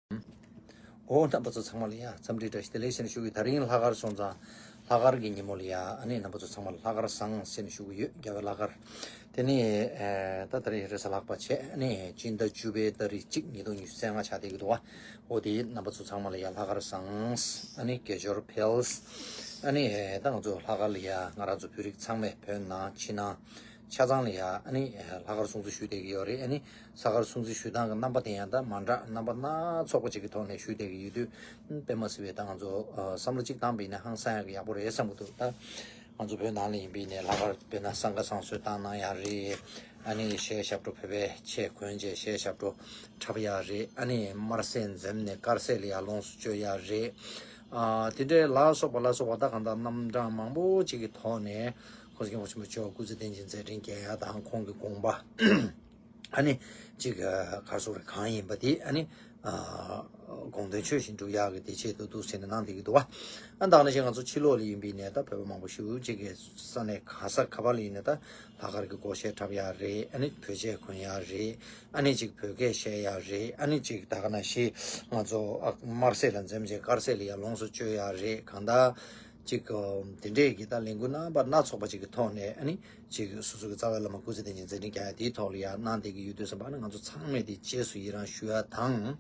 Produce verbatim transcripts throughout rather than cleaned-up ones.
འོ་རྣམ་པ་ཚོ་ཚང་མ་ལ་ཡ་འཚམས་འདྲི་བཀྲ་ཤིས་བདེ་ལེགས་ཞེས་ཞུ་གི། ད་རིང་ལྷག་དཀར་སོང་ཙང་ལྷག་དཀར་གྱི་ཉིན་མོ་ལ་ཡ་ཨ་ནི་རྣམ་པ་ཚོ་ཚང་མ་ལ་ལྷག་དཀར་བཟང་ཞེས་ཞུ་གི་ཡོད། རྒྱལ་བའི་ལྷག་དཀར། དེ་ནས་ད་ད་རེས་རེས་གཟའ་ལྷག་པ་བྱས་ཨ་ནི་སྤྱི་ཟླ་བཅུ་པའི་ཏ་རིག་གཅིག་ཉིས་སྟོང་ཉི་ཤུ་རྩ་ལྔ་ཆགས་བསྡད་ཀྱི་འདུག་བ། འོ་དེ་རྣམ་པ་ཚོ་ཚང་མ་ལ་ཡ་ལྷག་དཀར་བཟང་། ཨ་ནི་དགེ་སྦྱོར་འཕེལ། ཨ་ནི་ད་ང་ཚོ་ལྷག་དཀར་ལ་ཡ་ང་རང་ཚོ་བོད་རིགས་ཚང་མས་བོད་ནང་ཕྱི་ནང་ཆ་ཚང་ལ་ཡ་ཨ་ནི་ལྷག་དཀར་སྲུང་བརྩི་ཞུ་བསྡད་ཀྱི་ཡོད་རེད། ཨ་ནི་ལྷག་དཀར་སྲུང་བརྩི་ཞུ་སྟངས་ཀྱི་རྣམ་པ་དེ་ཡང་ད་མ་འདྲ་རྣམ་པ་སྣ་ཚོགས་པ་ཅིག་གི་ཐོག་ནས་ཞུ་བསྡད་ཀྱི་ཡོད་དུས། དཔེ་མ་སྲིད་པའི་ད་ང་ཚོ་བསམ་བློ་གཅིག་བཏང་པ་ཡིན་ན་ཧང་སང་ཡག་གི་ཡག་པོ་རེད་བསམ་གྱི་འདུག་ད་ང་ཚོ་བོད་ནང་ལ་ཡིན་པ་ཡིན་ནའི་ལྷག་དཀར་དཔེར་ན་བསང་ཁ་བསང་གསོལ་བཏང་གནང་ཡག་རེད། ཨ་ནི་གཞས་ཞབས་བྲོ་བོད་པའི་ཆས་གོན་བྱས་གཞས་ཞབས་བྲོ་འཁྲབ་ཡག་རེད། ཨ་ནི་དམར་ཟས་འཛོམས་ནས་དཀར་ཟས་ལ་ཡར་ལོངས་སུ་སྤྱོད་ཡག་རེད། ཨ་དེ་འདྲའི་ལ་སོགས་པ་ལ་སོགས་པ་ད་གང་ལྟར་རྣམ་གྲངས་མང་པོ་ཅིག་གི་ཐོག་ནས་ཁོང་སྐྱབས་མགོན་ཆེན་པོ་མཆོག་སྐུ་ཚེ་བརྟན་ཅིང་མཛད་འཕྲིན་རྒྱས་ཡག་དང་ཁོང་གི་དགོངས་པ། ཨ་ནི་ཅིག་ག་རེ་ཟེར་དགོས་རེད། གང་ཡིན་པ་དེ་ཨ་ནི་དགོངས་དོན་ཆོས་བཞིན་འགྲུབ་ཡག་གི་དེ་ཆེད་དུ་འདུག་ཟེར་ནས་གནང་བསྡད་ཀྱི་འདུག་བ། ཨ་ད་ག་ནང་བཞིན་ང་ཚོ་ཕྱི་ལོགས་ལ་ཡིན་པ་ཡིན་ནའི་ད་བོད་པ་མང་པོ་ཞེ་པོ་ཅིག་གིས་ས་གནས་ག་ས་ག་པ་ལ་ཡིན་ནའི་ད་ལྷག་དཀར་གྱི་སྒོར་གཞས་འཁྲབ་ཡག་རེད། ཨ་ནི་བོད་ཆས་གོན་ཡག་རེད། ཨ་ནི་ཅིག་བོད་སྐད་བཤད་ཡག་རེད། ཨ་ནི་ཅིག་ད་ག་ནང་བཞིན་ང་ཚོ་ཨ་དམར་ཟས་ལ་འཛོམས་བྱས་དཀར་ཟས་ལ་ཡར་ལོངས་སུ་སྤྱོད་ཡག་རེད། གང་ལྟར་ཅིག་དེ་འདྲས་ཀྱི་ད་ལས་འགུལ་རྣམ་པ་སྣ་ཚོགས་པ་ཅིག་གི་ཐོག་ནས་ཨ་ནི་ཅིག་སོ་སོ་གི་རྩ་བའི་བླ་མ་སྐུ་ཚེ་བརྟན་ཅིང་མཛད་འཕྲིན་རྒྱས་ཡག་དེའི་ཐོག་ལ་ཡར་གནང་བསྡད་ཀྱི་ཡོད་དུས་ཙམ་པ་ཨ་ནི་ང་ཚོ་ཚང་མས་དེ་རྗེས་སུ་ཡི་རང་ཞུ་ཡག་དང་།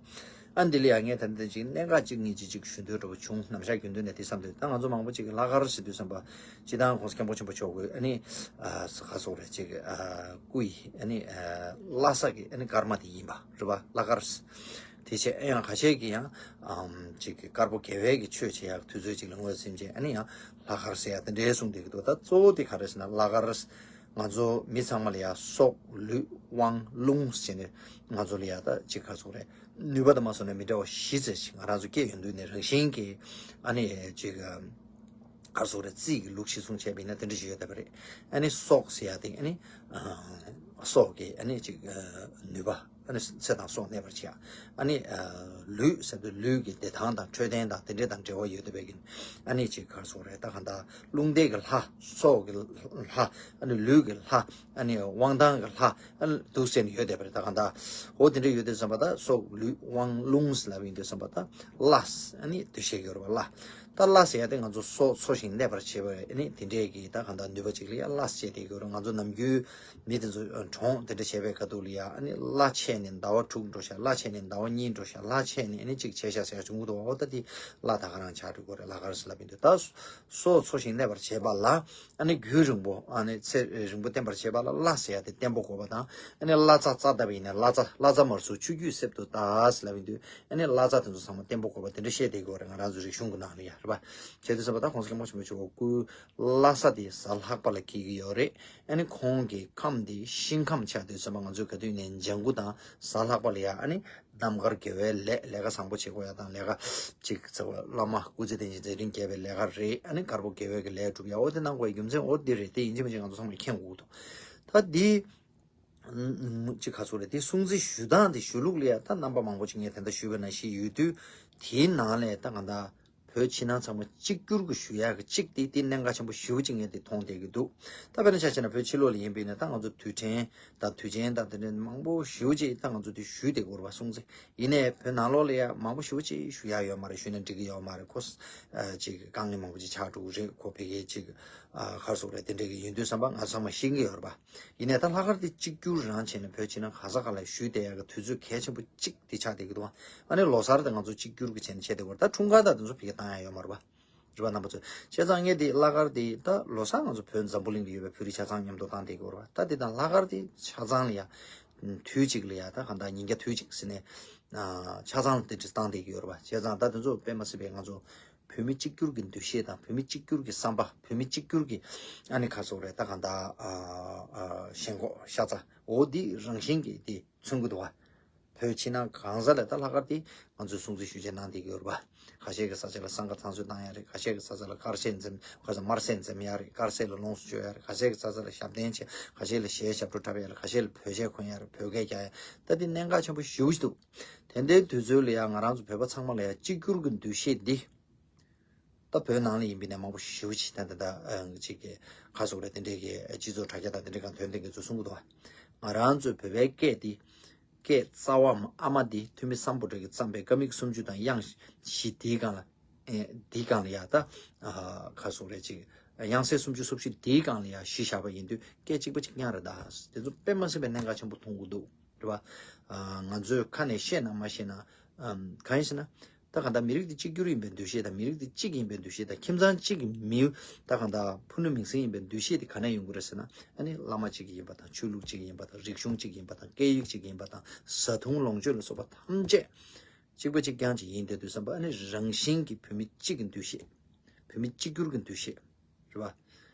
ཨ་འདི་ལ་ཡང་ངས་ད་ལྟ་ཅིག་གནད་འགག་ཅིག་གཉིས་ཅིག་ཅིག་ཞུ་འདོད་འདྲ་པོ་བྱུང་། ནམ་ཞག་རྒྱུན་དུ་ནས་དེ་བསམ་དུས་ད་ང་ཚོ་མང་པོ་ཅིག་གིས་ལྷག་དཀར་ཟེར་དུས་ཙམ་པ་སྤྱིར་བཏང་ཁོང་སྐྱབས་མགོན་ཆེན་པོ་མཆོག་གི་ཨ་ནི་ཨ་ག་རེ་ཟེར་དགོས་རེད། ཅིག་ཨ་སྐུ་ཡི་ཨ་ནི་ཨ་བླ་གཟའ་གི་ཨ་ནི་སྐར་མ་དེ་ཡིན་པ་རེད་པ། ལྷག་དཀར་ཟེར། དེ་བྱས་ཨ་ཡང་ཁ་ཤས་ཀྱིས་ཡང་ཨམ་ཅིག་གི་དཀར་པོ་དགེ་བའི་གི་ཆོས་བྱེད་ཡག་དུས་ཚོད་ཅིག་ལ་ངོས་ཟིན་བྱས་ཨ་ནི་ཡང་ལྷག་དཀར་ཟེར་ཡག་དེ་འདྲའི་གསུངས་བསྡད་ཀྱི་འདུག་ད་གཙོ་བོ་དེ་ག་རེ་ཟེར་ན་ལྷག་དཀར་ང་ཚོ་མི་ཚང་མ་ལ་ཡ་སྲོག་ལུས་དབང་རླུང་ཟེར་ནས་ང་ཚོ་ལ་ཡ་ད་ཅིག་ག་རེ་ཟེར་དགོས་རེད། ནུས་པ་དང་མ་སོང་ན་མི་འདྲ་བ་བཞི་ཙམ་ཞིག་ང་རང་ཚོ་སྐྱེས་ཡོང་དུས་ནས་རང་བཞིན་གྱིས་ཨ་ནི་ཅིག་ག་རེ་ཟེར་དགོས་རེད། རྩིས་ཀྱི་ལུགས་གཞིར་བཟུང་བྱས་པ་ཡིན་ན་དེ་འདྲ་ཞིག་ཡོད་བསྡད་པ་རེད། ཨ་ནི་སྲོག་ཟེར་ཡག་དེ་ཨ་ནི་སྲོག་གི་ཨ་ནི་ཅིག་ནུས་པ། ཨ་ནི་ཚེ་དང་སྲོག་གནས་པར་བྱེད་ཡག་ཨ་ནི་ལུས་ཟེར་དུས་ལུས་ཀྱི་བདེ་ཐང་དང་འཕྲོད་བསྟེན་དང་དེ་འདྲ་དང་འབྲེལ་བ་ཡོད་བསྡད་པའི་གི་ཨ་ནི་ཅིག་ག་རེ་ཟེར་དགོས་རེད། ད་གང་ལྟར་རླུང་རྟའི་གི་ལྷ། སྲོག་གི་ལྷ། ཨ་ནི་ལུས་ཀྱི་ལྷ། ཨ་ནི་དབང་ཐང་གི་ལྷ། ཨ་ནི་འདུག་ཟེར་ནས་ཡོད་བསྡད་པ་རེད། ད་གང་ལྟར་འོ་དེ་འདྲ་ཡོད་དུས་ཙམ་པ་ད་སྲོག་ལུས་དབང་རླུང་ཟེར་ལབ་ཡིན་དུས་ཙམ་པ་ད་བླ་ཟེར་ཨ་ནི་འདུ་ཤེས་ཡོད་རེད་པ། བླ། ད་བླ་ཟེར་ཡག་དེ་ང་ཚོ་སྲོག་འཚོ་ཞིང་གནས་པར་བྱེད་པ་ཨ་ནི་དེ་འདྲས་ཀྱི་ད་གང་ལྟར་ནུས་པ་ཅིག་ལ་ཡ་བླ་ཟེར་བྱས་བསྡད་ཀྱི་ཡོད་རེད། ང་ཚོ་ནམ་རྒྱུན་མི་དེ་ཚོ་གྲོངས་དེ་འདྲ་བྱས་པའི་ཁ་ཐུག་ལ་ཡ་ཨ་ནི་བླ་ཆད་ནས་ཟླ་བ་དྲུག་འགྲོ་ཤག་བླ་ཆད་ནས་ཟླ་བ་གཉིས་འགྲོ་ཤག་བླ་ཆད་ནས་ཨ་ནི་གཅིག་བྱས་ཤག་ཟེར་ཡག་བྱུང་གི་འདུག་འོ་ད་དེ་བླ་ད་ག་རང་ཆགས་འགྲོ་གི་རེད། ལྷག་དཀར་ཟེར་ལབ་ཡིན་དུས་ད་སྲོག་འཚོ་ཞིང་གནས་པར་བྱེད་པ་ལ་ཨ་ནི་རྒྱུན་རིང་པོ་ཨ་ནི་ཚེ་རིང་པོ་བརྟན་པར་བྱེད་པ་ལ་བླ་ཟེར་ཡག་དེ་བརྟན་པོ་དགོས་པ་དང་། ཨ་ནི་བླ་རྩ་རྩ་བཏབ་པ་ཡིན་ན་བླ་རྩ་བླ་རྩ་མར་ཟུག་ཆུ་རྒྱུས་གསེབ་ཏུ་ལྟ་ཟེར་ལབ་ཡིན་དུས་ཨ་ནི་བླ་རྩ་དེ་ཚོ་ཚང་མ་བརྟན་པོ་དགོས་པ་དེ་འདྲ་བཤད་བསྡད་ཀྱི་ཡོད་རེད། ང་རང་ཚོ་རིག་གཞུང་གི་ནང་ལ་ཡ་རེད་པ། བྱས་དུས་ཙམ་པ་ད་ཁོང་སྐྱབས་མགོན་ཆེན་པོ་མཆོག་སྐུའི་བླ་གཟའ་དེ་གཟའ་ལྷག་པ་ལ་འཁེལ་གྱི་ཡོད་རེད། ཨ་ནི་ཁོང་གི་ཁམས་དེ་ཤིང་ཁམས་ཆགས་དུས་ཙམ་པ་ང་ཚོས་ག་དུས་ནས་ལྗང་གུ་དང་གཟའ་ལྷག་པ་ལ་ཡ་ཨ་ནི་རྣམ་དཀར་དགེ་བའི་ལས་ལས་ཀ་བཟང་པོ་བྱེད་དགོས་ཡ་དང་ལས་ཀ་ཅིག་ཚེ་བླ་མ་སྐུ་ཚེ་བརྟན་ཅིང་མཛད་འཕྲིན་རྒྱས་པའི་ལས་ཀ་རེད། ཨ་ནི་དཀར་པོ་དགེ་བའི་གི་ལས་སྒྲུབ་ཡ་འོ་དེ་གནང་དགོས་ཡ་རྒྱུ་མཚན་འོ་འདི་རེད། དེ་ཡིན་གཅིག་མིན་གཅིག་ང་ཚོ་ཚང་མས་མཁྱེན་དགོས་འདུག་ད་འདི་ཅིག་ག་ཚོད་རེད། དེ་སྲུང་བརྩི་ཞུ་སྟངས་དེ་ཞུ་ལུགས་ལ་ཡ་ད་རྣམ་པ་མང་པོ་ཅིག་ངས་དེ་འདྲ་ཞུས་པ་ནང་བཞིན་ཡོད་དུས་དེའི་ནང་ལས་ད་གང་ལྟར་བོད་ཕྱི་ནང་ཚང་མ་གཅིག་གྱུར་གྱི་ཞུ་ཡག་གི་གཅིག་དེ་དེ་གནད་འགག་ཆེན་པོ་ཞེ་པོ་ཅིག་ངས་དེ་མཐོང་བསྡད་ཀྱི་འདུག་ད་དཔེར་ན་ཆ་བཞག་ན་བོད་ཕྱི་ལོགས་ལ་ཡིན་པ་ཡིན་ན་ད་ང་ཚོ་དུས་དྲན་དང་དུས་ཆེན་དང་དེ་འདྲ་མང་པོ་ཞེ་པོ་ཅིག་ད་ང་ཚོ་དེ་ཞུས་བསྡད་ཀྱི་ཡོད་རེད་པ། སྲུང་བརྩི། ཡིན་ནའི་བོད་ནང་ལོགས་ལ་ཡ་མང་པོ་ཞེ་པོ་ཅིག་ཞུ་ཡག་ཡོད་མ་རེད། ཞུས་ན་འགྲིག་གི་ཡོད་མ་རེད། ཁོ་ཨ་ཅིག་དཀའ་ངལ་མང་པོ་ཅིག་ཆགས་འགྲོ་གི་རེད། ཁོ་ཕ་གིའི་ཅིག་ཨ་ག་རེ་ཟེར་དགོས་རེད། དེ་འདྲ་གི་ཡིན་དུས་ཙམ་པ་ང་ཚང་མ་ཤེས་ཀྱི་ཡོད་རེད་པ། ཡིན་ནའི་ད་ལྷག་དཀར་དེ་གཅིག་གྱུར་རང་བྱས་ནས་བོད་ཕྱི་ནང་ག་ས་ག་ལ་ཞུས་བསྡད་ཡག་གི་དུས་ཚོད་གལ་ཆེན་པོ་གཅིག་དེ་ཆགས་བསྡད་ཀྱི་འདུག་ཨ་ནི་ལོ་གསར་དེ་ང་ཚོ་གཅིག་གྱུར་གྱི་བྱས་ནས་བྱས་བསྡད་ཀྱི་ཡོད་རེད། ད་འཁྲུངས་སྐར་དང་དེ་ཚོ་ཕ་གིར་བཏང་ཡག་ཡོད་མ་རེད་པ། རེད་པ། རྣམ་པ་ཚོ། བྱས་ཙང་ངས་དེ་བླ་སྐར་དེ་ད་ལོ་གསར་ང་ཚོ་བོད་འཛམ་བུ་གླིང་ལ་ཡོད་པའི་བོད་རིགས་ཆ་ཚང་མཉམ་དུ་བཏང་བསྡད་ཀྱི་ཡོད་རེད་པ། ད་དེ་དང་ལྷག་དཀར་དེ་ཆ་ཚང་ལ་ཡ། དུས་གཅིག་ལ་ཡ་ད་གང་ལྟར་ཉིན་རྒྱབ་དུས་གཅིག་ཟེར་ནས། ཨ་ཆ་ཚང་དེ་འདྲ་བཏང་བསྡད་ཀྱི་ཡོད་རེད་པ། བྱས་ཙང་ད་དེ་ཚོ་དཔེ་མ་སྲིད་པའི་ང་ཚོ་བོད་མི་གཅིག་གྱུར་གྱི་འདུ་ཤེས་དང་བོད་མི་གཅིག་གྱུར་གྱི་བསམ་པ། བོད་མི་གཅིག་གྱུར་གྱི་ཨ་ནི་ག་རེ་ཟེར་དགོས་རེད། ད་གང་ལྟར་ཨ་ཨ་ཞེན་ཁོག་ཤ་ཚ། འོ་འདི་རང་བཞིན་གྱིས་དེ་མཚོན་གྱི་འདུག་པ། བོད་ཕྱི་ནང་གང་ས་ལ་ད་ལྷག་དཀར་དེ་ང་ཚོས་སྲུང་བརྩི་ཞུ་བྱེད་གནང་བསྡད་ཀྱི་ཡོད་རེད་པ། ཁ་ཤས་ཀྱི་ས་ཆ་ལ་བསང་ཁ་བསང་གསོལ་བཏང་ཡག་རེད། ཁ་ཤས་ཀྱི་ས་ཆ་ལ་དཀར་ཟས་འཛོམས། ཁ་ཤས་དམར་ཟས་འཛོམས་ཡག་རེད། དཀར་ཟས་ལ་ལོངས་སུ་སྤྱོད་ཡག་རེད། ཁ་ཤས་ཀྱི་ས་ཆ་ལ་ཞབས་བརྟན་བྱས། ཁ་ཤས་ལ་གཞས་ཞབས་བྲོ་འཁྲབ་ཡག་རེད། ཁ་ཤས་ལ་བོད་ཆས་གོན་ཡག་རེད། བོད་སྐད་རྒྱག་ཡག་ད་དེ་གནད་འགག་ཆེན་པོ་ཞེ་པོ་ཅིག་འདུག་དེ་འདྲའི་དུས་ཚོད་ལ་ཡང་ང་རང་ཚོ་བོད་པ་ཚང་མ་ལ་ཡང་གཅིག་གྱུར་གྱི་འདུ་ཤེས་འདི། ད་བོད་ནང་ལ་ཡིན་པ་ཡིན་ནའི་མང་པོ་ཞེ་པོ་ཅིག་ད་ད་ད་ཅིག་གི་ཁ་སོགས་རེད། དེ་འདྲའི་གི་སྤྱི་ཚོགས་དྲ་རྒྱ་དང་དེ་འདྲའི་སྒང་ཐོན་བསྡད་མཁན་ཚོ་གསུང་གི་འདུག་ང་རང་ཚོའི་བོད་པའི་སྐད་འདི་ སྐད་རྩ་བའམ་ཨ་མ་འདི་ཐུ་མི་སམ་བྷོ་ཊ་གིས་བརྩམས་པའི་ཀ་མིག་སུམ་ཅུ་དང་དབྱངས་བཞི་འདིའི་སྒང་ལ། ཨེ་འདིའི་སྒང་ལ་ཡ་ད། ཨ་ག་སོགས་རེད་ཅིག་དབྱངས་གསལ་སུམ་ཅུ་སོ་བཞི་འདིའི་སྒང་ལ་ཡ་གཞི་བཞག་པ་ཡིན་དུས་སྐད་གཅིག་པ་གཅིག་རྐྱང་རེད་ད། དེ་ཚོ་དཔེ་མ་སྲིད་པའི་གནད་འགག་ཆེན་པོ་མཐོང་གི་འདུག་རེད་བ། ཨ་ང་ཚོས་ཁ་ནས་བཤད་ན་མ་བཤད་ན། ཨམ་གང་ཡིན་ཟེར་ན། ད་གང་ལྟར་མི་རིགས་འདི་གཅིག་གྱུར་ཡིན་པའི་འདུ་ཤེས་དང་མི་རིགས་འདི་གཅིག་ཡིན་པའི་འདུ་ཤེས་དང་ཁྱིམ་ཚང་གཅིག་གི་མི། ད་གང་ལྟར་ཕུ་ནུ་མིང་སྲིང་ཡིན་པའི་འདུ་ཤེས་འདི་ག་ནས་ཡོང་གི་རེད་ཟེར་ན། ཨ་ནི་བླ་མ་གཅིག་ཡིན་པ་དང་ཆོས་ལུགས་གཅིག་ཡིན་པ་དང་རིག་གཞུང་གཅིག་ཡིན་པ་དང་སྐད་ཡིག་གཅིག་ཡིན་པ་དང་བཟའ་འཐུང་ལོངས་སྤྱོད་ལ་སོགས་པ་ཐམས་ཅད་གཅིག་པ་གཅིག་རྐྱང་གཅིག་ཡིན་བསྡད་དུས་ཙམ་པ། ཨ་ནི་རང་བཞིན་གྱིས་བོད་མི་གཅིག་གི་འདུ་ཤེས། བོད་མི་གཅིག་གྱུར་གྱི་འདུ་ཤེས། རེད་བ།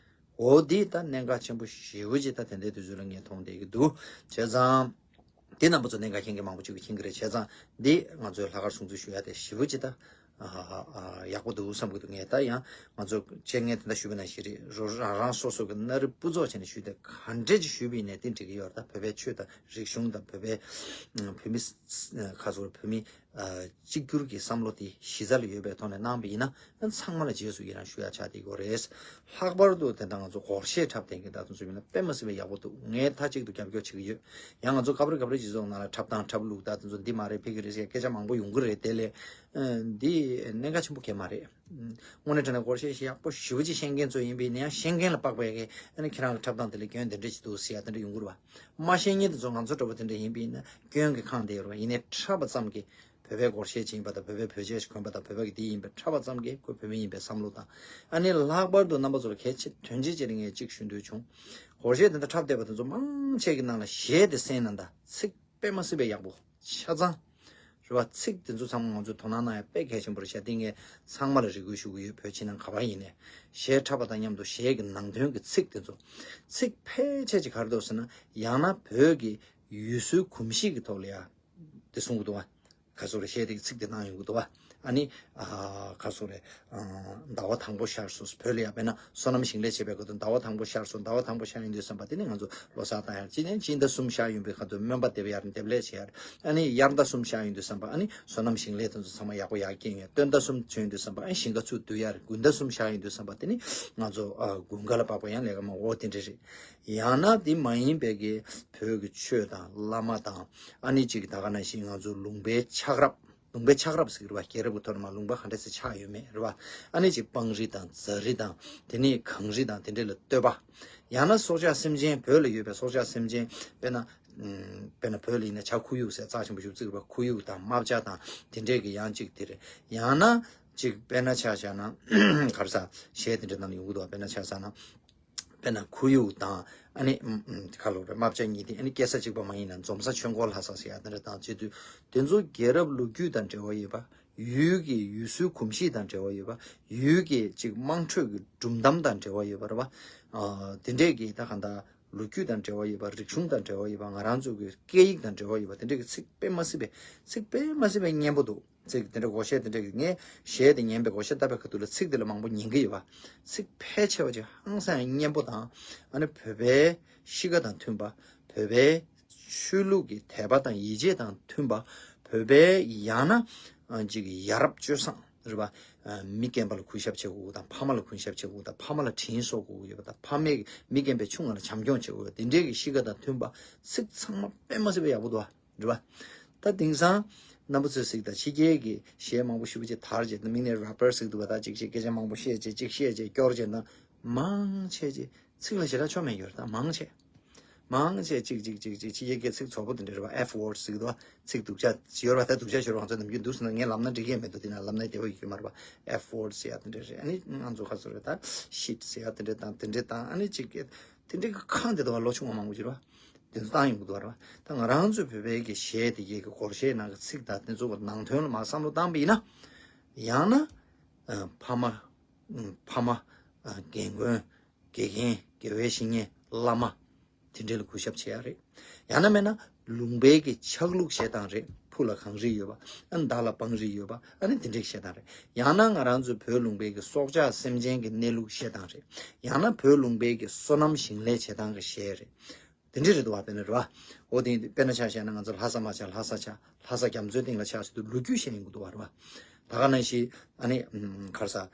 འོ་འདི་ད་གནད་འགག་ཆེན་པོ་ཞེ་པོ་ཅིག་ད་དེ་འདྲའི་དུས་ཚོད་ལ་ངས་མཐོང་བསྡད་ཀྱི་འདུག་བྱས་ཙང་། འདི་རྣམ་པ་ཚོ་གནད་འགག་མཁྱེན་མཁན་མང་པོ་ཅིག་གིས་མཁྱེན་གྱི་རེད། བྱས་ཙང་འདི་ང་ཚོའི་ལྷག་དཀར་སྲུང་བརྩི་ཞུ་ཡ་དེ་ཞེ་པོ་ཅིག་ད། ཨ་ཨ་ཨ་ཡག་པོ་འདུག་བསམ་གྱི་འདུག་ངས་ད་ཡང་ང་ཚོ་བཅད་ངས་དེ་འདྲ་ཞུས་པ་ནང་བཞིན་རེད། རོ་རང་རང་སོ་སོ་གི་སྣ་རུབ་སྤུ་ཚོགས་བྱས་ནས་ཞུས་ཏེ་ག་འདྲས་ཅིག་ཞུས་པ་ཡིན་ནའི་དེ་འགྲིག་གི་ཡོད་རེད། ད་བོད་པའི་ཆོས་དང་རིག་གཞུང་དང་བོད་པའི་ཨ་བོད་མི་ཁ་ཚོར་བོད་མི། གཅིག་གྱུར་གྱི་བསམ་བློ་དེ་གཞི་རྩ་ལ་ཡོད་པའི་ཐོག་ནས་གནང་བ་ཡིན་ན། ཚང་མ་ལ་རྗེས་སུ་ཡི་རང་ཞུ་ཡ་ཆགས་བསྡད་ཡོད་རེད། ལྷག་པར་དུ་དེ་འདྲ་ང་ཚོ་སྒོར་གཞས་འཁྲབ་མཁན་གྱི་ད་དུང་ཚོ་ཡིན་ན་དཔེ་མ་སྲིད་པའི་ཡག་པོ་འདུག་ངས་མཐའ་གཅིག་ཏུ་རྒྱབ་སྐྱོར་བྱེད་ཀྱི་ཡོད། ཡང་ང་ཚོ་སྐབས་རེ་སྐབས་རེ་སྤྱི་ཚོགས་ནང་ལ་འཁྲབ་སྟངས་འཁྲབ་ལུགས་ད་དེ་ཚོ་འདི་མ་རེད་ཕ་གི་རེད་ཟེར་སྐད་ཆ་མང་པོ་ཡོང་གི་རེད། དེ་ལས་འདི་གནད་འགག་ཆེན་པོ་གང་ཡང་མ་རེད། དངོས་གནས་དྲང་གནས་སྒོར་གཞས་ཤིག་ཡག་པོ་ཞེ་པོ་ཅིག་ཤེས་མཁན་ཚོ་ཡིན་པ་ཡིན་ན་ཡང་ཤེས་མཁན་ལ་དཔག་པའི་གི་ཨ་ནི་ཁྱེད་རང་གི་འཁྲབ་སྟངས་དེ་ལ་སྐྱོན་དེ་འདྲ་ཅིག་འདུག་ཟེར་ཡ་དེ་འདྲ་ཡོང་གི་རེད་བ། མ་ཤེས་མཁན་དེ་ཚོ་ང་ཚོ་འདྲ་པོ་དེ་འདྲ་ཡིན་པ་ཡིན་ན་སྐྱོན་གྱི་ཁང་དེ་ཡོད་རེད་བ། ཡིན་ནའི་འཁྲབ་པ་ཙམ་གྱིས་བོད་པའི་སྒོར་གཞས་ཅིག་ཡིན་པ་དང་བོད་པའི་བོད་ཆས་ཤིག་གོན་པ་དང་བོད་པ་གི་དེ་ཡིན་པའི་འཁྲབ་པ་ཙམ་གྱིས་ཁོ་བོད་མི་ཡིན་པའི་བསམ་བློ་དང་། ཨ་ནི་ལྷག་པར་དུ་རྣམ་པ་ཚོ་ལ་གལ་ཆེ་དོན་ཆེ་ཅིག་ལ་ངས་གཅིག་ཞུ་འདོད་བྱུང་། སྒོར་གཞས་དེ་འདྲ་འཁྲབ་བསྡད་པ་དེ་ཚོ་མང་ཆེ་གི་ནང་ལ་གཞས་དེ་གསན་ན་ད་ཚིག་དཔེ་མ་སྲིད་པའི་ཡག་པོ་ཆ་ཚང་། རེད་བ། ཚིག་དེ་ཚོ་ཚང་མ་ང་ཚོས་དོ་སྣང་གནང་ཡ་དཔེ་གལ་ཆེན་པོ་རེད་ཤག་དེ་ངས་ཚང་མ་ལ་རེ་སྐུལ་ཞུ་གི་ཡོད། བོད་ཕྱི་ནང་ག་པར་ཡིན་ནའི་གཞས་འཁྲབ་པ་དང་མཉམ་དུ་གཞས་ཀྱི་ནང་དོན་གྱི་ཚིག་དེ་ཚོ། ཚིག་ཕལ་ཆེར་ཅིག་ག་རེ་འདུག་ཟེར་ན་ཡང་ན་བོད་ཀྱི་ཡུལ་སྲོལ་གོམས་གཤིས་ཀྱི་ཐོག་ལ་ཡ་དེ་གསུང་གི་འདུག་བ། ག་ཚོད་རེད་གཞས་དེ་གི་ཚིག་དེ་གནང་ཡོང་གི་འདུག་བ། ཨ་ནི་ཨ་ག་ཚོད་རེད། ཟླ་བ་དང་པོ་ཤར་སོང་། བོད་ལ་ཡ་དཔེར་ན་སོ་ནམ་ཞིང་ལས་བྱེད་པའི་སྐབས་དུ་ཟླ་བ་དང་པོ་ཤར་སོང་། ཟླ་བ་དང་པོ་ཤར་ཡོང་དུས་ཙམ་པ་དེ་ནི་ང་ཚོ་ལོ་གསར་བཏང་ཡ་རེད། སྤྱི་ནས་སྤྱི་ཟླ་གསུམ་ཤར་ཡོང་པའི་ཁ་ཐུག་སྨོན་པ་འདེབས་ཡ་རེད། འདེབས་ལས་བྱེད་ཡ་རེད། ཨ་ནི་དབྱར་ཟླ་གསུམ་ཤར་ཡོང་དུས་ཙམ་པ་ཨ་ནི་སོ་ནམ་ཞིང་ལས་དེ་ཚོ་ཚང་མ་ཡག་པོ་ཡར་སྐྱེས་ཡོང་ཡ། སྟོན་ཟླ་གསུམ་ཚུད་ཡོང་དུས་ཙམ་པ་ཨ་ནི་ཞིང་ཁ་ཚུར་བསྡུ་ཡ་རེད། དགུན་ཟླ་གསུམ་ཤར་ཡོང་དུས་ཙམ་པ་དེ་ནི་ང་ཚོ་ཨ་དགུན་ཁ་ལ་དཔག་པ་ཡང་ལས་ཀ་མང་པོ་དེ་འདྲ་རེད། ཡང་ན་དེ་མ་ཡིན་པའི་གི་བོད་ཀྱི་ཆོས་དང་བླ་མ་དང་ཨ་ནི་གཅིག་ད་ག་ནང་བཞིན་ང་ཚོ་ལུང་པའི་ཆགས་རབས། ལུང་པའི་ཆགས་རབས་ཟེར་གྱི་རེད་བ། རྒྱལ་རབས་ཀྱི་ཐོག་ནས་མར་ལུང་པ་ག་འདྲ་སེ་ཆགས་ཡོད་མེད་རེད་བ། ཨ་ནི་གཅིག་སྤང་རི་དང་རྫ་རི་དང་དེ་ནས་གངས་རི་དང་དེ་འདྲ་ལ་བསྟོད་པ། ཡང་ན་སྲོག་ཆགས་སེམས་ཅན་བོད་ལ་ཡོད་པའི་སྲོག་ཆགས་སེམས་ཅན་དཔེར་ན། ཨམ་དཔེར་ན་བོད་ལ་ཡིན་ན་བྱ་ཁོར་ཡུག་ཟེར་རྩ་ཆེན་པོ་ཞིག་བརྩི་གི་རེད་བ། ཁོར་ཡུག་དང་རྨ་བྱ་དང་དེ་འདྲས་ཀྱི་ཡང་གཅིག་དེ་རེད། ཡང་ན་གཅིག་དཔེར་ན་ཆ་བཞག་ན་ག་རེ་ཟ་གཞས་དེ་འདྲ་ནང་ཡོང་གི་འདུག་བ། དཔེར་ན་ཆ་བཞག་ན། དཔེར་ན་ཁོར་ཡུག་དང་ཨ་ནི་ཨམ་ཨམ་ག་ལོ་རེད། རྨ་བྱ་གཉིས་དེ་ཨ་ནི་སྐྱེ་ས་གཅིག་པ་མ་ཡིན་ན་འཛོམས་ས་ཆོས་འཁོར་ལྷ་ས་ཟེར་ཡ་དེ་འདྲ་དང་བྱེད་དུས་དེ་ཚོ་རྒྱལ་རབས་ལོ་རྒྱུས་དང་འབྲེལ་བ་ཡོད་པ། ཡུལ་གྱི་ཡུལ་སྲོལ་གོམས་གཤིས་དང་འབྲེལ་བ་ཡོད་པ། ཡུལ་གྱི་ཅིག་དམངས་ཁྲོད་ཀྱི་སྒྲུང་གཏམ་དང་འབྲེལ་བ་ཡོད་པ་རེད་བ། ཨ་དེ་འདྲས་ཀྱི་ད་གང་ལྟར་ལོ་རྒྱུས་དང་འབྲེལ་བ་ཡོད་པ། རིག་གཞུང་དང་འབྲེལ་བ་ཡོད་པ། ང་རང་ཚོ་གི་སྐད་ཡིག་དང་འབྲེལ་བ་ཡོད་པ། དེ་འདྲས་ཀྱི་ཚིག་དཔེ་མ་སྲིད་པའི་ཚིག་དཔེ་མ་སྲིད་པའི་སྙན་པོ་འདུག་ཚིག་དེ་འདྲ་སྒོར་གཞས་དེ་འདྲ་གི་ངས་གཞས་དེ་ཉན་པའི་སྒོར་གཞས་བཏབ་པའི་ཁ་ཐུག་ལ་ཚིག་དེ་ལ་མང་པོ་ཉན་གི་ཡོད་པ། ཚིག་ཕལ་ཆེ་བ་ཅིག་ཧང་སང་ཡང་སྙན་པོ་དང་། ཨ་ནི་བོད་པའི་གཤིས་ཀ་དང་མཐུན་པ། བོད་པའི་ཆོས་ལུགས་ཀྱི་དད་པ་དང་ཡིད་ཆེས་དང་མཐུན་པ། བོད་པའི་ཡང་ན་ཨ་ཅིག་ཡ་རབས་སྤྱོད་བཟང་རེད་པ། ཨ་མི་རྒན་པ་ལ་གུས་ཞབས་བྱེད་དགོས་དང་ཕ་མ་ལ་གུས་ཞབས་བྱེད་དགོས་དང་ཕ་མ་ལ་དྲིན་གཟོ་དགོས་ཡོད་པ་དང་ཕ་མས་མི་རྒན་པའི་ཆུང་ང་ལ་བྱམས་སྐྱོང་བྱེད་དགོས་ཡོད་པ། དེ་འདྲའི་གི་གཤིས་ཀ་དང་མཐུན་པ། ཚིག་ཚང་མ་དཔེ་མ་སྲིད་པའི་ཡག་པོ་འདུག་བ། རེད་བ། ད་དེང་སང་རྣམ་པ་ཚོས་གཟིགས་དང་ཕྱི་རྒྱལ་གྱི་གཞས་མང་པོ་ཞེ་པོ་ཅིག་དར་རྗེས་དང་མིང་ནས་རེ་པར་གཟིགས་འདུག་བ། ད་ཅིག་ཅིག་སྐད་ཆ་མང་པོ་བཤད་རྗེས་ཅིག་བཤད་རྗེས་སྐྱོར་རྗེས་དང་མང་ཆེ་ཅིག་ཚིག་ལ་ཞེ་དྲག་ཆོ་མེད་ཡོད་རེད། ད་མང་ཆེ་མང་ཆེ་ཅིག་ཅིག་ཅིག་ཅིག་ཕྱི་རྒྱལ་གྱི་ཚིག་ཚོགས་པོ་དེ་འདྲ་རེད་བ། F word་གཟིགས་འདུག་བ། ཚིག་སྡུག་ཅག་ཡོད་རེད་བ། ད་སྡུག་ཅག་ཤོར་བ་ང་ཚོ་ནམ་རྒྱུན་འདུག་ཟེར་ན་ངས་ལབ་ན་འགྲིག་གི་མེད་འདུག་དེ་ན་ལབ་ན་བདེ་བོ་ཡོད་ཀྱི་མ་རེད་བ། F word་ཟེར་ཡ་དེ་འདྲ་རེད། ཨ་ནི་ང་ཚོ་ཁ་ཚོ་རེད་ད་shit་ཟེར་ཡ་དེ་འདྲ་དང་དེ་འདྲ་དང་ཨ་ནི་ཅིག་དེ་འདྲའི་གི་ཁང་དེ་དང་བ་ལོ་ཆུང་བ་མང་པོ་ཅིག་རེད་བ། དེ་ཚོ་བཏང་ཡོང་གི་འདུག་བ་རེད་བ། ད་ང་རང་ཚོའི་བོད་པའི་གི་གཞས་དེ་གའི་གི་སྒོར་གཞས་ནང་གི་ཚིག་དང་དེ་ཚོ་གི་ནང་དོན་ལ་མར་བསམ་བློ་བཏང་བ་ཡིན་ན། ཡང་ན་ཨ་ཕ་མ་ཨ་ཕ་མ་ཨ་རྒན་རྒོན་དགེ་རྒན་དགེ་བའི་བཤེས་གཉེན་བླ་མ་དེ་འདྲ་ལ་གུས་ཞབས་བྱེད་ཡ་རེད། ཡང་ན་མེད་ན་ལུང་པའི་གི་ཆགས་ལུགས་བཤད་སྟངས་རེད། ཕུ་ལ་གངས་རི་ཡོད་པ། ཨ་ནི་མདའ་ལ་སྤང་རི་ཡོད་པ། ཨ་ནི་དེ་འདྲའི་བཤད་སྟངས་རེད། ཡང་ན་ང་རང་ཚོའི་བོད་ལུང་པའི་གི་སྲོག་ཆགས་སེམས་ཅན་གྱི་གནས་ལུགས་བཤད་སྟངས་རེད། ཡང་ན་བོད་ལུང་པའི་གི་སོ་ནམ་ཞིང་ལས་བྱེད་སྟངས་ཀྱི་གཞས་རེད། དེ་འདྲ་རེད་འདུག་བ། དཔེར་ན་རེད་བ། འོ་དེ་དཔེར་ན་ཆ་བཞག་ན་ང་ཚོ་ལྷ་ས་མ་ཆགས་ལྷ་ས་ཆགས་ལྷ་ས་རྒྱ་མཚོའི་སྟེང་ལ་ཆགས་ཟེར་དུས་ལོ་རྒྱུས་བཤད་ཡོང་གི་འདུག་བ་རེད་བ། ད་ག་ནང་བཞིན་ཨ་ནི་ཨམ་ག་རེ་ཟ་ཨ་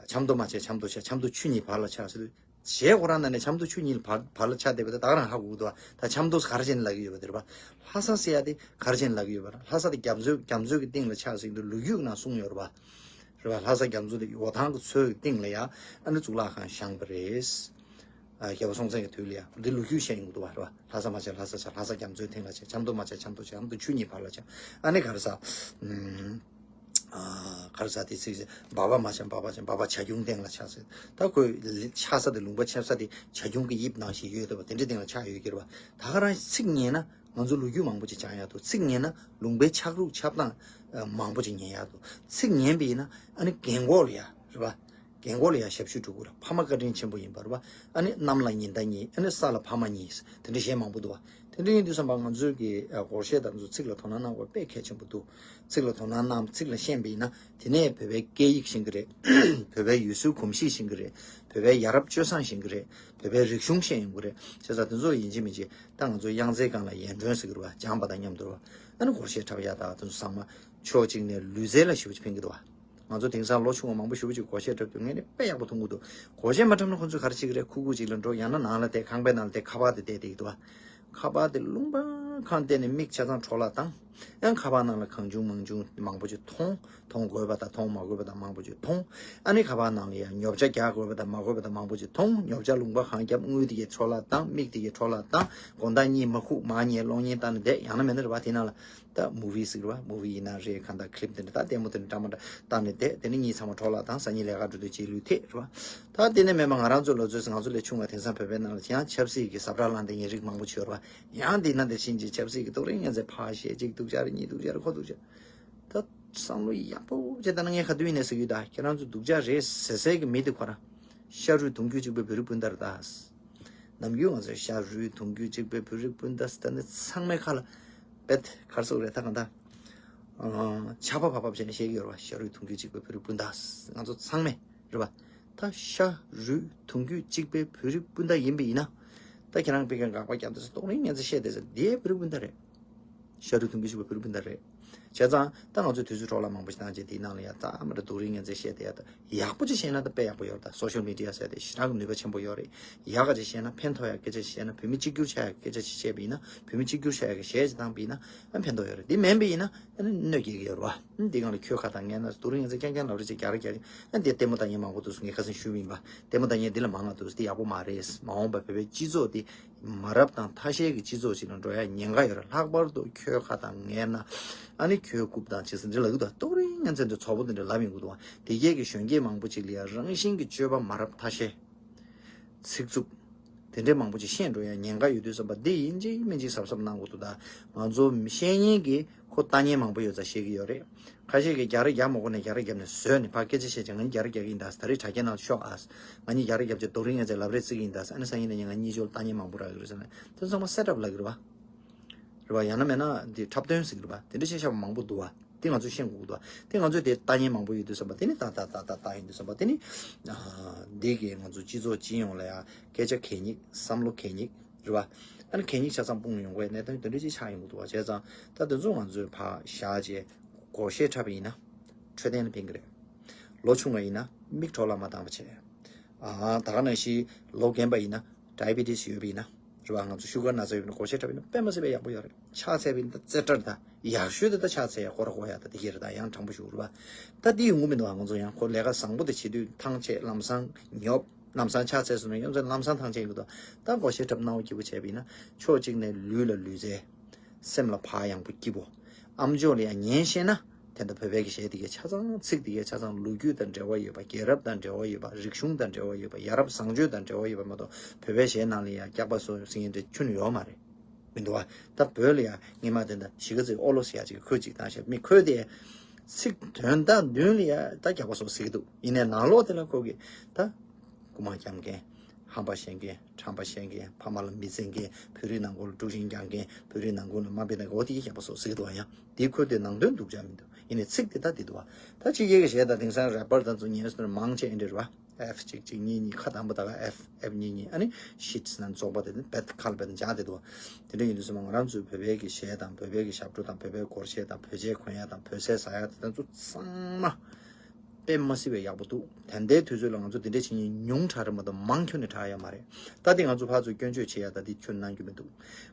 ཆབ་མདོ་མ་ཆགས་ཆབ་མདོ་ཆགས་ཆབ་མདོ་ཆུ་གཉིས་བར་ལ་ཆགས་ཟེར་དུས་ གཞས་ཁོ་རང་ནང་ནས་ཆབ་མདོ་ཆུ་གཉིས་ལ་བར་བར་ལ་ཆགས་བསྡད་པ་དེ་ད་ག་རང་ཧ་གོ་གི་འདུག་བ། ད་ཆབ་མདོ་ག་རེ་བྱས་ནས་ལབ་ཀྱི་ཡོད་པ་དེ་རེད་བ། ལྷ་ས་ཟེར་ཡ་དེ་ག་རེ་བྱས་ནས་ལབ་ཀྱི་ཡོད་པ་རེད། ལྷ་ས་དེ་རྒྱ་མཚོའི་རྒྱ་མཚོའི་གི་སྟེང་ལ་ཆགས་ཟིན་འདུག། ལོ་རྒྱུས་ཀྱི་ནང་གསུངས་ཡོད་རེད་བ། རེད་བ། ལྷ་ས་རྒྱ་མཚོ་དེ་འོ་ཐང་གི་མཚོའི་སྟེང་ལ་ཡ་ཨ་ནི་གཙུག་ལག་ཁང་བཞེངས་པ་རེད། ཨ། རྒྱལ་བ་སྲོང་བཙན་གྱི་དུས་ལ་ཡ་འདི་ལོ་རྒྱུས་བཤད་ཡོང་གི་འདུག་བ། རེད་བ། ལྷ་ས་མ་ཆགས་ལྷ་ས་ཆགས། ལྷ་ས་རྒྱ་མཚོའི་སྟེང་ལ་ཆགས། ཆབ་མདོ་མ་ཆགས་ཆབ་མདོ་ཆགས། ཆབ་མདོ་ཆུ་གཉིས་བར་ལ་ཆགས། ཨ་ནི་ག་རེ་ཟ། ཨ། ག་རེ་ཟ་དེ་ཚིག་འབའ་པ་མ་ཆགས་འབའ་པ་ཆགས། འབའ་པ་བྱ་ཁྱུང་སྟེང་ལ་ཆགས་ཟེར། ད་ཁོས་ཆགས་ས་དེ་ལུང་པ་ཆགས་ས་དེ་བྱ་ཁྱུང་གི་དབྱིབས་ནང་བཞིན་ཡོད་འདུག་བ། དེ་འདྲའི་སྟེང་ལ་ཆགས་ཡོད་ཀྱི་རེད་བ། ད་ག་རང་ཚིག་ཉན་ན་ང་ཚོ་ལོ་རྒྱུས་མང་པོ་ཅིག་སྦྱང་ཡག་འདུག། ཚིག་ཉན་ན་ལུང་པའི་ཆགས་རུག་ཆགས་སྟངས་མང་པོ་ཅིག་ཉན་ཡག་འདུག། ཚིག་ཉན་པ་ཡིན་ན་ཨ་ནི་རྒན་གོག་ལ་ཡ་རེད་བ། རྒན་གོག་ལ་ཡ་ཞབས་ཞུ་སྒྲུབ་དགོས་ར། ཕ་མ་བཀའ་དྲིན་ཆེན་པོ་ཡིན་པ་རེད་བ། ཨ་ནི་གནམ་ལ་ཉི་ཟླ་གཉིས། ཨ་ནི་ས་ལ་ཕ་མ་གཉིས། དེ་འདྲ་གཞས་མང་པོ་འདུག་བ། དེ་འདྲ་ཡིན་དུས་ཙམ་པ་ང་ཚོའི་གི་ཨ་སྒོར་གཞས་དང་ཚོ་ཚིག་ལ་དོ་སྣང་གནང་དགོས་དཔེ་གལ་ཆེན་པོ་འདུག། ཚིག་ལ་དོ་སྣང་གནང་། ཚིག་ལ་ཤེས་པ་ཡིན་ན་དེ་ནས་བོད་པའི་སྐད་ཡིག་ཤེས་ཀྱི་རེད། བོད་པའི་ཡུལ་སྲོལ་གོམས་གཤིས་ཤེས་ཀྱི་རེད། བོད་པའི་ཡ་རབས་སྤྱོད་བཟང་ཤེས་ཀྱི་རེད། བོད་པའི་རིག་གཞུང་ཤེས་ཡོང་གི་རེད། བྱས་ཙང་དེ་ཚོ་ཡིན་གཅིག་མིན་གཅིག་ད་ང་ཚོ་གཡང་རྩེ་སྒང་ལ་ཡར་འགྲོ་ཟེར་གྱི་རེད་བ། སྦྱངས་པ་དང་མཉམ་དུ་རེད་བ། ཨ་ནི་སྒོར་གཞས་འཁྲབ་ཡག་དང་དེ་ཚོ་ཚང་མ་ཕྱོགས་གཅིག་ནས་ལུས་རྩལ་ལ་ཞེ་པོ་ཅིག་ཕན་གྱི་འདུག་བ། ང་ཚོ་དེང་སང་ལོ་ཆུང་བ་མང་པོ་ཞེ་པོ་ཅིག་སྒོར་གཞས་འཁྲབ་དུས་ངས་ནི་དཔེ་ཡག་པོ་མཐོང་གི་འདུག། སྒོར་གཞས་མ་འཁྲབ་ན་ཁོ་ཚོས་ག་རེ་བྱེད་ཀྱི་རེད། ཁུག་ཁུག་ཅིག་ལ་འགྲོ། ཡང་ན་ནང་ལ་བསྡད། ཁང་པའི་ནང་ལ་བསྡད། ཁ་པར་དེ་བལྟས་བསྡད་ཀྱི་འདུག་བ། ཁ་པར་དེ་ལུང་པ་ཁང་བལྟས་ནས་མིག་ཆ་ཚང་འཕྲོ་བརླག་བཏང་། ཡང་ཁ་པར་ནང་ལ་གང་བྱུང་མང་བྱུང་མང་པོ་ཅིག་མཐོང་། མཐོང་དགོས་པ་དང་མཐོང་མ་དགོས་པ་དང་མང་པོ་ཅིག་མཐོང་། ཨ་ནི་ཁ་པར་ནང་ལ་ཡང་ཉོ་ཆ་རྒྱག་དགོས་པ་དང་མ་དགོས་པ་དང་མང་པོ་ཅིག་མཐོང་། ཉོ་ཆ་ལུང་པ་ཁང་བརྒྱབ། དངུལ་དེ་གས་འཕྲོ་བརླག་བཏང་། མིག་དེ་གས་འཕྲོ་བརླག་བཏང་། དགོང་དག་གཉིད་མ་ཁུག། མར་ཉལ། གློག་བརྙན་ལྟ་ནས་བསྡད། ཡང་ན་མིན་ན་རེད་བ། དེ་ནང་ལ་ད་མུ་བི་ཟེར་གྱི་རེད་བ། མུ་བི་ཡིན་ན་རེད། གང་ལྟར་ཀི་ལིབ་དེ་འདྲ། ད་ལྟད་མོ་དེ་འདྲ་འདྲ་མ་འདྲ་ལྟ་ནས་བསྡད། དེ་ནས་གཉིད་ཚང་མ་འཕྲོ་བརླག་བཏང་། སང་ཉིན་ལས་ཀ་འགྲོ་དུས་རྗེས་ལུས་ཐེབས་རེད་བ། ད་དེ་ནས་མེད་པ་ང་རང་ཚོ་ལོ་ཚོད་ང་ཚོ་ལས་ཆུང་བ་དེང་སང་བོད་པའི་ནང་ལ་ཡང་ཆབ་སྲིད་ཀྱི་ཟབ་སྒྲ་བླངས་ཏེ་ཉན་རིགས་མང་པོ་ཅིག་ཡོད་རེད་བ། ཡང་འདི་ན་འདི་བཞིན་གྱི་ཆབ་སྲིད་ཀྱི་རྡོ་རིང་ངན་ཚད་ཕར་བཤད་ཅིག། སྡུག་ཅག་རེད། གཉིས་སྡུག་ཅག་རེད། ཁོ་སྡུག་ཅག། ད་བསམ་བློ་ཡག་པོ་བྱས་ད་ན། ངས་ག་དུས་ཡིན་ནས་ཟེར་གྱི་ཡོད། ད་ཁྱེད་རང་ཚོ་སྡུག་ཅག་རེད་ཟེར་ཟེར་གྱི་མི་དེ་ཁོ་རང་ཤ་རུས་གདུང་རྒྱུད་གཅིག་པའི་བོད་རིགས་སྤུན་ཟླ་རེད་ད། ནམ་རྒྱུན་ང་ཚོས་ཤ་རུས་གདུང་རྒྱུད་གཅིག་པའི་བོད་རིགས་སྤུན་ཟླ་ཟེར་ད་ནི་ཚང་མའི་ཁ་ལ་བེད་གར་སོགས་རེད། ད་གང་ལྟར་ཨ་ཆགས་པ་བབས་བབས་བྱས་ནས་བཤད་ཀྱི་ཡོད་རེད་བ། ཤ་རུས་གདུང་རྒྱུད་གཅིག་པའི་བོད་རིགས་སྤུན་ཟླ། ང་ཚོ་ཚང་མས་རེད་བ། ད་ཤ་རུས་གདུང་རྒྱུད་གཅིག་པའི་བོད་རིགས་སྤུན་ཟླ་ཡིན་པ་ཡིན་ན། ད་ཁྱེད་རང་དཔེ་ཁ་དགག་པ་རྒྱབ་དུས་སུ་རྡོག་རིང་ངན་ཚད་བཤད་བསྡད་ཟེར། འདི་བོད་རིགས་སྤུན་ཟླ་རེད། ཤ་རུས་གདུང་རྒྱུད་གཅིག་པའི་བོད་རིགས་སྤུན་ཟླ་རེད། བྱས་ཙང་ད་ང་ཚོས་དུས་ཚོད་འཕྲོ་བརླག་མང་པོ་ཞིག་བཏང་བྱས་དེའི་ནང་ལ་ཡ་ཙམ་རེ་རྡོག་རིང་ངན་ཚད་བཤད་བསྡད་ཡ། ད་ཡག་པོ་ཅིག་བཤད་ན་ད་དཔེ་ཡག་པོ་ཡོད་རེད། ད་སོ་ཤལ་མི་ཌི་ཡ་ཟེར་དེ་ཞེ་དྲག་གི་ནུས་པ་ཆེན་པོ་ཡོད་རེད། ཡག་ག་ཅིག་བཤད་ན་ཕན་ཐོགས་ཡག་སྐད་ཆ་ཞིག་བཤད་ན། བོད་མི་གཅིག་གྱུར་ཆགས་ཡག་སྐད་ཆ་ཞིག་བཤད་པ་ཡིན་ན། བོད་མི་གཅིག་གྱུར་ཆགས་ཡག་གི་གཞས་ཅིག་བཏང་པ་ཡིན་ན་ཨ་ཕན་ཐོགས་ཡོད་རེད། དེ་མིན་པ་ཡིན་ན་ཨ་ནི་གནོད་སྐྱེལ་གྱི་ཡོད་རེད་བ། འདི་སྒང་ལ་ཁྱོད་ཁ་བཏང་ངས་ན་རྡོག་རིང་ངན་ཚད་རྐྱང་རྐྱང་ལབ་རེ་ཅིག་རྒྱག་རེ་རྒྱག་རེ། ཨ་འདི་ལྟད་མོ་ལྟ་མཁན་མང་པོ་འདུག་ཟེར་ངས་ཁ་སང་ཞུས་པ་ཡིན་པ། ལྟད་མོ་ལྟ་མཁན་འདི་ལ་མང་ང་འདུག་ཟེར། འདི་ཡག་པོ་མ་རེད། མ་འོངས་པ་བོད་པའི་སྤྱི་ཚོགས་འདི་མ་རབས་དང་ཐ་ཤལ་གྱི་སྤྱི་ཚོགས་ཤིག་ལ་འགྲོ་ཡ་ཉེན་ཁ་ཡོད་རེད། ལྷག་པར་དུ་ཁྱོད་ཁ་དང་ངས་ན་ཨ་ནི་ཁྱོད་རྐུབ་དང་ཅི་ཟེར་འདི་ལབ་ཀྱི་འདུག། རྡོག་རིང་ངན་ཚད་འདི་ཚོགས་པ་འདི་འདྲ་ལབ་ཡོང་གི་འདུག་བ། དེ་གས་ཀྱི་གཞོན་སྐྱེས་མང་པོ་ཅིག་ལ་ཡ་རང་བཞིན་གྱི་སྤྱོད་པ་མ་རབས་ཐ་ཤལ། ཚིག་རྩུབ། དེ་འདྲའི་མང་པོ་ཅིག་ཤེས་འགྲོ་ཡ་ཉེན་ཁ་ཡོད་དུས་ཙམ་པ་འདི་ཡིན་གཅིག་མིན་གཅིག་གཟབ་གཟབ་གནང་དགོས་འདུག། ད་ང་ཚོ་ཤེས་མཁན་གྱི་ཁོ་ལྟ་མཁན་མང་པོ་ཡོད་ཙང་ཤེས་ཀྱི་ཡོད་རེད། ཁ་ཤས་ཀྱིས་རྒྱག་རེ་རྒྱག་མ་དགོས་ནས་རྒྱག་རེ་རྒྱབ་ནས་བཟོས་ནས་ཕར་སྐད་ཆ་བཤད་ཅིང་ང་གཉིས་རྒྱག་རེ་རྒྱག་གི་ཡིན་ད། ད་རེས་དྲ་རྒྱའི་ནང་ཤོག་ཨ། ང་གཉིས་རྒྱག་རེ་རྒྱབ་བྱས་རྡོག་རིང་ངན་ཚད་ལབ་རེ་བརྩི་གི་ཡིན་ད། ཨ་ནི་སང་ཉིན་ནས་ང་གཉིས་ཆོ་ལ་ལྟ་མཁན་མང་པོ་རག་གི་རེད་ཟེར་ནས་དེ་ཚང་མ་སེ་ཊབ་ལབ་གི་རེད་བ། རེད་བ། ཡང་ན་མེད་ན་འདི་འཁྲབ་སྟོན་ཟེར་གི་རེད་བ། དེ་འདྲ་བཤད་བཤད་པ་མང་པོ་འདུག་བ། དེ་ང་ཚོས་ཤེས་དགོས་ཀྱི་འདུག་བ། དེ་ང་ཚོས་དེ་ལྟ་མཁན་མང་པོ་ཡོད་དུས་ཙམ་པ་དེ་ནི་ཏག་ཏག་ཏག་ཏག་ཏག་ཡིན་དུས་ཙམ་པ་དེ་ནི། ཨ། འདི་གིས་ང་ཚོ་སྤྱི་ཚོགས་སྤྱི་ཡོངས་ལ་ཡང་སྐད་ཆ་གད་སྙིགས། བསམ་བློ་གད་སྙིགས། རེད་བ། ཨ་ནི་གད་སྙིགས་ཆ་ཚང་སྤུངས་ཡོང་གི་གནད་དོན་དེ་འདྲ་ཅིག་ཆགས་ཡོང་གི་འདུག་བ། བྱས་ཙང་ད་དེ་ཚོ་ང་ཚོས་ཕར་བཞག་བྱས་སྒོར་གཞས་འཁྲབ་པ་ཡིན་ན་འཕྲོད་བསྟེན་ལ་ཕན་གི་རེད། ལོ་ཆུང་བ་ཡིན་ན་མིག་འཕྲོ་བརླག་མ་བཏང་བ་བྱས། ཨ། ད་ག་ནང་བཞིན་ལོ་རྒན་པ་ཡིན་ན་ཌའི་བི་ཊི་སི་ཡོད་པ་ཡིན་ན། རེད་བ། ང་ཚོ་ཤུ་གར་ན་ཚ་ཡོད་པ་ཡིན་ན་སྒོར་གཞས་འཁྲབ་པ་ཡིན་ན་དཔེ་མ་སྲིད་པའི་ཡག་པོ་ཡོད་རེད། ཕྱག་འཚལ་བ་ཡིན་ན་ད་རྩེ་གྲ་རེད་ད། ཡག་ཤོས་དེ་ད་ཕྱག་འཚལ་ཡ་ཁོ་ར་ཁོ་ཡ་ད་དེ་གས་རེད་ད། ཡང་དྲང་པོ་ཞུ་རེད་བ། ད་དེ་ཡོང་གི་མི་འདུག་བ། ང་ཚོ་ཡང་ཁོ་ལས་ཀ་བཟང་པོ་དེ་བྱེད་དུས་ཐང་ཆད། ལམ་སང་ཉོབ། ལམ་སང་ཕྱག་འཚལ་སོང་ན་ཡོང་ཚེ་ལམ་སང་ཐང་ཆད་ཡོང་གི་འདུག། ད་སྒོར་གཞས་འཁྲབ་སྣང་བ་སྐྱིད་པོ་བྱས་པ་ཡིན་ན་ཕྱོགས་གཅིག་ནས་ལུས་ལ་ལུས་རྩལ། སེམས་ལ་བག་ཡངས་པོ་སྐྱིད་པོ། ཨ་མཆོག་ལ་ཡང་ཉན་ཤེས་ན། དེ་འདྲ་བོད་པའི་གི་གཞས་དེ་གའི་ཆ་ཚང་། ཚིག་དེ་གའི་ཆ་ཚང་ལོ་རྒྱུས་དང་འབྲེལ་བ་ཡོད་པ། རྒྱལ་རབས་དང་འབྲེལ་བ་ཡོད་པ། རིག་གཞུང་དང་འབྲེལ་བ་ཡོད་པ། ཡ་རབས་བཟང་སྤྱོད་དང་འབྲེལ་བ་ཡོད་པ་མ་གཏོགས་བོད་པའི་གཞས་ནང་ལ་ཡང་སྐྱག་པ་བཟོ་ཟེར་མཁན་དེ་ཁྱོན་ནས་ཡོད་མ་རེད། མི་འདུག་བ། ད་བོད་ལ་ཡང་སྔོན་མ་དེ་འདྲ་གཞིས་ཀ་རྩེའི་ཨོ་ལོ་ཟེར་ཡ་ཅིག་ཁོས་ཅིག་བཏང་བཞག་མི་ཁོས་དེ་ཚིག་དོན་དག་མདུན་ལ་ཡང་ད་སྐྱག་པ་བཟོ་ཟེར་གི་འདུག། ཡིན་ནའི་ནང་ལོགས་དེ་ལ་ཁོ་གིས་ད་རྐུ་མ་རྐྱབ་མཁན། ཧམ་པ་བཤད་མཁན། ཁྲམ་པ་བཤད་མཁན། ཕ་མ་ལ་མི་བརྩི་མཁན། བོད་རིགས་ནང་ཁུལ་ལ་དཀྲུག་ཤིང་རྒྱག་མཁན། བོད་རིགས་ནང་ཁུལ་ལ་དམའ་འབེབས་དང་འོ་དེ་གི་སྐྱག་པ་བཟོ་ཟེར་གི་འདུག་བ། ཡང་དེ་ཁོས་དེ་ནང་དོན་སྡུག་ཅག་མི་འདུག། ཡིན་ནའི་ཚིག་དེ་ད་དེ་འདུག་བ། ད་ཕྱི་རྒྱལ་གྱི་གཞས་དང་དེང་སང་རེ་པར་དང་ཚོ་ཉན་སོང་ན་མང་ཆེ་ཨེ་འདྲ་རེད་བ། ཨེཕ་གཅིག་གཅིག་གཉིས་གཉིས། ཁ་དང་པོ་ད་ག་ཨེཕ་ཨེཕ་གཉིས་གཉིས། ཨ་ནི་ཤིཊ་ཟེར་ན་བཙོག་པ་དེ་ནི་བེད་ཁ་ལ་བེད་འཇགས་དེ་འདུག་བ། དེ་འདྲ་ཡིན་དུས་ཙམ་པ་ང་རང་ཚོའི་བོད་པའི་གི་གཞས་དང་བོད་པའི་གི་ཞབས་བྲོ་དང་བོད་པའི་སྒོར་གཞས་དང་བོད་ཆས་གོན་ཡ་དང་བོད་ཟས་ཟ་ཡ་དེ་ཚོ་ཚང་མ། དཔེ་མ་སྲིད་པའི་ཡག་པོ་འདུག། ད་ལྟའི་དུས་ཚོད་ལ་ང་ཚོ་འདི་འདྲ་བྱེད་མཁན་ཉུང་དྲགས་རེད་མ་གཏོགས་མང་ཁྱོན་ནས་དྲགས་ཡོད་མ་རེད། ད་འདི་ང་ཚོ་ཕར་ཚུར་སྐྱོན་བརྗོད་བྱེད་ཡ་ད་འདི་ཁྱོན་གནང་རྒྱུ་མི་འདུག།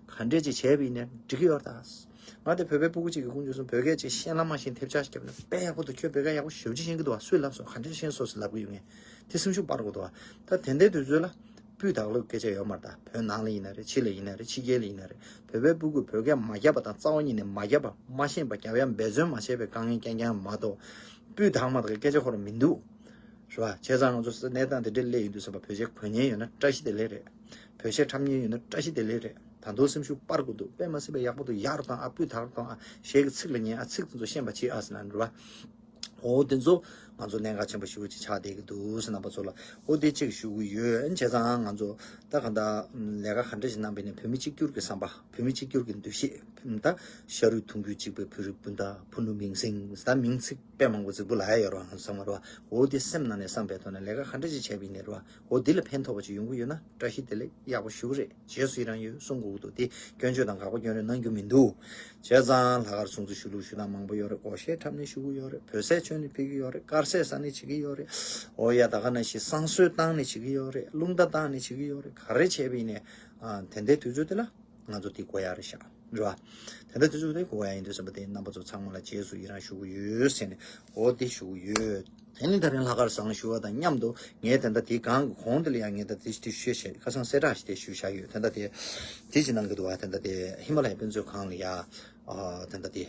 ག་འདྲས་ཅིག་བྱས་པ་ཡིན་ནའི་འགྲིག་གི་ཡོད་རེད་ད། ང་དེ་བོད་པའི་སྤུ་གུ་གཅིག་གིས་ཁུངས་བཅོལ་སོང་། བོད་སྐད་ཅིག་ཤེས་ལ་མ་ཤེས་ཐེབས་ཆག་ཞིག་བརྒྱབ་ན་དཔེ་ཡག་པོ་འདུག། ཁྱོད་བོད་སྐད་ཡག་པོ་ཞེ་པོ་ཅིག་ཤེས་ཀྱི་འདུག་བ། སུས་ལབ་སོང་། ག་འདྲས་ཤེས་སོང་ཟེར་ལབ་གི་ཡོད་ངས། དེ་སེམས་ཤུགས་སྤར་དགོས་འདུག་བ། ད་དེ་འདྲའི་དུས་ཚོད་ལ་སྤུས་དག་ལ་སྐད་ཆ་ཡོད་མ་རེད་ད། བོད་ནང་ལ་ཡིན་ན་རེད། ཕྱི་ལ་ཡིན་ན་རེད། ཕྱི་རྒྱལ་ལ་ཡིན་ན་རེད། བོད་པའི་སྤུ་གུས་བོད་སྐད་མ་བརྒྱབ་པ་དང་རྩ་བ་ཉིད་ནས་མ་བརྒྱབ་པ། མ་ཤེས་པ། རྒྱབ་ཡ་འབད་བརྩོན་མ་བྱས་པའི་དཀའ་ངལ་རྐྱང་རྐྱང་མ་གཏོགས། སྤུས་དག་མ་དག་གི་སྐད་ཆ་ཁོ་རང་མི་འདུག། རེད་བ། བྱས་ཙང་ང་ཚོ་གནས་སྟངས་དེ་འདྲ་སླེབས་ཡོང་དུས་ཙམ་པ་བོད་ཆས་གོན་མཁན་ཡོད་ན་བཀྲ་ཤིས་བདེ་ལེགས་རེད། བོད་ཆས་འཁྲབ་མཁན་ཡོད་ན་བཀྲ་ཤིས་བདེ་ལེགས་རེད། ད་དུང་སེམས་ཤུགས་སྤར་དགོས་འདུག། དཔེ་མ་སྲིད་པའི་ཡག་པོ་འདུག། ཡག་རུ་བཏང་ཨ། སྤུས་དག་རུ་བཏང་ཨ། གཞས་ཀྱི་ཚིག་ལ་ཉན་ཨ། ཚིག་དེ་ཚོ་ཤེས་པ་བྱེད་ཨ་ཟེར་ན་རེད་བ། འོ་དེ་ཚོ་ང་ཚོ་གནད་འགག་ཆེན་པོ་ཞེ་པོ་ཅིག་ཆགས་བསྡད་ཀྱི་འདུག་ཟེར་རྣམ་པ་ཚོ་ལ་འོ་དེ་གཅིག་ཞུ་གི་ཡོད། བྱས་ཙང་ང་ཚོ་ད་གང་ལྟར་ལས་ཀ་ག་འདྲ་ཞིག་གནང་པ་ཡིན་ནའི་བོད་མི་གཅིག་གྱུར་གྱི་བསམ་པ། བོད་མི་གཅིག་གྱུར་གྱི་འདུ་ཤེས། ད་ཤ་རུས་གདུང་རྒྱུད་གཅིག་པའི་བོད་རིགས་སྤུན་ཟླ། ཕུ་ནུ་མིང་སྲིང་། ད་མིང་ཚིག་དཔེ་མང་པོ་རྫིག་པོ་ལབ་ཡ་ཡོད་རེད་བ། ང་ཚོ་ཚང་མ་རེད་བ། འོ་དེ་སེམས་ནང་ནས་བསམ་པའི་ཐོག་ནས་ལས་ཀ་ག་འདྲ་ཞིག་བྱས་པ་ཡིན་ནའི་རེད་བ། འོ་དེ་ལ་ཕན་ཐོགས་པ་ཅིག་ཡོང་གི་ཡོད་ན་བཀྲ་ཤིས་བདེ་ལེགས། ཡག་པོ་ཞེ་པོ་རེད། རྗེས་སུ་ཡི་རང་ཡོད་གསུང་དགོས་ཀྱི་འདུག། དེ་སྐྱོན་བརྗོད་དང་དགག་པ་སྐྱོན་རེས་གནང་རྒྱུ་མི་འདུག། བྱས་ཙང་ལྷག་དཀར་སྲུང་བརྩི་ཞུ་ལུགས་ཞུ་སྟངས་མང་པོ་ཡོད་རེད། སྒོར་གཞས་འཁྲབ་ནས་ཞུ་གི་ཡོད་རེད། བོད་ཟས་མཆོད་ནས་ཕུལ་གྱི་ཡོད་རེད། དཀར་ཟས་ཟ་ནས་བྱེད་ཀྱི་ཡོད་རེད། འོ་ཡ། ད་ག་ནང་བཞིན་བསང་གསོལ་བཏང་ནས་བྱེད་ཀྱི་ཡོད་རེད། རླུང་རྟ་བཏང་ནས་བྱེད་ཀྱི་ཡོད་རེད། ག་རེ་བྱས་པ་ཡིན་ནའི་ཨ། དེ་འདྲའི་དུས་ཚོད་དེ་ལ་ང་ཚོ་དེ་དགོས་ཡ་རེད་ཤག། རེད་བ། དེ་འདྲ་དུས་ཚོད་དེ་དགོས་ཡ་ཡིན་དུས་ཙམ་པ་དེ་རྣམ་པ་ཚོ་ཚང་མ་ལ་རྗེས་སུ་ཡི་རང་ཞུ་གི་ཡོད་ཟེར་ནས་འོ་དེ་ཞུ་གི་ཡོད། དེ་ནི་ད་རིང་ལྷག་དཀར་བཟང་ཞུ་བ་དང་མཉམ་དུ་ངས་དེ་འདྲ་དེའི་སྒང་གི་གོང་དེ་ལ་ཡང་ངས་ད་དེ་དེ་ཞུས་བྱས། ཁ་སང་གསལ་བསྒྲགས་ཤིག་དེ་ཞུས་བཞག་ཡོད། དེ་འདྲ་དེ་དེ་ཅི་གནང་གི་འདུག་བ། དེ་འདྲ་དེ་ཧི་མ་ལ་ཡའི་དཔེ་མཛོད་ཁང་ལ་ཡ། ཨ། དེ་འདྲ་དེ་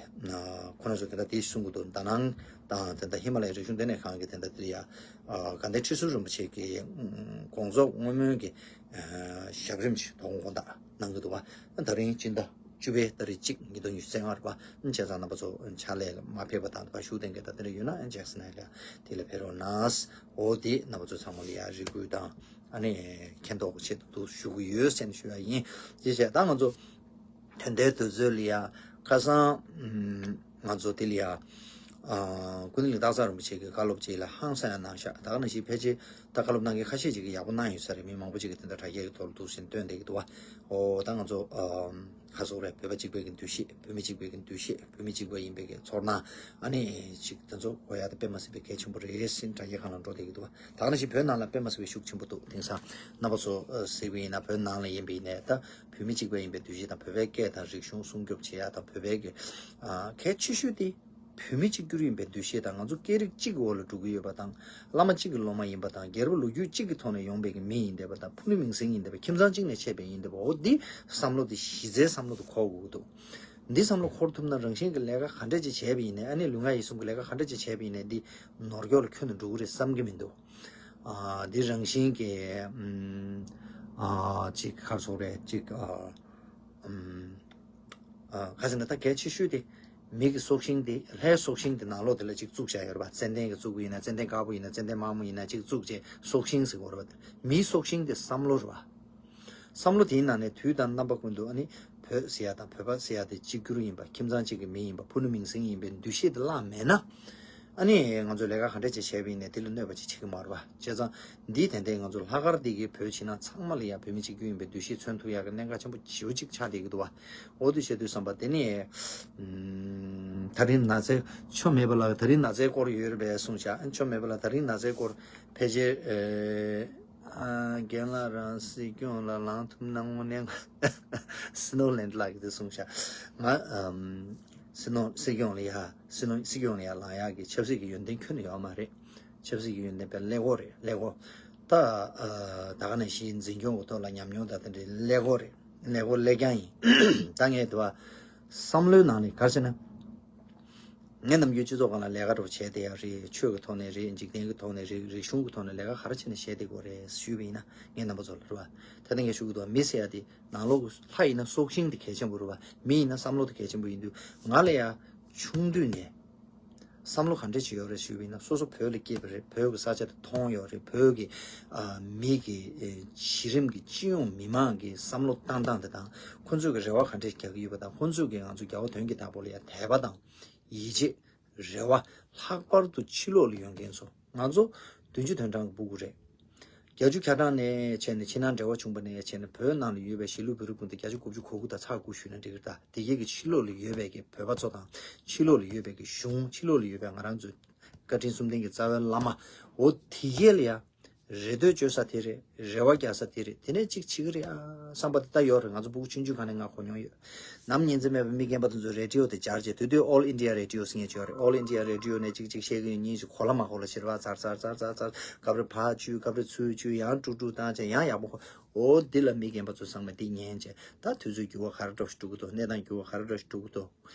ཁོ་རང་ཚོ་དེ་འདྲ་དེ་གསུང་གི་འདུག། ད་ནང་དང་དེ་འདྲ་ཧི་མ་ལ་ཡའི་རིག་གཞུང་ལྟེ་གནས་ཁང་གི་དེ་འདྲ་དེ་ལ་ཡ། ཨ། དགའ་ལྡན་ཁྲི་ཟུར་རིན་པོ་ཆེ་གི་དགོངས་རྫོགས་བསྔོ་སྨོན་གྱི་ཨ། ཞབས་རིམ་ཞིག་དོ་དགོང་དག་གནང་གི་འདུག་བ། ད་རིང་སྤྱི་ཟླ་བཅུ་པའི་ཏ་རིག་གཅིག་ཉིས་སྟོང་ཉི་ཤུ་རྩ་ལྔ་རེད་བ། བྱས་ཙང་རྣམ་པ་ཚོ་ཕྱག་ལས་ལ་མ་ཕེབས་པ་དང་བཞུགས་གདན་གྱི་ད་དེ་འདྲ་ཡོད་ན་ཇེག་སི་ནའི་ལ་དེ་ལ་ཕེབས་རོགས་གནང་། འོ་དེ་རྣམ་པ་ཚོ་ཚང་མ་ལ་ཡ་རེ་སྐུལ་དང་ཨ་ནི་མཁྱེན་རྟོགས་ཆེད་དུ་ཞུ་གི་ཡོད་ཟེར་ནས་ཞུ་ཡ་ཡིན། དེ་བྱས་ད་ང་ཚོ་དེ་འདྲའི་དུས་ཚོད་ལ་ཡ་ཁ་སང་ང་ཚོ་དེ་ལ་ཡ། ཨ། ཀུན་མཁྱེན་སྟག་ཚང་རིན་པོ་ཆེ་གིས་བཀའ་སློབ་ཅིག་ལ་ཧང་སང་ཡང་གནང་ཤག། ད་ག་ནང་བཞིན་ཕལ་ཆེར་ད་བཀའ་སློབ་གནང་མཁན་ཁ་ཤས་ཅིག་གིས་ཡག་པོ་གནང་ཡོད་ས་རེད། མི་མང་པོ་ཅིག་གིས་དེ་འདྲ་དྲ་རྒྱའི་ཐོག་ལ་འདུག་ཟེར་སྟོན་བསྡད་ཀྱི་འདུག་བ། ཨོ་ད་ང་ཚོ་ཨམ། ག་རེ་ཟེར་དགོས་རེད། བོད་པ་གཅིག་པའི་གི་འདུ་ཤེས། བོད་མི་གཅིག་པའི་གི་འདུ་ཤེས། བོད་མི་གཅིག་པ་ཡིན་པའི་གི་ཚོར་སྣང་ཨ་ནི་ཅིག་དེ་ཚོ་དགོས་ཡ་ད་དཔེ་མ་སྲིད་པའི་གལ་ཆེན་པོ་རེད་ཟེར་དྲ་རྒྱའི་སྒང་ལ་འགྲོ་བསྡད་ཀྱི་འདུག་བ། ད་ག་ནང་བཞིན་བོད་ནང་ལ་དཔེ་མ་སྲིད་པའི་ཤུགས་ཆེན་པོ་འདུག། དེང་སང་རྣམ་པ་ཚོ་གཟིགས་པ་ཡིན་ན་བོད་ནང་ལ་ཡིན་པ་ཡིན་ནའི་ད། བོད་མི་གཅིག་པ་ཡིན་པའི་འདུ་ཤེས་དང་། བོད་པའི་སྐད་དང་རིག་གཞུང་སྲུང་སྐྱོབ་བྱེད་ཡ་དང་། བོད་པའི་གི་ཨ། གལ་ཆེ་ཤོས་དེ་བོད་མི་གཅིག་གྱུར་ཡིན་པའི་འདུ་ཤེས་དང་། ང་ཚོ་སྐད་རིགས་གཅིག་གི་འོག་ལ་འགྲོ་གི་ཡོད་པ་དང་། བླ་མ་གཅིག་གི་སློབ་མ་ཡིན་པ་དང་། རྒྱལ་པོ་ལོ་རྒྱུས་གཅིག་གི་ཐོག་ནས་ཡོང་པའི་གི་མི་ཡིན་བསྡད་པ་དང་། ཕུ་ནུ་མིང་སྲིང་ཡིན་བསྡད་པ། ཁྱིམ་ཚང་གཅིག་ནས་ཆད་པའི་ཡིན་བསྡད་པ། འོ་འདི་བསམ་བློ་དེ་གཞི་རྩའི་བསམ་བློ་དེ་འཁོར་དགོས་ཀྱི་འདུག། འདི་བསམ་བློ་འཁོར་ཐུབ་ན་རང་བཞིན་གྱི་ལས་ཀ་ག་འདྲ་ཅིག་བྱས་པ་ཡིན་ནའི། ཨ་ནི་ལུས་ངག་ཡིད་གསུམ་གྱི་ལས་ཀ་ག་འདྲ་ཅིག་བྱས་པ་ཡིན་ནའི་འདི་ནོར་འཁྱོག་ལ་ཁྱོན་ནས་འགྲོ་གི་རེད་བསམ་གྱི་མི་འདུག། ཨ། འདི་རང་བཞིན་གྱི་ཨམ། ཨ། ཅིག་ག་རེ་ཟེར་དགོས་རེད། ཅིག་ཨ། ཨམ། ཨ། ག་རེ་ཟེར་ན་ད་གལ་ཆེ་ཤོས་དེ་མི་གི་སྲོག་ཤིང་དེ། ལྷའི་སྲོག་ཤིང་དེ་ནང་ལོགས་དེ་ལ་ཅིག་བཙུགས་བཞག་ཡོད་རེད་པ། ཙན་དན་གྱིས་བཙུགས་པ་ཡིན་ན། ཙན་དན་དཀར་པོ་ཡིན་ན། ཙན་དན་དམར་མོ་ཡིན་ན། ཅིག་བཙུགས་བྱས་སྲོག་ཤིང་ཟེར་གྱི་ཡོད་རེད་པ། མིའི་སྲོག་ཤིང་དེ་བསམ་བློ་རེད་པ། བསམ་བློ་དེའི་ནང་ནས་དུས་དང་རྣམ་པ་ཀུན་ཏུ་ཨ་ནི་བོད་ཟེར་ཡ་དང་བོད་པ་ཟེར་ཡ་དེ་གཅིག་གྱུར་ཡིན་པ། ཁྱིམ་ཚང་གཅིག་གི་མི་ཡིན་པ། ཕུ་ནུ་མིང་སྲིང་ཡིན་པའི་འདུ་ཤེས་དེ་བརླག་མེད་ན། ཨ་ནི་ང་ཚོས་ལས་ཀ་ག་འདྲ་ཅིག་བྱས་པ་ཡིན་ནའི་དེ་ལ་གནོད་པ་ཅིག་བྱེད་ཀྱི་མ་རེད་པ། བྱས་ཙང་འདིའི་དོན་དེ་ང་ཚོ་ལྷག་དཀར་འདི་གིས་བོད་ཕྱི་ནང་ཚང་མ་ལ་ཡ་བོད་མི་གཅིག་གྱུར་ཡིན་པའི་འདུ་ཤེས་མཚོན་ཐུབ་ཡག་གི་གནད་འགག་ཆེན་པོ་ཞེ་པོ་ཅིག་ཆགས་བསྡད་ཀྱི་འདུག་པ། འོ་དེ་བྱས་དུས་ཙམ་པ་དེ་ནི། ཨམ། ད་རིང་ན་ཚའི་ཆོ་མེད་པ་ལ་ད་རིང་ན་ཚའི་སྐོར་ཡོད་རེད་པས་གསུངས་ཤག། ཆོ་མེད་པ་ལ་ད་རིང་ན་ཚའི་སྐོར་ཕལ་ཆེར་ཨེ། ཨ། རྒན་ལགས་རང་སྲིད་སྐྱོང་ལ་ལངས་ཐུབ་ན་དངོས་གནས་སྲིད་ནོར་ལན་ལགས་ཀྱིས་དེ་གསུངས་ཤག། ང་ཨམ། སྲིད་ནོར་སྲིད་སྐྱོང་ལ་ཡ། སྲིད་ནོར་སྲིད་སྐྱོང་ལ་ཡ་ལངས་ཡག་གི་ཆབ་སྲིད་ཀྱི་ཡོན་ཏན་ཁྱོན་ནས་ཡོད་མ་རེད། ཆབ་སྲིད་ཀྱི་ཡོན་ཏན་དཔེ་ཀླད་ཀོར་རེད། ཀླད་ཀོར། ད་ཨ། ད་ག་ནང་བཞིན་འཛིན་སྐྱོང་གི་ཐོག་ལ་ཉམས་མྱོང་དང་དེ་འདྲའི་ཀླད་ཀོར་རེད། ཀླད་ཀོར་ཀླད་རྐྱང་ཡིན། ད་ངས་དེ་བ་བསམ་བློའི་ནང་ནས་ག་རེ་ཟེར་ན། ངས་ནམ་རྒྱུན་སྤྱི་ཚོགས་སྒང་ལ་ལས་ཀ་འདྲ་བོ་བྱས་བསྡད་ཡག་རེད། ཆོས་ཀྱི་ཐོག་ནས་རེད། འཇིག་རྟེན་གྱི་ཐོག་ནས་རེད། རིག་གཞུང་གི་ཐོག་ནས་ལས་ཀ་ག་རེ་བྱས་ནས་བྱས་བསྡད་དགོས་རེད་ཞུས་པ་ཡིན་ན། ངས་རྣམ་པ་ཚོ་ལ་རེད་བ། ད་ལྟ་ངས་ཞུ་གི་འདུག། མི་ཟེར་ཡ་དེ་ནང་ལོགས་ཀྱི། ལྷ་ཡིན་ན་སྲོག་ཤིང་དེ་གལ་ཆེན་པོ་རེད་བ། མི་ཡིན་ན་བསམ་བློ་དེ་གལ་ཆེན་པོ་ཡིན་དུས། ང་ལ་ཡ་ཆུང་དུས་ནས་བསམ་བློ་ག་འདྲས་ཅིག་ཡོད་རེད་ཞུས་པ་ཡིན་ན། སོ་སོ་བོད་ལ་སྐྱེས་པ་རེད། བོད་ཀྱི་ས་ཆ་དེ་མཐོང་ཡོད་རེད། བོད་ཀྱི་ཨ། མི་གི་ཨེ། གཞི་རིམ་གྱི་སྤྱི་ཡོངས་མི་མང་གི་བསམ་བློ་བཏང་སྟངས་དེ་དང་། ཁོང་ཚོས་ཀྱི་རེ་བ་ག་འདྲས་རྒྱག་གི་ཡོད་པ་དང་། ཁོང་ཚོས་ཀྱི་ང་ཚོ་རྒྱལ་བ་དོན་གྱི་བདག་པོ་ལ་ཡ་དད་པ་དང་ཡིད་ཆེས། རེ་བ། ལྷག་པར་དུ་ཕྱི་ལོགས་ལ་ཡོད་མཁན་ཚོ། ང་ཚོ་བདུན་ཅུ་དོན་གྲངས་ཀྱི་སྤུ་གུ་རེད། བརྒྱད་ཅུ་གྱ་གྲངས་ནས་བྱས་ནས་ཕྱི་ནང་འབྲེལ་བ་བྱུང་པ་ནས་བྱས་ནས་བོད་ནང་ལ་ཡོད་པའི་གཞིས་ལུས་བོད་རིགས་སྤུན་ཟླ་བརྒྱད་ཅུ་གོ་དགུ་དང་ཚེག་དགུ་ཞུས་ན་འགྲིག་གི་རེད་ད། དེ་གའི་གི་ཕྱི་ལོགས་ལ་ཡོད་པའི་གི་བོད་པ་ཚོ་དང་། ཕྱི་ལོགས་ལ་ཡོད་པའི་གི་གཞུང་། ཕྱི་ལོགས་ལ་ཡོད་པའི་ང་རང་ཚོའི་ བཀའ་དྲིན་གསུམ་ལྡན་གྱི་རྩ་བའི་བླ་མ། འོ་དེ་གས་ལ་ཡ། རེ་ལྟོས་བཅོལ་ས་དེ་རེད། རེ་བ་རྒྱག་ས་དེ་རེད། དེ་ནས་གཅིག་བྱེད་ཀྱི་རེད་ཨ་བསམ་པ་དེ་ད་ཡོད་རེད། ང་ཚོ་ཕྲུ་གུ་ཆུང་ཆུང་སྒང་ནས་ང་གོ་མྱོང་ཡོད། ནམ་ཉིན་མཚན་མེད་པར་མི་རྒན་པ་དེ་ཚོས་རེ་ཌི་ཡོ་དེ་སྦྱར་བྱས། དུས་དུས་All India Radio ཟེར་མཁན་ཅིག་ཡོད་རེད། All India Radio ནས་གཅིག་གཅིག་བཤད་ཀྱི་ཡོད། གཉིས་ཤིག་གོ་ལ་མ་གོ་ལ་ཕྱིར་བ་ཚར་ཚར་ཚར་ཚར་ཚར། སྐབས་རེ་ཕར་བཅུག་སྐབས་རེ་ཚུར་བཅུག་ཡང་དཀྲུག་དཀྲུག་བཏང་བྱས་ཡང་ཡག་པོ་གོ། འོ་འདི་ལ་མི་རྒན་པ་ཚོ་ཚང་མས་འདི་ཉན་བྱས། ད་དུས་ཚོད་འགྱུར་བ་ག་རེ་འདྲ་ཞིག་འགྲོ་གི་འདུག་གནས་སྟངས་འགྱུར་བ་ག་རེ་འདྲ་ཞིག་འགྲོ་གི་འདུག་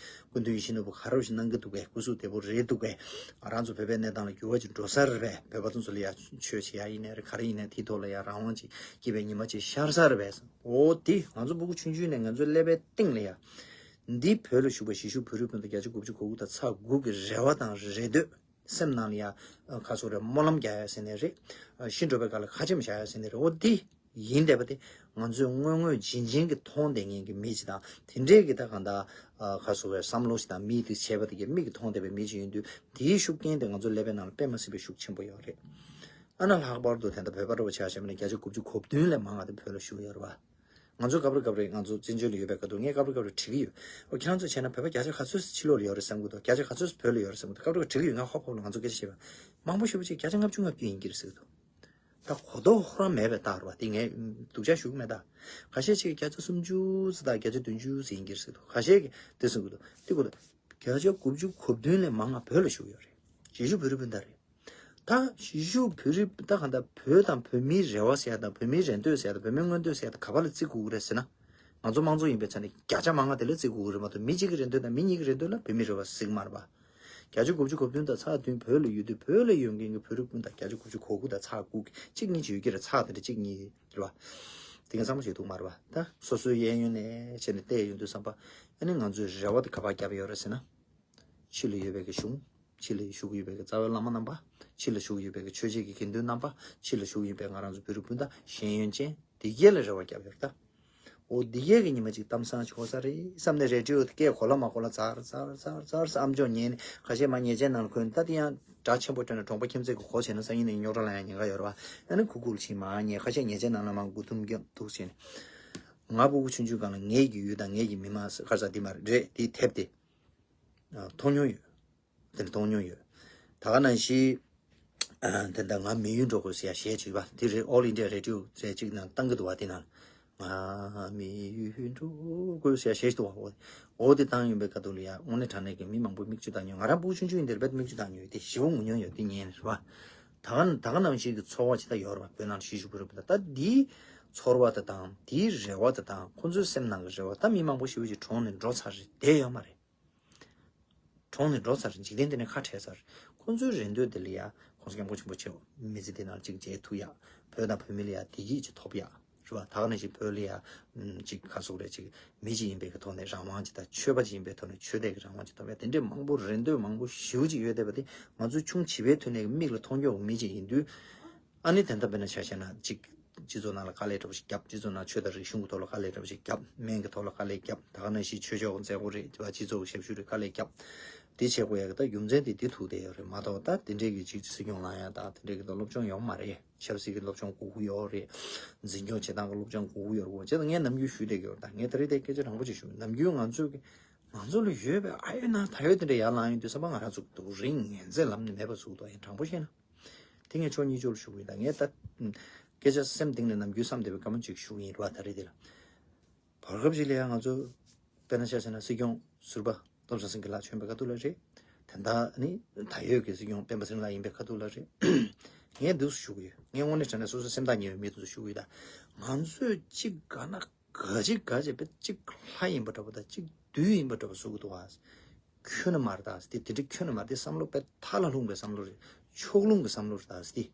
སྐུ་མདུན་ཡིད་བཞིན་ནོར་བུ་ག་རེ་ཞིག་གནང་གི་འདུག་གས། སྐུ་གཟུགས་བདེ་པོ་རེད་འདུག་གས། ང་རང་ཚོ་བོད་པའི་གནས་སྟངས་ལ་འགྱུར་བ་ཅིག་འགྲོ་ས་རེད་པས། བོད་པ་ཚོ་ཚོ་ལ་ཡ་ཆོས་བྱེད་ཡ་ཡིན་ནའི་རེད། ག་རེ་ཡིན་ནའི་དེའི་ཐོག་ལ་ཡ་རང་དབང་ཅིག་སྐྱིད་པའི་ཉི་མ་ཅིག་ཤར་ས་རེད་པས། འོ་དེ་ང་ཚོ་ཕྲུ་གུ་ཆུང་ཆུང་ནས་ང་ཚོའི་ཀླད་པའི་གཏིང་ལ་ཡ། འདི་བོད་ལ་བཞུགས་པའི་གཞིས་བཞུགས་བོད་རིགས་སྤུན་ཟླ་བརྒྱ་ཆ་དགུ་བཅུ་གོ་དགུ་དང་ཚེག་དགུ་གི་རེ་བ་དང་རེ་འདོད། སེམས་ནང་ལ་ཡ། ཁ་སོ་རེ་སྨོན་ལམ་རྒྱག་ཡ་ཟེར་ནའི་རེད། ཤི་འགྲོ་བའི་སྐབས་ལ་ཁ་ཆེམས་བཞག་ཡ་ཟེར་ནའི་རེད། འོ་དེ། ཡིན་བསྡད་པ་དེ། ང་ཚོས་དངོས་དངོས་རྗེན་རྗེན་གྱི་མཐོང་བསྡད་མཁན་གྱི་མི་ཅིག་དང་དེ་འདྲས་ཀྱི་ད་གང་ལྟར། ཁ་སོ་བའི་བསམ་བློ་ཞིག་དང་མིག་དེ་བྱས་པ་དེ་གའི་མིག་གིས་མཐོང་བསྡད་པའི་མི་ཅིག་ཡིན་དུས་དེའི་ཤུགས་རྐྱེན་དེ་ང་ཚོ་ཀླད་པའི་ནང་ལ་དཔེ་མ་སྲིད་པའི་ཤུགས་ཆེན་པོ་ཡོད་རེད། ཨ་ན་ལྷག་པར་དུ་དེ་འདྲ་བོད་པ་འདྲ་བོ་ཆ་བཞག་པ་ན་བརྒྱ་ཆ་དགུ་བཅུ་གོ་བདུན་ལས་མང་བ་དེ་བོད་ལ་བཞུགས་ཡོད་རེད་བ། ང་ཚོ་སྐབས་རེ་སྐབས་རེ་ང་ཚོ་བཙན་བྱོལ་ལ་ཡོད་པའི་སྐབས་དུས་ངས་སྐབས་རེ་སྐབས་རེ་དྲི་གི་ཡོད། ཨོ་ཁྱེད་རང་ཚོ་བྱས་ན་བོད་པ་བརྒྱ་ཆ་ག་ཚོད་ཕྱི་ལོགས་ལ་ཡོད་རེད་བསམ་གྱི་འདུག་བརྒྱ་ཆ་ག་ཚོད་བོད་ལ་ཡོད་རེད་བསམ་གྱི་འདུག་སྐབས་རེ་སྐབས་རེ་དྲི་གི་ཡོད། ང་ཧོབ་ཧོབ་ལ་ང་ཚོ་སྐད་ཆ་བཤད་པ། མང་པོ་ཞེ་པོ་ཅིག་བརྒྱ་ཆ་ལྔ་བཅུ་ང་བཅུ་ཡིན་གྱི་རེད་ཟེར་གྱི་འདུག་ད་གོ་རྟོགས་ཧོབ་རང་མེད་པའི་རྟགས་རེད་བ། དེ་ངས་སྡུག་ཅག་ཞུ་གི་མེད་ད། ཁ་ཤས་ཅིག་བརྒྱ་ཆ་སུམ་ཅུ་ཙམ་དང་བརྒྱ་ཆ་བདུན་ཅུ་ཙམ་ཡིན་གྱི་རེད་ཟེར་གྱི་འདུག་ཁ་ཤས་ཀྱིས་དེ་གསུང་གི་འདུག་དེ་གོ་ད། བརྒྱ་ཆ་དགུ་བཅུ་གོ་བདུན་ལས་མང་བ་བོད་ལ་བཞུགས་ཡོད་རེད། གཞིས་བཞུགས་བོད་རིགས་སྤུན་ཟླ་རེད། ད་གཞིས་བཞུགས་བོད་རིགས་ད་གང་ལྟར་བོད་དང་བོད་མིའི་རེ་བ་ཟེར་ཡ་དང་བོད་མིའི་རེ་འདོད་ཟེར་ཡ་དང་བོད་མིའི་མངོན་འདོད་ཟེར་ཡ་དང་ག་པ་ལ་བརྩི་དགོས་ཀྱི་རེད་ཟེར་ན། ང་ཚོ་དམངས་གཙོ་ཡིན་པའི་ཆ་ནས་བརྒྱ་ཆ་མང་བ་དེ་ལ་བརྩི་དགོས་ཀྱི་རེད་མ་གཏོགས་མི་གཅིག་གི་རེ་འདོད་དང་མི་གཉིས་ཀྱི་རེ་འདོད་ལ་བོད་མིའི་རེ་བ་ཟེར་གྱི་མ་རེད་པ། བརྒྱ་ཆ་དགུ་བཅུ་གོ་བདུན་དང་ཚེག་བདུན་བོད་ལ་ཡོད་དུས་བོད་ལ་ཡོད་མཁན་གྱི་བོད་རིགས་སྤུན་ཟླ་བརྒྱ་ཆ་དགུ་བཅུ་གོ་དགུ་དང་ཚེག་དགུ་གི་གཅིག་གཉིས་ཅིག་ཡོད་ཀྱི་རེད། ཚེག་དེ་འདྲ་གཅིག་གཉིས་རེད་པ། དེ་ག་ཚང་མ་བྱེད་ཐུབ་མ་རེད་པ། ད་སོ་སོའི་གཡས་གཡོན་ནས་བྱས་ནས་བལྟས་ཡོང་དུས་ཙམ་པ་ཨ་ནི་ང་ཚོའི་རེ་བ་དེ་ག་པར་བརྒྱབ་ཡོད་རེད་ཟེར་ན། ཕྱི་ལ་ཡོད་པའི་གི་གཞུང་། ཕྱི་ལ་བཞུགས་ཡོད་པའི་གི་རྩ་བའི་བླ་མ་རྣམ་པ། ཕྱི་ལ་བཞུགས་ཡོད་པའི་གི་ཆོས་བྱེད་ཀྱི་དགེ་འདུན་རྣམ་པ། ཕྱི་ལ་བཞུགས་ཡོད་པའི་ང་རང་ཚོ་བོད་རིགས་སྤུན་ཟླ་ཤེས་ཡོན་ཅན་དེ་གས་ལ་རེ་བ་བརྒྱབ་ཡོད་རེད་ད། འོ་འདི་གས་ཀྱི་ཉི་མ་གཅིག་གཏམ་བཟང་ཆོག་ས་རེད་བསམ་ནས་རེ་ཌི་ཡོ་དེ་སྐད་གོ་ལ་མ་གོ་ལ་ཚར་ཚར་ཚར་ཚར་ཨ་མཆོག་ཉན་ནས་ཁ་ཤས་མར་ཉལ་ཆས་ནང་ལ་འཁོད་ནས་ད་དེ་ཡང་སྒྲ་ཆེན་པོ་སྤྲད་ནས་གྲོང་པ་ཁྱིམ་མཚེས་ཀྱི་གོ་བྱས་ན་སང་ཉིན་ནས་རྙོག་དྲ་ལངས་ཡ་ཉེན་ཁ་ཡོད་རེད་བ། ཨ་ནི་ཁུག་ཁུག་ལ་ཕྱིན་མར་ཉལ། ཁ་ཤས་ཉལ་ཆས་ནང་ལ་མར་མགོ་ཐུམ་རྒྱབ་འདུག་བྱས་ནས། ང་ཕྲུ་གུ་ཆུང་ཆུང་སྒང་ལ་ངེད་ཀྱི་ཡུལ་དང་ངེད་ཀྱི་མི་མང་ས་ག་རེ་ཟེར་འདི་མ་རེད་དེ་དེབ་དེ། མཐོང་མྱོང་ཡོད། དེ་འདྲ་མཐོང་མྱོང་ཡོད། ད་ག་ནང་བཞིན། དེ་འདྲ་ང་མི་ཡུལ་འགྲོ་དགོས་ཟེར་ཡ་གཞས་ཅིག་ཡོད་པ་དེ་རེད། All India Radio ཟེར་ཅིག་ནང་བཏང་གི་འདུག་བ། དེ་ནང་ང་མི་ཡུལ་འགྲོ་དགོས་ཟེར་ཡ་གཞས་ཤིག་འདུག་བ། འོ་དེ་བཏང་ཡོང་པའི་ཁ་ཐུག་ལ་ཡ་དངོས་གནས་དྲང་གནས་ཀྱི་མི་མང་པོས་མིག་ཆུ་བཏང་མྱོང་། ང་རང་ཕྲུ་གུ་ཆུང་ཆུང་ཡིན་དུས་རྦད་མིག་ཆུ་བཏང་མྱོང་། དེ་ཞེ་པོ་ངུ་མྱོང་ཡོད། དེ་ཉན་རེད་བ། ད་ག་ད་ག་ནང་བཞིན་གྱི་ཚོར་བ་ཅིག་ད་ཡོད་རེད་བ། བོད་ནང་གཞིས་བཞུགས་བོད་རིགས་སྤུན་ཟླ་ད་འདིའི་ཚོར་བ་དེ་དང་འདིའི་རེ་བ་དེ་དང་ཁོང་ཚོའི་སེམས་ནང་གི་རེ་བ་ད་མི་མང་པོ་ཞེ་པོ་ཅིག་གྲོངས་ནས་འགྲོ་ཚར་རེད། བསྡད་ཡོད་མ་རེད། གྲོངས་ནས་འགྲོ་ཚར་རེད། འཇིག་རྟེན་འདི་ནས་ཁ་བྲལ་ཚར་རེད། ཁོང་ཚོའི་རེ་འདོད་དེ་ལ་ཡ་༸གོང་ས་༸སྐྱབས་མགོན་ཆེན་པོ་མཆོག་མི་ཚེ་འདི་ནང་གཅིག་མཇལ་ཐུབ་ཡ། བོད་དང་བོད་མི་ལ་ཡ་བདེ་སྐྱིད་ཅིག་ཐོབ་ཡ། རེད་བ། ད་ག་ནང་བཞིན་བོད་ལ་ཡ་ཨམ་ཅིག་ག་ཟེར་དགོས་རེད། ཅིག་མི་གཅིག་ཡིན་པའི་གི་ཐོག་ནས་རང་དབང་ཅིག་དང་། ཆོས་པ་ཅིག་ཡིན་པའི་ཐོག་ནས་ཆོས་དད་ཀྱི་རང་དབང་ཅིག་ཐོབ་ཡ། དེ་འདྲའི་མང་པོ་རེ་འདོད་མང་པོ་ཞེ་པོ་ཅིག་ཡོད་བསྡད་པ་དེ་ང་ཚོ་ཆུང་བྱིས་པའི་དུས་ནས་མིག་ལ་མཐོང་ཀྱོག་མི་གཅིག་ཡིན་དུས། ཨ་ནི་དེ་འདྲ་དཔེར་ན་ཆ་བཞག་ན་ཅིག་སྤྱི་ཚོགས་ནང་ལ་དཀའ་ལས་འདྲ་པོ་ཞིག་བརྒྱབ། སྤྱི་ཚོགས་ནང་ཆོས་དང་རིག་གཞུང་གི་ཐོག་ལ་དཀའ་ལས་འདྲ་པོ་ཞིག་བརྒྱབ། སྨན་གྱི་ཐོག་ལ་དཀའ་ལས་བརྒྱབ། ད་ག་ནང་བཞིན་ཆོས་ཕྱོགས་མཛད་སྒོ་རེད་བ། སྤྱི་ཚོགས་ཀྱི་ཞབས་ཞུ་རེད། དཀའ་ལས་བརྒྱབ། དེ་བྱེད་དགོས་ཡ་གི་ད་རྒྱུ་མཚན་དེ་འདི་ཐུག་བསྡད་ཡོད་རེད་མ་གཏོགས། ད་དེ་འདྲས་ཀྱི་ཅིག་སྲིད་སྐྱོང་ལངས་ཡ་ད་དེ་འདྲས་ཀྱི་ད་སློབ་སྦྱོང་ཡོད་མ་རེད། ཆབ་སྲིད་ཀྱི་སློབ་སྦྱོང་དགོས་ཀྱི་ཡོད་རེད། འཛིན་སྐྱོང་བྱེད་སྟངས་ཀྱི་སློབ་སྦྱོང་དགོས་ཀྱི་ཡོད་རེད། བྱས་ཙང་ངས་ནམ་རྒྱུན་ཞུས་བསྡད་ཀྱི་ཡོད་རེད། ད་ངས་ད་རེས་དེ་སྐད་ཆ་དྲང་པོ་ཅིག་ཞུ། ནམ་རྒྱུན་ང་ཚོ་གི་ང་ཚོ་ལ་ཡོད་པའི་ཨ་ཡོད་ན་ད་ཡོད་དེ་འདྲ་ཡར་ལངས་ཡོང་དུས་ཙམ་པ་ང་རང་ཚོ་སྡུག་རིང་ངན་ཚད་ལམ་ནས་མེད་པ་བཟོ་གི་འདུག་ཡིན་དྲང་པོ་བཤད་ན། དེ་ངས་ཕྱོགས་གཉིས་ཕྱོགས་ལ་ཞུ་གི་ཡིན། ད་ངས་ད་སྐད་ཆ་སེམས་གཏིང་ནས་ནམ་རྒྱུན་བསམ་བསྡད་པའི་བཀའ་མོལ་ཅིག་ཞུ་གི་ཡིན་རེད་བ། ད་རེས་དེ་ལ། བར་སྐབས་ཤིག་ལ་ཡང་ང་ཚོ་དཔེར་ན་ཆ་བཞག་ན་སྲིད་སྐྱོང་ཟུར་པ་སྟོབས་བཟང་སེང་གེ་ལགས་བྱོན་པའི་ཁ་ཐུག་ལ་རེད། དེ་འདྲ་ནི་ད་ཡོད་ཀྱི་སྲིད་སྐྱོང་སྤེན་པ་ཚེ་རིང་ལགས་ཡིན་པའི་ཁ་ཐུག་ལ་རེད། ངས་འདུག་སེ་ཞུ་གི་ཡོད། ངས་དངོས་གནས་དྲང་གནས་སོ་སོའི་སེམས་ཐག་ཉེ་བའི་མི་དེ་ཚོ་ཞུ་གི་ཡོད། ད་ང་ཚོས་གཅིག་དགའ་ན་དགའ་ཅིག་དགའ་བྱས་པའི་གཅིག་ལྷ་ཡིན་པ་འདྲ་པོ་དང་གཅིག་བདུད་ཡིན་པ་འདྲ་པོ་བཟོ་གི་འདུག་བ། ཁྱོན་ནས་མ་རེད་ད་ཟེར་ཏེ། དེ་འདྲ་ཁྱོན་ནས་མ་རེད་དེ། བསམ་བློ་དཔེ་མཐའ་ལ་ལྷུང་བའི་བསམ་བློ་རེད། ཕྱོགས་ལྷུང་གི་བསམ་བློ་རེད་ད་ཟེར་ཏེ།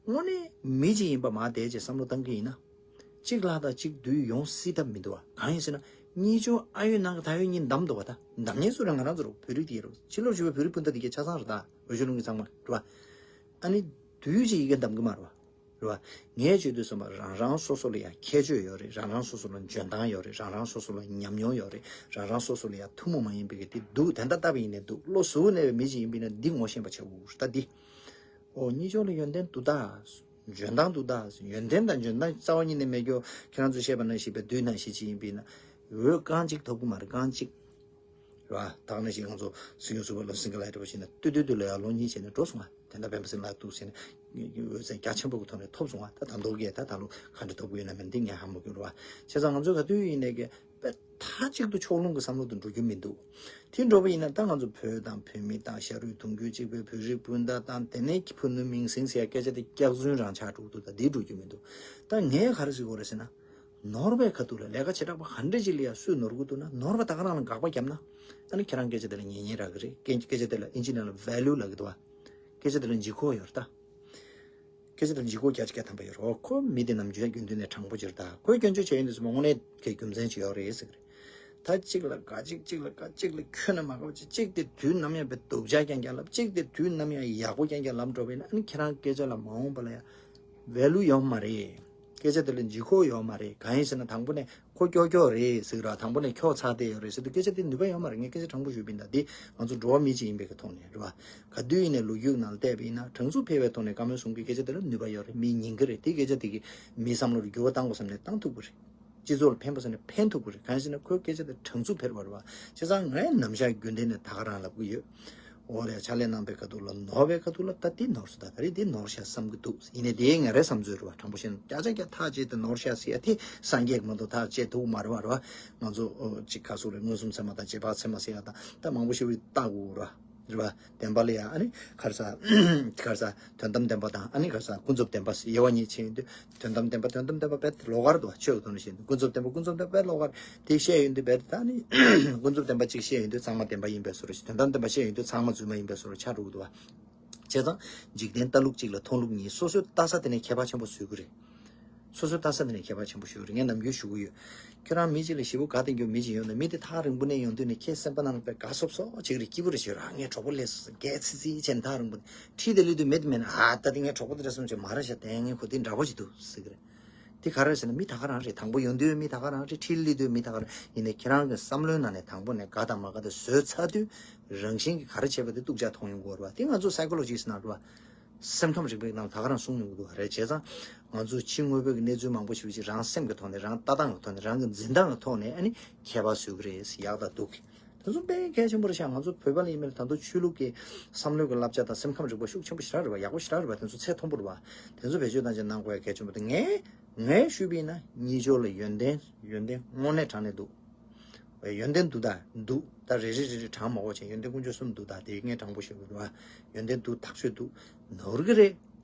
དངོས་གནས་མི་གཅིག་ཡིན་པ་མར་བསྡད་བྱས་བསམ་བློ་བཏང་གི་ཡིན་ན། གཅིག་ལྷ་དང་གཅིག་བདུད་ཡོང་སྲིད་ཐབས་མི་འདུག་བ། གང་ཡིན་ཟེར་ན། གཉིས་ཆོ་ཨ་ཡོད་ནང་གི་ད་ཡོད་གཉིས་འདམ་འདུག་བ། ད་འདམ་མཁན་སུ་རེད། ང་རང་ཚོ་རེད། བོད་རིགས་དེ་རེད། ཕྱི་ལོགས་བཞུགས་པའི་བོད་རིགས་སྤུན་ཟླ་དེ་གས་ཆ་ཚང་རེད། ད་འོས་ཤོག་བླུག་མཁན་ཚང་མ་རེད་བ། ཨ་ནི་བདུད་ཅིག་ཡི་གེ་འདམ་གི་མ་རེད་བ། རེད་བ། ངས་བརྗོད་དུས་ཙམ་པ་རང་རང་སོ་སོ་ལ་ཡང་ཁྱད་ཆོས་ཡོད་རེད། རང་རང་སོ་སོ་ལ་འཇོན་ཐང་ཡོད་རེད། རང་རང་སོ་སོ་ལ་ཉམས་མྱོང་ཡོད་རེད། རང་རང་སོ་སོ་ལ་ཡང་ཐུན་མོང་མ་ཡིན་པའི་གི་དེ་འདུག་དེ་འདྲ་ལྟ་བུ་ཡིན་ནའི་འདུག་བློ་གཟུ་བོ་གནས་པའི་མི་ཞིག་ཡིན་པ་ཡིན་ན་འདི་ངོ་ཤེས་པ་བྱེད་དགོས་རེད། ད་འདི། ཨོ་གཉིས་ཕྱོགས་ལ་ཡོན་ཏན་འདུག་ད། འཇོན་ཐང་འདུག་ད། ཡོན་ཏན་དང་འཇོན་ཐང་རྩ་བ་ཉིད་ནས་མེད་རྒྱུ་ཁྱེད་རང་ཚོས་བཤད་པ་ནང་བཞིན་པའི་བདུད་ནང་བཞིན་ཅིག་ཡིན་པ་ཡིན་ན། འོས་རྐང་གཅིག་ཐོབ་གི་མ་རེད། རྐང་གཅིག་རེད་བ། ད་ག་ནང་བཞིན་ང་ཚོ་སྲིད་སྐྱོང་ཟུར་པ་བློ་བཟང་སེང་གེ་ལགས་འདྲ་པོ་བྱས་ན་ལྟོས་ལྟོས་ལྟོས་ལ་ཡང་ལོ་གཉིས་བྱས་ནས་འགྲོ་སོང་བ། དེ་འདྲ་སྤེན་པ་ཚེ་རིང་ལགས་འདུག་ཟེར་ནས་འོད་ཟེར་རྒྱ་ཆེན་པོ་གི་ཐོག་ནས་ཐོབ་སོང་བ། ད་ད་མདོ་གིས་ད་ད་ལོ་ག་འདྲ་ཐོབ་ཀྱི་ཡོད་ན་མེད་ན་འདི་ངས་ཧ་མ་གོ་རེད་བ། བྱས་ཙང་ང་ཚོ་ག་དུས་ཡིན་ནས་ཀྱི་དཔེ་མཐའ་གཅིག་ཏུ་ཕྱོགས་ལྷུང་གི་བསམ་བློ་དུ་འགྲོ་རྒྱུ་མི་འདུག་དེ་འགྲོ་བ་ཡིན་ན་ད་ང་ཚོ་བོད་དང་བོད་མི་དང་ཤ་རུས་གདུང་རྒྱུད་གཅིག་པའི་བོད་རིགས་སྤུན་ཟླ་དང་དེ་ནས་ཕུ་ནུ་མིང་སྲིང་ཟེར་ཡ་སྐད་ཆ་དེ་སྐྱག་རྫུན་རང་ཆགས་འགྲོ་གི་འདུག་ད་འདི་འགྲོ་རྒྱུ་མི་འདུག་ད་ངས་ག་རེ་ཟེར་དགོས་རེད་ཟེར་ན། ནོར་བའི་ཁ་ཐུག་ལ་ལས་ཀ་བྱེ་བྲག་པ་ག་འདྲ་ཅིག་ལ་ཡ་སུས་ནོར་གི་འདུག་ན། ནོར་བ་ད་ག་རང་ལ་དགག་པ་བརྒྱབ་ན། ཨ་ནི་ཁྱེད་རང་སྐད་ཆ་དེ་ལ་ཉན་ཉན་རག་གི་རེད། སྐད་སྐད་ཆ་དེ་ལ་ཨིན་ཇི་ནང་ལ་ཝེ་ལུ་ལབ་ཀྱི་འདུག་བ། སྐད་ཆ་དེ་ལ་ལྗིད་ཁོག་ཡོད་རེད་ད། སྐད་ཆ་དེ་ལ་ལྗིད་ཁོག་བརྒྱ་ཆ་བརྒྱ་ཐམ་པ་ཡོད་རེད། འོ་ཁོ་མི་དེ་ནམ་རྒྱུན་རྒྱུན་དུ་ནས་དྲང་པོ་ཅིག་རེད་ད། ཁོས་སྐྱོན་བརྗོད་བྱས་ཡོང་དུས་ཙམ་པ་དངོས་གནས་ཀྱི་རྒྱུ་མཚན་ཅིག་ཡོད་རེད་ཟེར་གི་རེད། ད་གཅིག་ལ་དགའ་གཅིག་གཅིག་ལ་དགའ་གཅིག་ལ་ཁྱོན་ནས་མ་དགའ་བ་བྱེད། གཅིག་དེ་དུས་ནམ་ཡང་བའི་སྡུག་ཅག་རྐྱང་རྐྱང་ལབ། གཅིག་དེ་དུས་ནམ་ཡང་ཡག་པོ་རྐྱང་རྐྱང་ལབ་འགྲོ་བས་ན། ཨ་ནི་ཁྱེད་རང་སྐད་ཆ་ལ་མ་འོངས་པ་ལ་ཡང་ཝེ་ལུ་ཡོད་མ་རེད། སྐད་ཆ་དེ་ལ་ལྗིད་ཁོག་ཡོད་མ་རེད། གང་ཡིན་ཟེར་ན་དང་པོ་ནས་ཁོ་ཀྱོག་ཀྱོག་རེད་ཟེར་གི་ར། དང་པོ་ནས་ཁྱོག་ཚར་བསྡད་ཡོད་རེད་ཟེར་དུས་སྐད་ཆ་དེ་ནུས་པ་ཡོད་མ་རེད། ངས་སྐད་ཆ་དྲང་པོ་ཞུས་པ་ཡིན་ད། འདི་ང་ཚོ་འགྲོ་བ་མི་གཅིག་ཡིན་པའི་གི་ཐོག་ནས་རེད་བ། ག་དུས་ཡིན་ནས་ལོ་རྒྱུས་ནང་བལྟས་པ་ཡིན་ན་དྲང་ཚུགས་ཕེབས་པའི་ཐོག་ནས་བཀའ་མོལ་གསུང་གི་སྐད་ཆ་དེ་ལ་ནུས་པ་ཡོད་རེད། མི་ཉན་གི་རེད། དེ་སྐད་ཆ་དེ་གིས་མིའི་བསམ་བློ་ལ་འགྱུར་བ་བཏང་དགོས་བསམ་ནས་བཏང་ཐུབ་ཀྱི་རེད། སྤྱི་ཚོགས་ལ་ཕན་པ་བསམ་ནས་ཕན་ཐུབ་ཀྱི་རེད། གང་ཡིན་ཟེར་ན་ཁོའི་སྐད་ཆ་དེ་དྲང་ཚུགས་ཕེབས་པ་རེད་བ། བྱས་ཙང་ངས་ནམ་ཞག་རྒྱུན་ལྡན་ནས་ད་ག་རང་ལབ་ཀྱི་ཡོད། འོ་ལས་ཕྱག་ལས་གནང་པའི་ཁ་ཐུག་ལ་ནོར་བའི་ཁ་ཐུག་ལ་ད་འདི་ནོར་སོང་། ད་ད་རེས་འདི་ནོར་ཤག་བསམ་གྱི་འདུག་ཡིན་ནའི་དེ་ངའི་རེ་བསམ་ཚུལ་རེད་བ། དྲང་པོ་བཤད་ན་བརྒྱ་ཆ་བརྒྱ་ཐག་བཅད་དེ་ནོར་ཤག་ཟེར་ཡ་དེ་སངས་རྒྱས་ཀྱི་མ་གཏོགས་ཐག་བཅད་ཐུབ་མ་རེད་བ། རེད་བ། ང་ཚོ་ཨོ་གཅིག་ཁ་སོགས་རེད། མངོན་སུམ་ཚད་མ་དང་རྗེས་དཔག་ཚད་མ་ཟེར་ཡ་དང་ད་མང་པོ་ཞིག་བཏགས་དགོས་རེད་བ། རེད་བ། བདེན་པ་ལ་ཡ་ཨ་ནི་ག་རེ་ཟ། ག་རེ་ཟ། དོན་དམ་བདེན་པ་དང་ཨ་ནི་ག་རེ་ཟ། ཀུན་རྫོབ་བདེན་པ་ཟེར་དབྱེ་བ་གཉིས་ཕྱེ་ཡོང་དུས། དོན་དམ་བདེན་པ། དོན་དམ་བདེན་པ་རྦད་དེ་ལོགས་ཀར་འདུག་བ། ཆོས་ཀྱི་དོན་ལ་བཤད་དུས་ཀུན་རྫོབ་བདེན་པ། ཀུན་རྫོབ་བདེན་པ་རྦད་ལོགས་ཀར་དེ་བཤད་ཡོང་དུས། རྦད་དེ་ད་ནི་ཀུན་རྫོབ་བདེན་པ་གཅིག་བཤད་ཡོང་དུས་ཚང་མ་བདེན་པ་ཡིན་པའི་བཟོ་འདྲ་ཞིག་དོན་དམ་བདེན་པ་བཤད་ཡོང་དུས་ཚང་མ་རྫུན་མ་ཡིན་པའི་བཟོ་འདྲ་ཆགས་འགྲོ་གི་འདུག་བ། བྱས་ཙང་འཇིག་རྟེན་ལྟ་ལུགས་གཅིག་ལ་མཐོང་ལུགས་གཉིས། སོ་སོའི་ལྟ་ས་དེ་ནས་ཁྱད་པར་ཆེན་པོ་བཟོ་གི་རེད། སོ་སོའི་ལྟ་ས་དེ་ནས་ཁྱད་པར་ཆེན་པོ་ཞིག་རེད། ངས་ནམ་རྒྱུན་ཞུ་གི་ཡོད། ཁྱོད་རང་མི་གཅིག་ལ་ཞེ་པོ་དགའ་བསྡད་རྒྱུ་མི་གཅིག་ཡོད་ན། མི་དེ་ཐག་རིང་པོ་ནས་ཡོང་དུས་ནས་ཁྱེད་སེམས་པ་ནང་ལ་དཔེ་དགའ་སོབ་སོབ་བྱེད་ཀྱི་རེད། སྐྱིད་པོ་རེད་བྱེད་ར། ངའི་གྲོགས་པོ་སླེབས་སོང་། རྒྱལ་ཚི་ཚི་བྱས་ནས་ཐག་རིང་པོ་ནས་ཁྲིད་དེ་སླེབས་དུས། མི་དེ་མེད་ན། ཨ་ད་དེ་ངའི་གྲོགས་པོ་དེ་འདྲ་བསམ་བྱས་མ་རེད་ཤག་དེ་ངའི་ཁོ་དེ་འདྲ་པོ་ཅིག་འདུག་ཟེར་གྱི་རེད། དེ་ག་རེ་ཟེར་ན་མི་ད་ག་རང་རེད། དང་པོ་ཡོང་དུས་མི་ད་ག་རང་རེད། ཁྲིད་སླེབས་དུས་མི་ད་ག་རང་ཡིན་ནའི་ཁྱེད་རང་གི་བསམ་བློའི་ནང་ནས་དང་པོ་ནས་དགའ་དང་མ་དགའ་དེ་བཟོས་ཚར་དུས། རང་བཞིན་གྱིས་ག་རེ་བྱས་པ་དེ་སྡུག་ཅག་མཐོང་ཡོང་གི་ཡོད་རེད་བ། དེ་ང་ཚོ་སའི་ཀོ་ལོ་ཇི་སི་ཊི་ནང་རེད་བ། སེམས་ཁམས་རིག་པའི་ནང་ད་ག་རང་གསུངས་ཡོང་གི་འདུག་བ། རེད། བྱས་ཙང་ང་ཚོ་ཕྱི་དངོས་པོའི་གནས་ཚུལ་མང་པོ་ཞིག་ཅིག་རང་སེམས་ཀྱི་ཐོག་ནས། རང་ལྟ་སྟངས་ཀྱི་ཐོག་ནས། རང་གི་འཛིན་སྟངས་ཀྱི་ཐོག་ནས་ཨ་ནི་ཁྱད་པར་བཟོ་གི་རེད། ཡག་དང་སྡུག་གི། དེ་ཚོ་དཔེ་གལ་ཆེན་པོ་རེད་ཤག་ང་ཚོ་བོད་པ་ལ་ཡིན་མིན་ལ་ད་དུང་ཆོས་ལུགས་ཀྱི་བསམ་བློའི་གི་བསླབ་བྱ་དང་སེམས་ཁམས་རིག་པ་ཤུགས་ཆེན་པོ་ཞེ་དྲག་རེད་བ། ཡག་པོ་ཞེ་དྲག་རེད་བ། དེ་ཚོ་ཚད་མཐོན་པོ་རེད་བ། དེ་ཚོ་བེད་སྤྱོད་གཏང་བྱས་གནང་དགོས་ཡ་གལ་ཆེན་པོ་འདུག་ངས་ངས་ཞུས་པ་ཡིན་ན་གཉིས་ཆོག་ལ་ཡོན་ཏན། ཡོན་ཏན་དངོས་གནས་དྲང་གནས་འདུག་ཡོན་ཏན་འདུག་ད་འདུག་ད་རེ་རེ་རེ་རེ་དྲང་མ་དགོས་བྱས། ཡོན་ཏན་ཀུན་སྤྱོད་གསུམ་འདུག་ད་དེ་ངས་དྲང་པོ་ཞུ་དགོས་རེད་བ། ཡོན་ཏན་འདུག་ཐག་ཆོད་འདུག་ནོར་གི་རེད།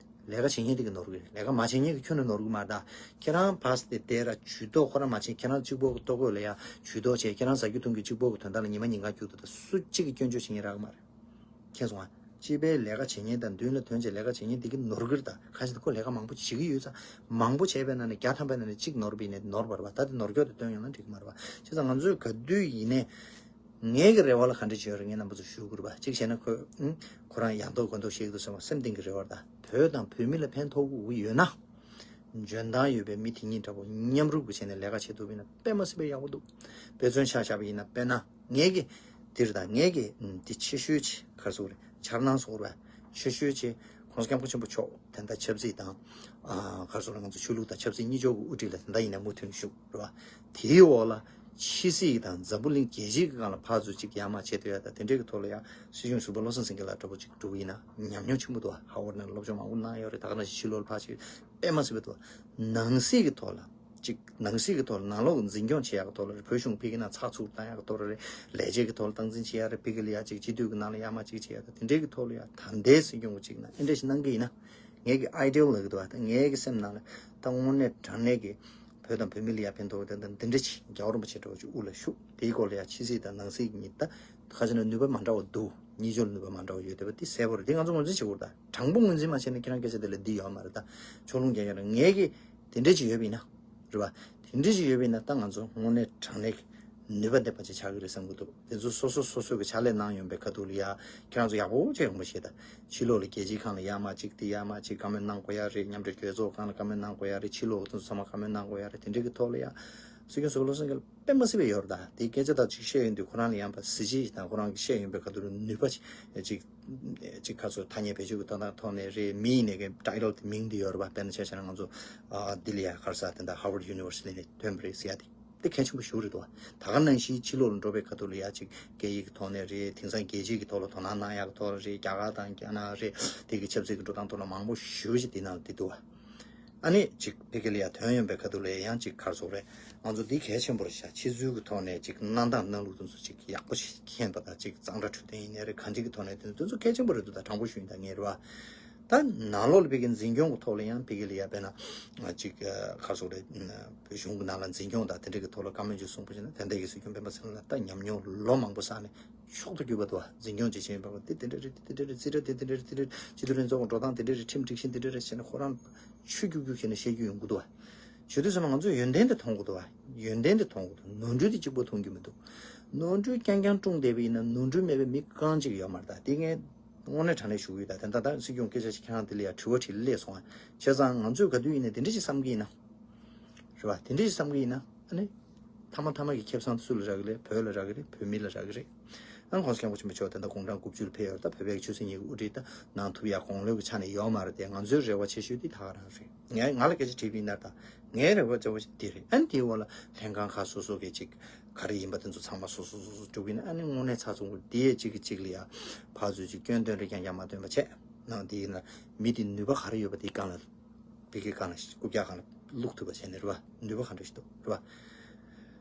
ལས་ཀ་བྱེད་མཁན་དེ་གི་ནོར་གི་རེད། ལས་ཀ་མ་བྱེད་མཁན་གི་ཁྱོན་ནས་ནོར་གི་མ་རེད་ད། ཁྱེད་རང་བྷ་སི་དེ་བསྡད་ར། ཇུས་གཏོགས་ཁོ་རང་མ་བྱེད། ཁྱེད་རང་གཅིག་པོ་གི་ལྟོ་གོས་ལ་ཡ་ཇུས་གཏོགས་བྱེད། ཁྱེད་རང་ཟ་རྒྱུ་འཐུང་རྒྱུ་གཅིག་པོ་གི་དོན་དག་ལ་ཉི་མ་ཉིན་གང་རྒྱུག་འདུག་ད་སུ་གཅིག་གི་སྐྱོན་བརྗོད་བྱེད་མཁན་རག་གི་མ་རེད། མཁྱེན་སོང་ཨ། སྤྱི་པའི་ལས་ཀ་བྱེད་མཁན་དང་མདུན་ལ་ཐོན་བྱས་ལས་ཀ་བྱེད་མཁན་དེ་གི་ནོར་གི་རེད་ད། གང་ཞིག་ཁོ་ལས་ཀ་མང་པོ་བྱེད་ཀྱི་ཡོད་ཙང་། མང་པོ་བྱས་པའི་ནང་ནས་བརྒྱ་ཐམ་པའི་ནང་ནས་གཅིག་ནོར་བ་ཡིན་ནའི་ནོར་བ་རེད་བ། ད་དེ་ནོར་སྐྱོག་དེ་བཏོན་ཡོང་ན་འགྲིག་གི་མ་རེད་བ། བྱས་ཙང་ང་ཚོས་ག་དུས་ཡིན་ནའི། ངའི་གི་རེ་བ་ལ་ག་འདྲ་ཅིག་ཡོད་རེད། ངས་རྣམ་པ་ཚོ་ཞུ་དགོས་རེད་བ། གཅིག་བྱས་ན་ཁོས་ཨུམ་ཁོ་རང་ཡག་མདོག་མགོ་མདོག་བཤད་ཀྱི་འདུག་ཟེར་བ་སེམས་གཏིང་གི་རེ་བ་རེད་ད། བོད་དང་བོད་མི་ལ་ཕན་ཐོགས་ཀྱི་ཡོད་ན། འཇོན་ཐང་ཡོད་པའི་མི་དེ་གཉིས་འདྲ་པོ་མཉམ་རུབ་ཀྱི་བྱས་ནས་ལས་ཀ་བྱེད་ཐུབ་པ་ཡིན་ན་དཔེ་མ་སྲིད་པའི་ཡག་པོ་འདུག་དཔེ་མཚོན་ཆ་བཞག་པ་ཡིན་ན། དཔེར་ན་ངས་ཀྱི་འདིར་དང་། ངས་ཀྱི་ཨུམ་འདི་ཆེ་ཤོས་ཆེ་ག་རེ་ཟེར་དགོས་རེད། འཆར་སྣང་ཟེར་དགོས་རེད་བ། ཆེ་ཤོས་ཆེ་༸གོང་ས་༸སྐྱབས་མགོན་ཆེན་པོ་མཆོག་དེ་འདྲ་ཆབ་སྲིད་དང་། ཨ་ག་རེ་ཟེར་དགོས་རེད། ང་ཚོ་ཆོས་ལུགས་དང་ཆབ་སྲིད་གཉིས་ཕྱོགས་ཀྱི་དབུ་ཁྲིད་ལ་དེ་འདྲ་ཡིན་ན་མུ་མཐུད་བཞུགས་རེད་བ། དེའི་འོག་ལ་ཕྱི་སྲིད་དང་འཛམ་བུ་གླིང་རྒྱལ་སྤྱིའི་སྒང་ལ་ཕར་ཚུར་ཅིག་ཡར་མར་བྱེད་ཐུབ་ཡ་དང་དེ་འདྲའི་གི་ཐོག་ལ་ཡ་སྲིད་སྐྱོང་ཟུར་པ་བློ་བཟང་སེང་གེ་ལགས་འདྲ་པོ་ཅིག་འགྲོ་གི་ཡིན་ན་ཉམས་མྱོང་ཆེན་པོ་འདུག་བ། ཧ་ཝར་ཌི་ནང་ལ་སློབ་སྦྱོང་མང་པོ་གནང་ཡོད་རེད། ད་ག་ནང་བཞིན་ཕྱི་ལོགས་ལ་ཕར་ཕྱིན་དཔེ་མ་སྲིད་པ་འདུག་ནང་སྲིད་ཀྱི་ཐོག་ལ་ཅིག་ནང་སྲིད་ཀྱི་ཐོག་ལ་ནང་ལོགས་འཛིན་སྐྱོང་བྱེད་ཡག་གི་ཐོག་ལ་རེད། བོད་གཞུང་ཕ་གི་ནང་ཚགས་ཚུད་བཏང་ཡག་གི་ཐོག་ལ་རེད། ལས་བྱེད་ཀྱི་ཐོག་ལ་སྟངས་འཛིན་བྱེད་ཡག་རེད། ཕ་གི་ལ་ཡ་ཅིག་སྤྱི་འཐུས་ཀྱི་ནང་ལ་ཡར་མར་ཅིག་བྱེད་ཡག་དང་དེ་འདྲའི་གི་ཐོག་ལ་ཡ་ད་ལྟའི་སྲིད་སྐྱོང་གི་ཅིག་ན་ཨེ་འདྲ་ཞིག་གནང་གི་ཡིན་ན། ངེད་ཀྱི་ཨའི་ཌི་ཡལ་ལབ་ཀྱི་འདུག་བ། ད་ངེད་ཀྱི་སེམས་ནང་ལ་ད་དངོས་གནས་དྲང་གནས་ཀྱི་བོད་དང་བོད་མི་ལ་ཡ་ཕན་ཐོགས་ཏན་ཏན་འདི་འདྲ་ཅིག་རྒྱལ་བ་རིན་པོ་ཆེ་འདྲ་བོ་ཅིག་དབུ་ལ་བཞུགས། དེའི་སྐོར་ལ་ཡ་ཕྱི་སྲིད་དང་ནང་སྲིད་ཀྱི་ཉིད་ད་ཁ་ཆེ་ན་ནུས་པ་མ་འདྲ་བ་འདུག་གཉིས་ཆོག་ལ་ནུས་པ་མ་འདྲ་བ་ཡོད་བསྡད་པ་འདི་གསལ་པོ་རེད། དེ་ང་ཚོ་ངོས་འཛིན་བྱེད་དགོས་རེད། ད་དྲང་པོ་ངོས་འཛིན་མ་བྱས་ན་ཁྱེད་རང་སྐད་ཆ་དེ་ལ་འདི་ཡོད་མ་རེད། ད་ཕྱོགས་ལྷུང་རྐྱང་རྐྱང་རེད། ངེད་ཀྱི་དེ་འདྲ་ཅིག་ཡོད་པ་ཡིན་ན། རེད་བ། དེ་འདྲ་ཞིག་ཡོད་པ་ཡིན་ན་ད་ང་ཚོ་དངོས་གནས་དྲང་གནས་ཀྱི་ནུས་པ་ལྡན་པ་ཅིག་ཆགས་ཀྱི་རེད་བསམ་གྱི་འདུག་དེ་ཚོ་སོ་སོ་སོ་སོ་གི་ཕྱག་ལས་གནང་ཡོང་པའི་ཁ་ཐུག་ལ་ཡ་ཁྱེད་རང་ཚོ་ཡག་པོ་བྱས་ཡོང་པ་བྱེད་ད། ཕྱི་ལོགས་ལ་རྒྱལ་སྤྱིའི་ཁང་ལ་ཡར་མར་ཅིག་དེ་ཡར་མར་ཅིག་བཀའ་མོལ་གནང་དགོས་ཡ་རེད། མཉམ་འབྲེལ་གྲོས་ཚོགས་སྒང་ལ་བཀའ་མོལ་གནང་དགོས་ཡ་རེད། ཕྱི་ལོགས་དེ་ཚོ་ཚང་མ་བཀའ་མོལ་གནང་དགོས་ཡ་རེད། དེ་འདྲའི་གི་ཐོག་ལ་ཡ་སྲིད་སྐྱོང་ཟུར་པ་བློ་བཟང་སེང་གེ་ལགས་དཔེ་མ་སྲིད་པ་ཡོད་རེད་ད། དེ་སྐད་ཆ་དག་ཅིག་བཤད་ཡོང་དུས་ཁོ་རང་ལ་ཡང་པ་གཟི་བརྗིད་དང་ཁོ་རང་གི་བཤད་ཡོང་པའི་ཁ་ཐུག་ལ་ནུས་པ་ཅིག་ཅིག་ཅིག་ཁ་ཚོ་ཐ་སྙད་བེད་སྤྱོད་ཀྱི་སྟངས་སྟངས་ཐོག་ནས་རེད། མི་ཡིན་ནས་ཀྱི་ཊའི་ཊལ་དེ་མིང་དེ་ཡོད་རེད་པ། དཔེར་ན་ཆ་བཞག་ན་ང་ཚོ་ཨ་ལྡི་ལི་ཡ་ག་རེ་ཟ་དེ་འདྲ་ཧར་ཝརཌ་ཡུ་ནི་ཝར་སི་ཊི་ནས་ཐོན་པ་རེད་ཟེར་ཡ་དེ། དེ་གལ་ཆེན་པོ་ཞེ་པོ་རེད་འདུག་ད་ག་ནང་བཞིན་ཕྱི་ལོགས་ལ་འགྲོ་བའི་ཁ་ཐུག་ལ་ཡ་གཅིག་སྐད་ཡིག་གི་ཐོག་ནས་རེད། དེང་སང་རྒྱལ་སྤྱིའི་གི་ཐོག་ལ་དོ་སྣང་གནང་ཡག་གི་ཐོག་ལ་རེད། རྒྱ་གར་དང་རྒྱ་ནག་རེད། དེ་གི་ཆབ་སྲིད་ཀྱི་འགྲོ་སྟངས་ཐོག་ལ་མང་པོ་ཞེ་པོ་ཅིག་དེ་ནང་དེ་འདུག་ཨ་ནི་གཅིག་དེ་གི་ལ་ཡ་དོན་ཡོད་པའི་ཁ་ཐུག་ལ་ཡང་གཅིག་ག་རེ་ཟེར་དགོས་རེད། ང་ཚོ་འདི་གལ་ཆེན་པོ་རེད་ཤག་ཕྱི་ཚུལ་གྱི་ཐོག་ནས་ཅིག་གནང་སྟངས་གནང་ལུགས་དེ་ཚོ་ཅིག་ཡག་པོ་ཞིག་མཁྱེན་པ་དང་། ཅིག་གཙང་སྦྲ་འཕྲོད་བསྟེན་ཡིན་ནའི་རེད། གང་ཅིའི་ཐོག་ནས་དེ་ཚོ་གལ་ཆེན་པོ་རེད་འདུག་ད་དྲང་པོ་ཞུ་ཡིན་ད་ངས་རེད་བ། ད་ནང་ལོགས་ལ་ཕ་གིའི་འཛིན་སྐྱོང་གི་ཐོག་ལ་ཡང་ཕ་གི་ལ་ཡ་དཔེར་ན་ཅིག་ག་རེ་ཟེར་དགོས་རེད། བོད་གཞུང་གི་ནང་ལ་འཛིན་སྐྱོང་དང་དེ་འདྲ་གི་ཐོག་ལ་བཀའ་མོལ་ཅིག་གསུང་པ་བྱས་ན། དེ་འདྲ་གི་སྲིད་སྐྱོང་སྤེན་པ་ཚེ་རིང་ལགས་ད་ཉམས་མྱོང་ལོ་མང་པོ་བསགས་ནས་མཆོག་ཏུ་གྱུར་པ་འདུག་འཛིན་སྐྱོང་བྱེད་བཞིན་པ་དེ་དེ་འདྲ་རེད། དེ་དེ་འདྲ་རེད། རྩིས་ཁྲ་དེ་དེ་འདྲ་རེད། རྩིས་ཁྲ། སྤྱི་འཐུས་ལྷན་ཚོགས་ཀྱི་འགྲོ་སྟངས་དེ་འདྲ་རེད། ཁྲིམས་སྒྲིག་གཞི་དེ་འདྲ་རེད་བྱས་ནས་ཁོ་རང་ཆུ་རྒྱུག་རྒྱུག་བྱས་ནས་བཤད་རྒྱུ་ཡོང་གི་འདུག་བ། བྱེད་དུས་ཙམ་པ་ང་ཚོས་ཡོན་ཏན་དེ་མཐོང་དགོས་འདུག་བ། ཡོན་ཏན་དེ་མཐོང་དགོས་འདུག་ནོར་འཁྲུལ་དེ་གཅིག་པོ་མཐོང་རྒྱུ་མི་འདུག་ནོར་འཁྲུལ་རྐྱང་རྐྱང་བསྐྲུན་བསྡད་པ་ཡིན་ན་ནོར་འཁྲུལ་མེད་པའི་མི་རྐང་གཅིག་ཡོད་མ་རེད། ད་དེ་ངས་དངོས་གནས་དྲང་གནས་ཞུ་གི་ཡོད། ད་དེ་འདྲ་ད་སྲིད་སྐྱོང་སྐད་ཆ་ཞིག་ཁྱེད་རང་དེ་ལ་ཡ་དྲི་བ་དྲིས་ལན་སླེབས་སོང་ཨ། བྱས་ཙང་ང་ཚོས་ག་དུས་ཡིན་ནའི་དེ་འདྲ་ཞིག་བསམ་གི་ཡིན་ན། རེད་བ། དེ་འདྲ་ཞིག་བསམ་གི་ཡིན་ན་ཨ་ནི། མཐའ་མ་མཐའ་མ་གི་ཁེ་བཟང་སུ་ལ་རག་གི་རེད། བོད་ལ་རག་གི་རེད། བོད་མི་ལ་རག་གི་རེད། ཨ་ནི་༸གོང་ས་༸སྐྱབས་མགོན་ཆེན་པོ་མཆོག་དེ་འདྲ་དགུང་གྲངས་དགུ་བཅུ་ལ་ཕེབས་ཡོད་རེད། ད་བོད་པའི་ཆོས་སྲིད་གཉིས་ཀྱི་དབུ་ཁྲིད་ད་གནང་ཐུབ་ཡ་དགུང་ལོ་གི་ཆ་ནས་ཡོད་མ་རེད་དེ། ང་ཚོའི་རེ་བ་ཆེ་ཤོས་དེ་ད་ག་རང་རེད། ངས་ང་ལ་སྐད་ཆ་དྲིས་པ་ཡིན་ན་ད་ངའི་རེ་བ་ཆེ་བ་དེ་རེད། ཨ་ནི་དེའི་འོག་ལ་ལྷན་ཁང་ཁག་སོ་སོ་གི་ཅིག་ག་རེ་ཡིན་པ་དེ་ཚོ་ཚང་མ་སོ་སོ་སོ་སོ་སྒྲུབ་ཡིན་ན། ཨ་ནི་དངོས་གནས་ཚགས་ཚུད་པོ་དེ་གཅིག་གིས་གཅིག་ལ་ཡ་ཕར་ཚུར་ཅིག་སྐྱོན་འདོན་རེ་རྐྱང་རྐྱང་མ་འདོན་པ་བྱས་ན། དེ་ཡིན་ན་མི་དེ་ནུས་པ་ག་རེ་ཡོད་པ་དེ་སྒང་ལ། ཕ་གི་སྒང་ལ་རྐུབ་བཀྱག་སྒང་ལ་བླུག་ཐུབ་པ་བྱས་ནས་རེད་བ། ནུས་པ་ག་འདྲ་ཞིག་འདུག་རེད་བ།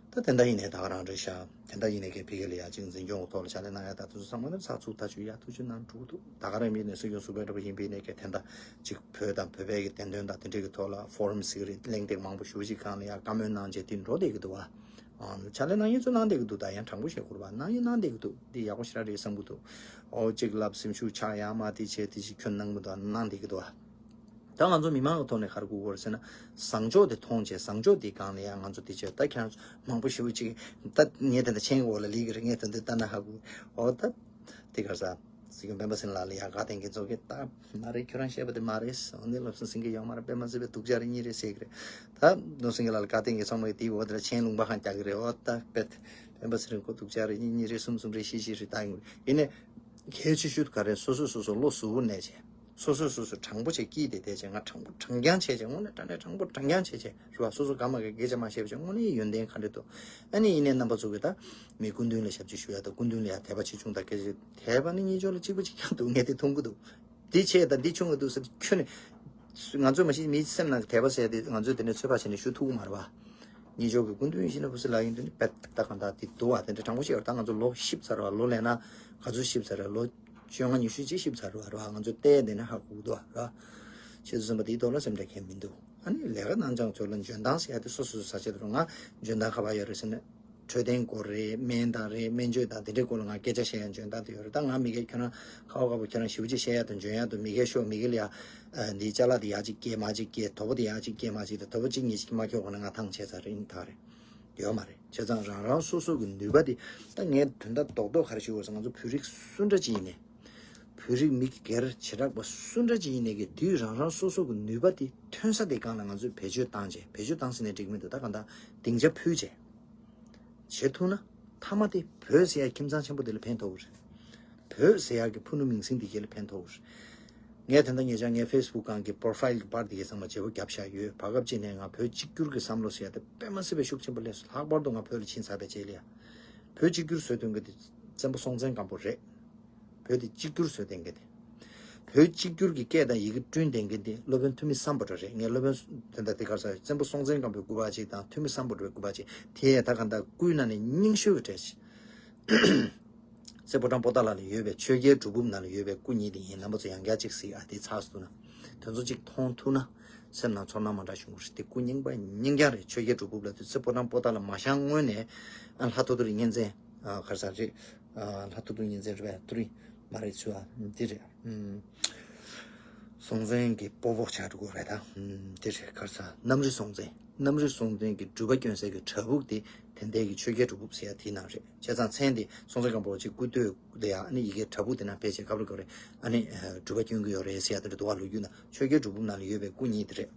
ད་དེ་འདྲ་ཡིན་ནའི་ད་ག་རང་རེད་ཤག་དེ་འདྲ་ཡིན་ནའི་གི་ཕ་གི་ལ་ཡ་ཅིག་འཛིན་སྐྱོང་གི་ཐོག་ལ་ཕྱག་ལས་གནང་ཡ་ད་དུ་ཚང་མ་ནི་ཚགས་ཚུད་ད་ཆུ་ཡ་ཐུགས་ཆུ་ནང་འགྲོ་གི་འདུག་ད་ག་རང་མིན་ནས་སྲིད་སྐྱོང་ཟུར་པ་འདྲ་པོ་ཡིན་པའི་ནས་གི་དེ་འདྲ་ཅིག་བོད་དང་བོད་པའི་གི་བདེན་དོན་དང་དེ་འདྲའི་གི་ཐོག་ལ་ཕོ་རམ་ཟེར་གི་རེད། གླེང་སྟེགས་མང་པོ་ཞེ་པོ་ཅིག་སྒང་ལ་ཡ་བཀའ་མོལ་གནང་བྱས་དེ་འགྲོ་བསྡད་ཀྱི་འདུག་བ། ཨ། ཕྱག་ལས་གནང་མཁན་ཚོས་གནང་བསྡད་ཀྱི་འདུག་ད་ཡང་དྲང་པོ་བཤད་དགོས་རེད་བ། གནང་མཁན་གནང་བསྡད་ཀྱི་འདུག་འདི་ཡག་པོ་ཞེ་དྲག་རེད་བསམ་གྱི་འདུག་ཨོ་གཅིག་ལབ་སེམས་ཤུགས་ཆག་ཡ་མ་དེ་བྱས་དེ་བྱས་ཁྱོན་གནང་གི་འདུག་གནང་བསྡད་ཀྱི་འདུག་བ། ད་ང་ཚོ་མི་མང་གི་ཐོག་ནས་ག་རེ་དགོས་ཀྱི་རེད་ཟེར་ན། བཟང་ཕྱོགས་དེ་མཐོང་བྱས། བཟང་ཕྱོགས་དེའི་སྒང་ལ་ཡང་ང་ཚོ་དེ་བྱས། ད་ཁྱེད་རང་ཚོ་མང་པོ་ཞེ་པོ་ཅིག་ད་ངས་དེ་འདྲ་མཆན་འོག་ལ་ལིག་གི་རེད། ངས་དེ་འདྲ་ལྟ་ན་ཧ་གོ། ཨོ་ད་དེ་ག་རེ་ཟ། སྲིད་སྐྱོང་སྤེན་པ་ཚེ་རིང་ལགས་ལ་ཡང་དགའ་ལྡན་གྱི་ཚོགས་ཀྱིས་ད་མ་རེད། ཁྱོད་རང་བཤད་པ་དེ་མ་རེད། འོ་འདི་ལབ་སོང་ཟིན་གྱི་ཡོད་མ་རེད། སྤེན་པ་ཚེ་རིང་སྡུག་ཅག་རེད་གཉིས་རེད་ཟེར་གྱི་རེད། ད་ནོར་སྲིད་ཀྱི་ལགས་ལ་དགའ་ལྡན་གྱི་ཚོགས་མ་གི་དེའི་འོག་དེ་ལ་མཆན་ལུང་པ་གང་རྒྱག་གི་རེད། ཨོ་ད་སྤེན་སྤེན་པ་ཚེ་རིང་ཁོ་སྡུག་ཅག་རེད། གཉིས་གཉིས་རེད། གསུམ་གསུམ་རེད། བཞི་བཞི་རེད། ད་ཡིན་ཡིན་ནའི་གལ་ཆེ་ཤོས་ག་རེ། སོ་སོས་སོ་སོ་བློ་གཟུ་བོ་གནས་བྱས། སོ་སོས་སོ་སོ་དྲང་པོ་བྱས་སྐྱིད་དེ་བསྡད་བྱས། ང་དྲང་པོ་དྲང་རྐྱང་བྱས་བྱས། དངོས་གནས་དྲང་གནས་དྲང་པོ་དྲང་རྐྱང་བྱས་བྱས་རེད་བ། སོ་སོ་དགའ་མ་དགའ་སྐད་ཆ་མ་བཤད་བྱས། དངོས་གནས་ཡོན་ཏན་ག་འདྲ་འདུག་ཨ་ནི་ཡིན་ནའི་རྣམ་པ་ཚོ་གིས་ད་མི་སྐུ་མདུན་ལ་ཞབས་ཕྱི་ཞུ་ཡ་དང་། སྐུ་མདུན་ལ་ཡ་དད་པ་ཆེ་ཆུང་དང་། སྐད་ཆ་དད་པ་ནི་གཉིས་ཕྱོགས་ལ་གཅིག་པ་གཅིག་རྐྱང་འདུག་ངས་དེ་མཐོང་གི་འདུག་འདི་ཆེ་དང་འདི་ཆུང་གི་འདུག་ཟེར། ཁྱོད་ནི་ང་ཚོས་མ་གཞི་མིའི་སེམས་ནང་གི་དད་པ་ཟེར་ཡ་དེ་ང་ཚོས་དེ་འདྲའི་ཚོད་དཔག་བྱས་ནས་ཞུ་ཐུབ་ཀྱི་མ་རེད་བ། གཉིས་ཕྱོགས་ཀྱི་སྐུ་མདུན་ཡིན་ན་བུ་སི་ལ་ཡིན་དུས་ནི་བེད་ད་གང་ལྟར་དེ་འདུག་བ། དེ་འདྲ་དྲང་པོ་བཤད་ཡོད། ད་ང་ཚོ་ལོ་བཞི་བཅུ་ཚར་བ། ལོ་ལས་ན་ག་ཚོད་བཞི་བཅུ་ཚར་རེད། ལོ་བཅོ་ལྔ་ཉི་ཤུ་ཅིག་བཞི་བཅུ་ཚར་བ་རེད་བ། ང་ཚོ་བལྟས་བསྡད་ན་ཧ་གོ་གི་འདུག་བ་རེད་བ། བྱས་ཙང་བསམ་པ་དེའི་ཐོག་ལ་སེམས་ཁྲལ་གང་ཡང་མི་འདུག་ཨ་ནི་ལས་ཀ་གནང་སྦྱངས་ཚོ་ལ་འཇོན་ཐང་ཟེར་ཡ་དེ་སོ་སོ་སོ་ས་ཆ་དེ་རུ་ང་འཇོན་ཐང་ག་པར་ཡོད་རེད་ཟེར་ན། འཕྲོད་བསྟེན་སྐོར་རེད། སྨན་དང་རེད། སྨན་བཅོས་དང་དེ་འདྲའི་སྐོར་ལ་ང་སྐད་ཆ་བཤད་ཡ་འཇོན་ཐང་དེ་ཡོད་རེད། ད་ང་མི་སྒེར་ཁྱོད་རང་ཁ་བ་ཁ་བ་ཁྱོད་རང་ཞེ་པོ་ཅིག་བཤད་ཡ་དང་འཇོན་ཡ་དང་། མི་སྒེར་ཤོག་མི་སྒེར་ལ་ཡ་འདིའི་ཅ་ལག་དེ་ཡ་གཅིག་སྐྱེལ་མ་གཅིག་སྐྱེལ། དོ་པོ་དེ་ཡ་གཅིག་སྐྱེལ་མ་གཅིག་དང་། དོ་པོ་གཅིག་གཉིས་ཅིག་མ་ཁྱོག་གོང་ན་ང་ཐང་ཆད་ཚར་རེད། ཡིན་ཐག་རེད། ཡོད་མ་རེད། བྱས་ཙང་རང་རང་སོ་སོ་གི་ནུས་པ་དེ། ད་ངས་དོན་དག་རྡོག་རྡོག་ག་རེ་ཞུ་དགོས་ཟེར། ང་ཚོ་བོད་རིགས་སུ་འདྲ་ཅིག་ཡིན་ནའི། བོད་རིགས་མི་སྒེར་བྱེ་བྲག་པ་སུ་འདྲ་ཅིག་ཡིན་ནའི་གི་དུས་རང་རང་སོ་སོ་གི་ནུས་པ་དེ་ཐོན་ས་དེ་སྒང་ལ་ང་ཚོས་བེད་སྤྱོད་བཏང་བྱས། བེད་སྤྱོད་བཏང་ཟེར་ནའི་འགྲིག་མི་འདུག་ད་གང་ལྟར་སྡིངས་ཆ་ཕུལ་བྱས། བྱེད་ཐུབ་ན་མཐའ་མ་དེ་བོད་ཟེར་ཡ་ཁྱིམ་ཚང་ཆེན་པོ་དེ་ལ་ཕན་ཐོགས་ཀྱི་རེད། བོད་ཟེར་ཡ་གི་ཕུ་ནུ་མིང་སྲིང་དེ་ག་ལ་ཕན་ཐོགས་ཀྱི་རེད། ངས་དེ་འདྲ་ཉེ་ཆར་ངའི་ཕེ་སི་བུག་སྒང་གི་པོ་རོ་ཕའིལ་གི་པར་དེ་གའི་ཚང་མ་བརྗེ་པོ་བརྒྱབ་བཞག་ཡོད། བར་སྐབས་ཅིག་ནས་ང་བོད་གཅིག་གྱུར་གྱི་བསམ་བློ་ཟེར་ཡ་དེ་དཔེ་མ་སྲིད་པའི་ཤུགས་ཆེན་པོ་སླེབས་སོང་། ལྷག་པར་དུ་ང་བོད་ལ་ཕྱིན་ཚར་བའི་རྗེས་ལ་ཡ། བོད་གཅིག་གྱུར་བཟོ་དོན་གྱི་དེ་བཙན་པོ་སྲོང་བཙན་སྒམ་པོ་རེད། བོད་དེ་གཅིག་གྱུར་བཟོ་དོན་གྱི་དེ། བོད་གཅིག་གྱུར་གྱི་སྐད་དང་ཡི་གེ་བསྐྲུན་དོན་གྱི་དེ་སློབ་དཔོན་ཐུ་མི་སམ་བྷོ་ཊ་རེད། ངས་སློབ་དཔོན་དེ་འདྲ་དེ་གར་ས་བཙན་པོ་སྲོང་བཙན་སྒམ་པོའི་སྐུ་པར་ཅིག་དང་ཐུ་མི་སམ་བྷོ་ཊ་བའི་སྐུ་པར་ཅིག་དེ་ཡས་ད་གང་ལྟར་སྐུའི་ནང་ནས་རྙིང་ཤོས་ཀྱི་གྲས་ཤིག་རྩེ་ཕོ་བྲང་པོ་ཏཱ་ལ་ལ་ཡོད་པའི་ཆོས་རྒྱལ་སྒྲུབ་ཕུག་ནང་ལ་ཡོད་པའི་སྐུ་གཉིས་དེ་ཡིན། རྣམ་པ་ཚོ་ཡང་བསྐྱར་གཅིག་གཟིགས་ཨ། དེ་ཚགས་སུ་ཐུག་ན། དེ་ཚོ་གཅིག་མཐོང་ཐུབ་ན་སེམས་ནང་ཚོར་སྣང་མ་འདྲ་བྱུང་གི་རེད། དེ་སྐུ་རྙིང་པ་རྙིང་རྐྱང་རེད། ཆོས་རྒྱལ་སྒྲུབ་ཕུག་ལ་དུས་ཚོད་པོ་ཏྲང་པོ་ཏཱ་ལ་མ་བཞེངས་སྔོན་ནས་ཨ་ལྷ་ཐོ་ཐོ་རི་གཉན་བཙན་ཨ་ག་རེ་ཟེར་རེད། ཨ་ལྷ་ཐོ་ཐོ་རི་གཉན་བཙན་རེད་པས། ཐོ་རི་མ་རེད་ཚུལ་ཨ་འདི་རེད། ཨུམ། སྲོང་བཙན་གྱི་སྤོ་བོ་ཆགས་འགྲོ་གི་རེད་ད། ཨུམ་འདི་རེད། ག་རེ་ཟེར། གནམ་རི་སྲོང་བཙན། གནམ་རི་སྲོང་བཙན་གྱི་སྒྲུབ་པ་སྐྱོན་སའི་གི་བྲག་ཕུག་དེ་དེ་འདྲའི་གི་ཆོས་རྒྱལ་སྒྲུབ་ཕུག་ཟེར་ཡ་དེའི་ནང་རེད། བྱས་ཙང་མཚན་དེ་སྲོང་བཙན་སྒམ་པོ་ཅིག་སྐུ་སྟོད་དེ་ཡ་ཨ་ནི་ཡི་གེ་བྲག་ཕུག་དེ་ནང་ཕལ་ཆེར་སྐབས་རེ་སྐབས་རེ་ཨ་ནི་སྒྲུབ་པ་སྐྱོན་གྱི་ཡོད་རེད་ཟེར་ཡ་དེ་འདྲ་འདུག་བ། ལོ་རྒྱུས་ནང་ཆོས་རྒྱལ་སྒྲུབ་ཕུག་ནང་ལ་ཡོད་པའི་སྐུ་གཉིས་དེ་རེད།